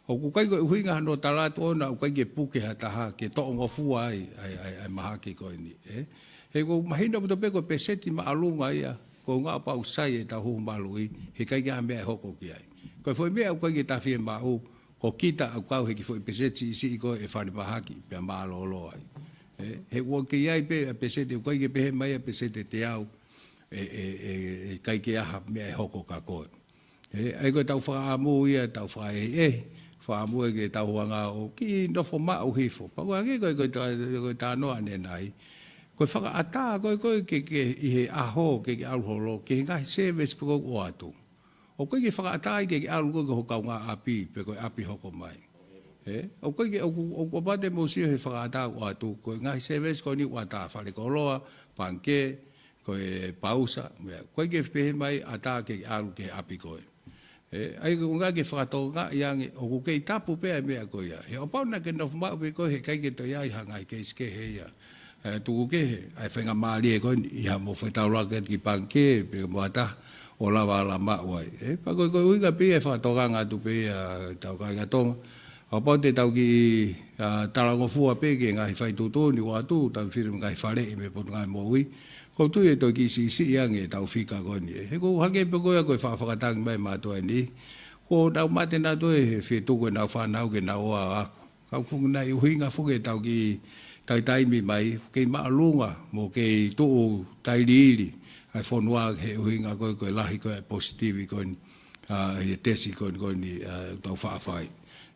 ʻOku ʻikai ko e ʻuhinga hano tala atu ʻona, ʻoku ʻikai ke puke ha taha, ke toʻongofua ai, ʻa e, ʻa e, ʻa e mahaki ko eni, ē? He ʻoku mahino ʻaupito pē ko e peseti māʻolunga ia, ko e ʻuhinga ʻoku pau sai ʻetau huhu maluʻi, he ʻikai ke ʻi ai ha meʻa ʻe hoko ki ai. Ko e foʻi meʻa ʻoku ʻikai ke ta fiemaʻu, ko kita ʻoku kau he kiʻi foʻi peseti siʻisiʻi ko ē ʻe fale mahaki, pea mālōlō ai. Ē, he ʻoku ʻi ai pē ʻa e peseti, ʻoku ʻikai ke pehē mai ʻa e peseti ʻe teau, ʻe, ʻe, ʻe, ʻe ʻikai ke ʻi ai ha meʻa ʻe hoko kia koe. Ē, ʻa ia ko ʻetau fakaʻamu ia, ʻetau fakaʻehiʻehi, fakaʻamu ia ke tau hanga ʻo kiʻi nofo maʻu hifo. Pea ko e hangē ko e, ko e ta-, ko e talanoa ʻanenai. Ko e fakaʻatā ko ē, ko ē ke, ke ʻi he ʻaho, ke, ke ʻalu holo, ki he ngaahi service pē ko ē ʻoku ʻoatu. ʻOku ʻikai ke fakaʻatā ia ke, ke ʻalu ko ē ki ho kaungāʻapi, pe ko e ʻapi hoko mai. Ē, ʻoku ʻikai ke, ʻoku, ʻoku, ʻoku pau te mou sio he fakaʻatā ʻoku ʻoatu, ko e ngaahi service ko eni ʻoku ʻatā, falekoloa, pangikē, ko e pausa, meʻa. ʻOku ʻikai ke pehē mai ʻatā ke ʻalu ki he ʻapi ko ē. Ē, ʻa ia ko e ʻuhinga ke fakatokangaʻi ange, ʻoku kei tapu pē ʻa e meʻa ko ia. He ʻoku pau naʻa ke nofo maʻu pē koe, he ʻikai ke toe ʻi ai ha ngaahi keisi kehe ia. Ē, tuku kehe, ʻa e faingamālie ko eni, ʻi haʻamo fetaulaki ki he pangikē, pe mo ha taha, ʻo lava ala maʻu ai. Ē, pea ko e, ko e ʻuhinga pē ia e fakatokanga atu pē ia ʻetau kāinga Tonga. ʻOku pau te tau kiʻi, ʻa, talangofua pē ki he ngaahi faituʻutuʻuni ʻoku ʻoatu, tau fili mo e ngaahi faleʻi mei Potungāue Moʻui. ʻOku ou tui ʻe toe kiʻi siʻisiʻi ange ʻetau fika ko eni. He ʻoku hangē pē ko ia ko e faʻa fakatangi mai mātuʻa ni. Kuo nau mate nautolu he fie tuku ʻenau fānau ke nau ō ʻo ako. Ka ʻoku fuʻu ngaahi ʻuhinga foki ʻetau kiʻi taimi mai, kei māʻolunga mo kei tuʻu tailiili ʻa e fonua he ʻuhinga ko e, ko e lahi ko e positive ko eni, ʻa, ʻi he tesi ko eni, ko eni, ʻa, ʻoku tau faʻa fai.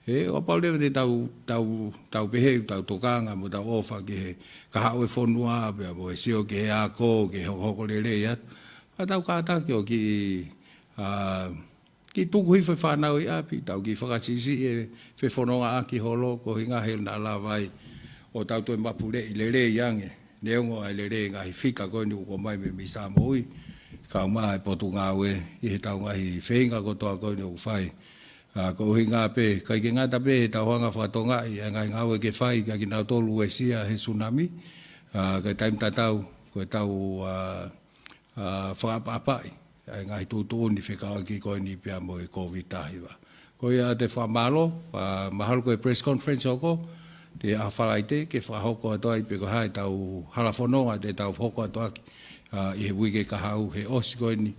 Ē, ʻoku pau leva te tau, tau, tau pehē, tau tokanga mo tau ʻofa ki he kahaʻu e fonua, pea mo e sio ki he ako, ki he hokohoko lelei atu. Ka tau kātaki ʻo kiʻi, ʻa, kiʻi tuku hifo e fānau ʻi ʻapi, tau kiʻi fakasiʻisiʻi e fefonongaʻaki holo, ko e ʻuhinga he naʻa lava ai ʻo tau toe mapuleʻi lelei ange, neongo ʻa e lelei ngaahi fika ko eni ʻoku ʻomai mei Minisitā Moʻui, kaeʻumaʻā e Potungāue, ʻi heʻetau ngaahi feinga kotoa ko eni ʻoku fai. ʻA, ko e ʻuhinga pē, ʻikai ke ngata pē heʻetau hanga fakatokangaʻi ʻa e ngaahi ngāue ke fai kia kinautolu uesia he tsunami. ʻA, ka ʻi he taimi tatau, ko ʻetau, ʻa, ʻa, fakaʻapaʻapaʻi ʻa e ngaahi tuʻutuʻuni fekauʻaki ko eni pea mo e Covid taha hiva. Ko ia te fakamālō, ʻa, mahalo ko e press conference hoko, te ʻaho Falaite ke fakahoko atu ai pe ko e hā ʻetau hala fononga te tau hoko atu ʻaki, ʻa, ʻi he uike kahaʻu he ʻosi ko eni,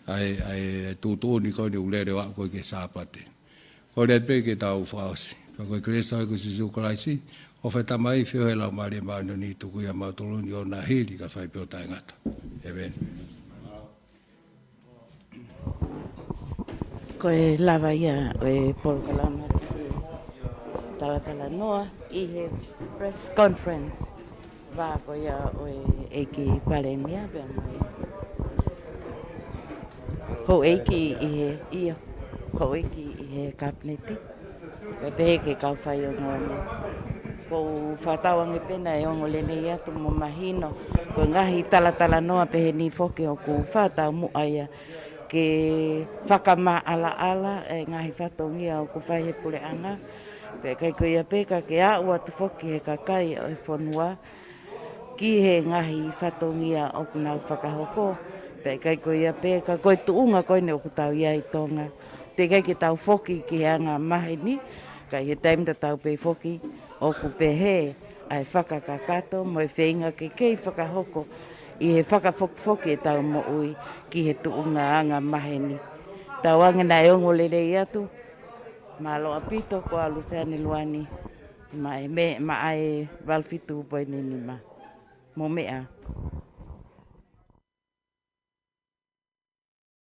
ʻa e, ʻa e tuʻutuʻuni ko eni ʻoku lele ʻo aʻu ko ē ki he Sāpate. Kole pē ke tau fakaʻosi. Pea ko e kelesi ʻa e ʻEiki ko Sīsū Kalaisi, ʻofa ʻa e Tamai, feohi ʻa e Laumālie Māʻoniʻoni, tuku ia mautolu ni ʻo nā hili ka fai pē ʻo taʻengata. ʻĒmeni. Ko e lava ia ʻo e polokalama talatalanoa ʻi he press conference. Vā ko ia ʻo e ʻEiki Palēmia pea mo e houʻeiki ʻi he, ʻio, houʻeiki ʻi he Kapineti. Pea pehē ki he kau faiongoongo. Ko u fakatauange pē naʻe ongo lelei atu mo mahino, ko e ngaahi talatalanoa peheni foki ʻoku fakataumuʻa ia ke fakamaʻalaʻala e ngaahi fatongia ʻoku fai he puleʻanga. Pea ʻikai ko ia pē ka ke aʻu atu foki he kakai ʻo e fonua ki he ngaahi fatongia ʻoku nau fakahoko. Pea ʻikai ko ia pē ka ko e tuʻunga ko eni ʻoku tau ʻi ai Tonga. Teʻeki ai ke tau foki ki he anga maheni, ka ʻi he taimi tatau pē foki ʻoku pehē ʻa e fakakakato mo e feinga ke kei fakahoko ʻi he fakafokifoki ʻetau moʻui ki he tuʻunga anga maheni. Tauange naʻe ongo lelei atu, mālō ʻaupito ko Luseane Luani, maʻa e, maʻa e valu fitu poini nima. Mo meʻa.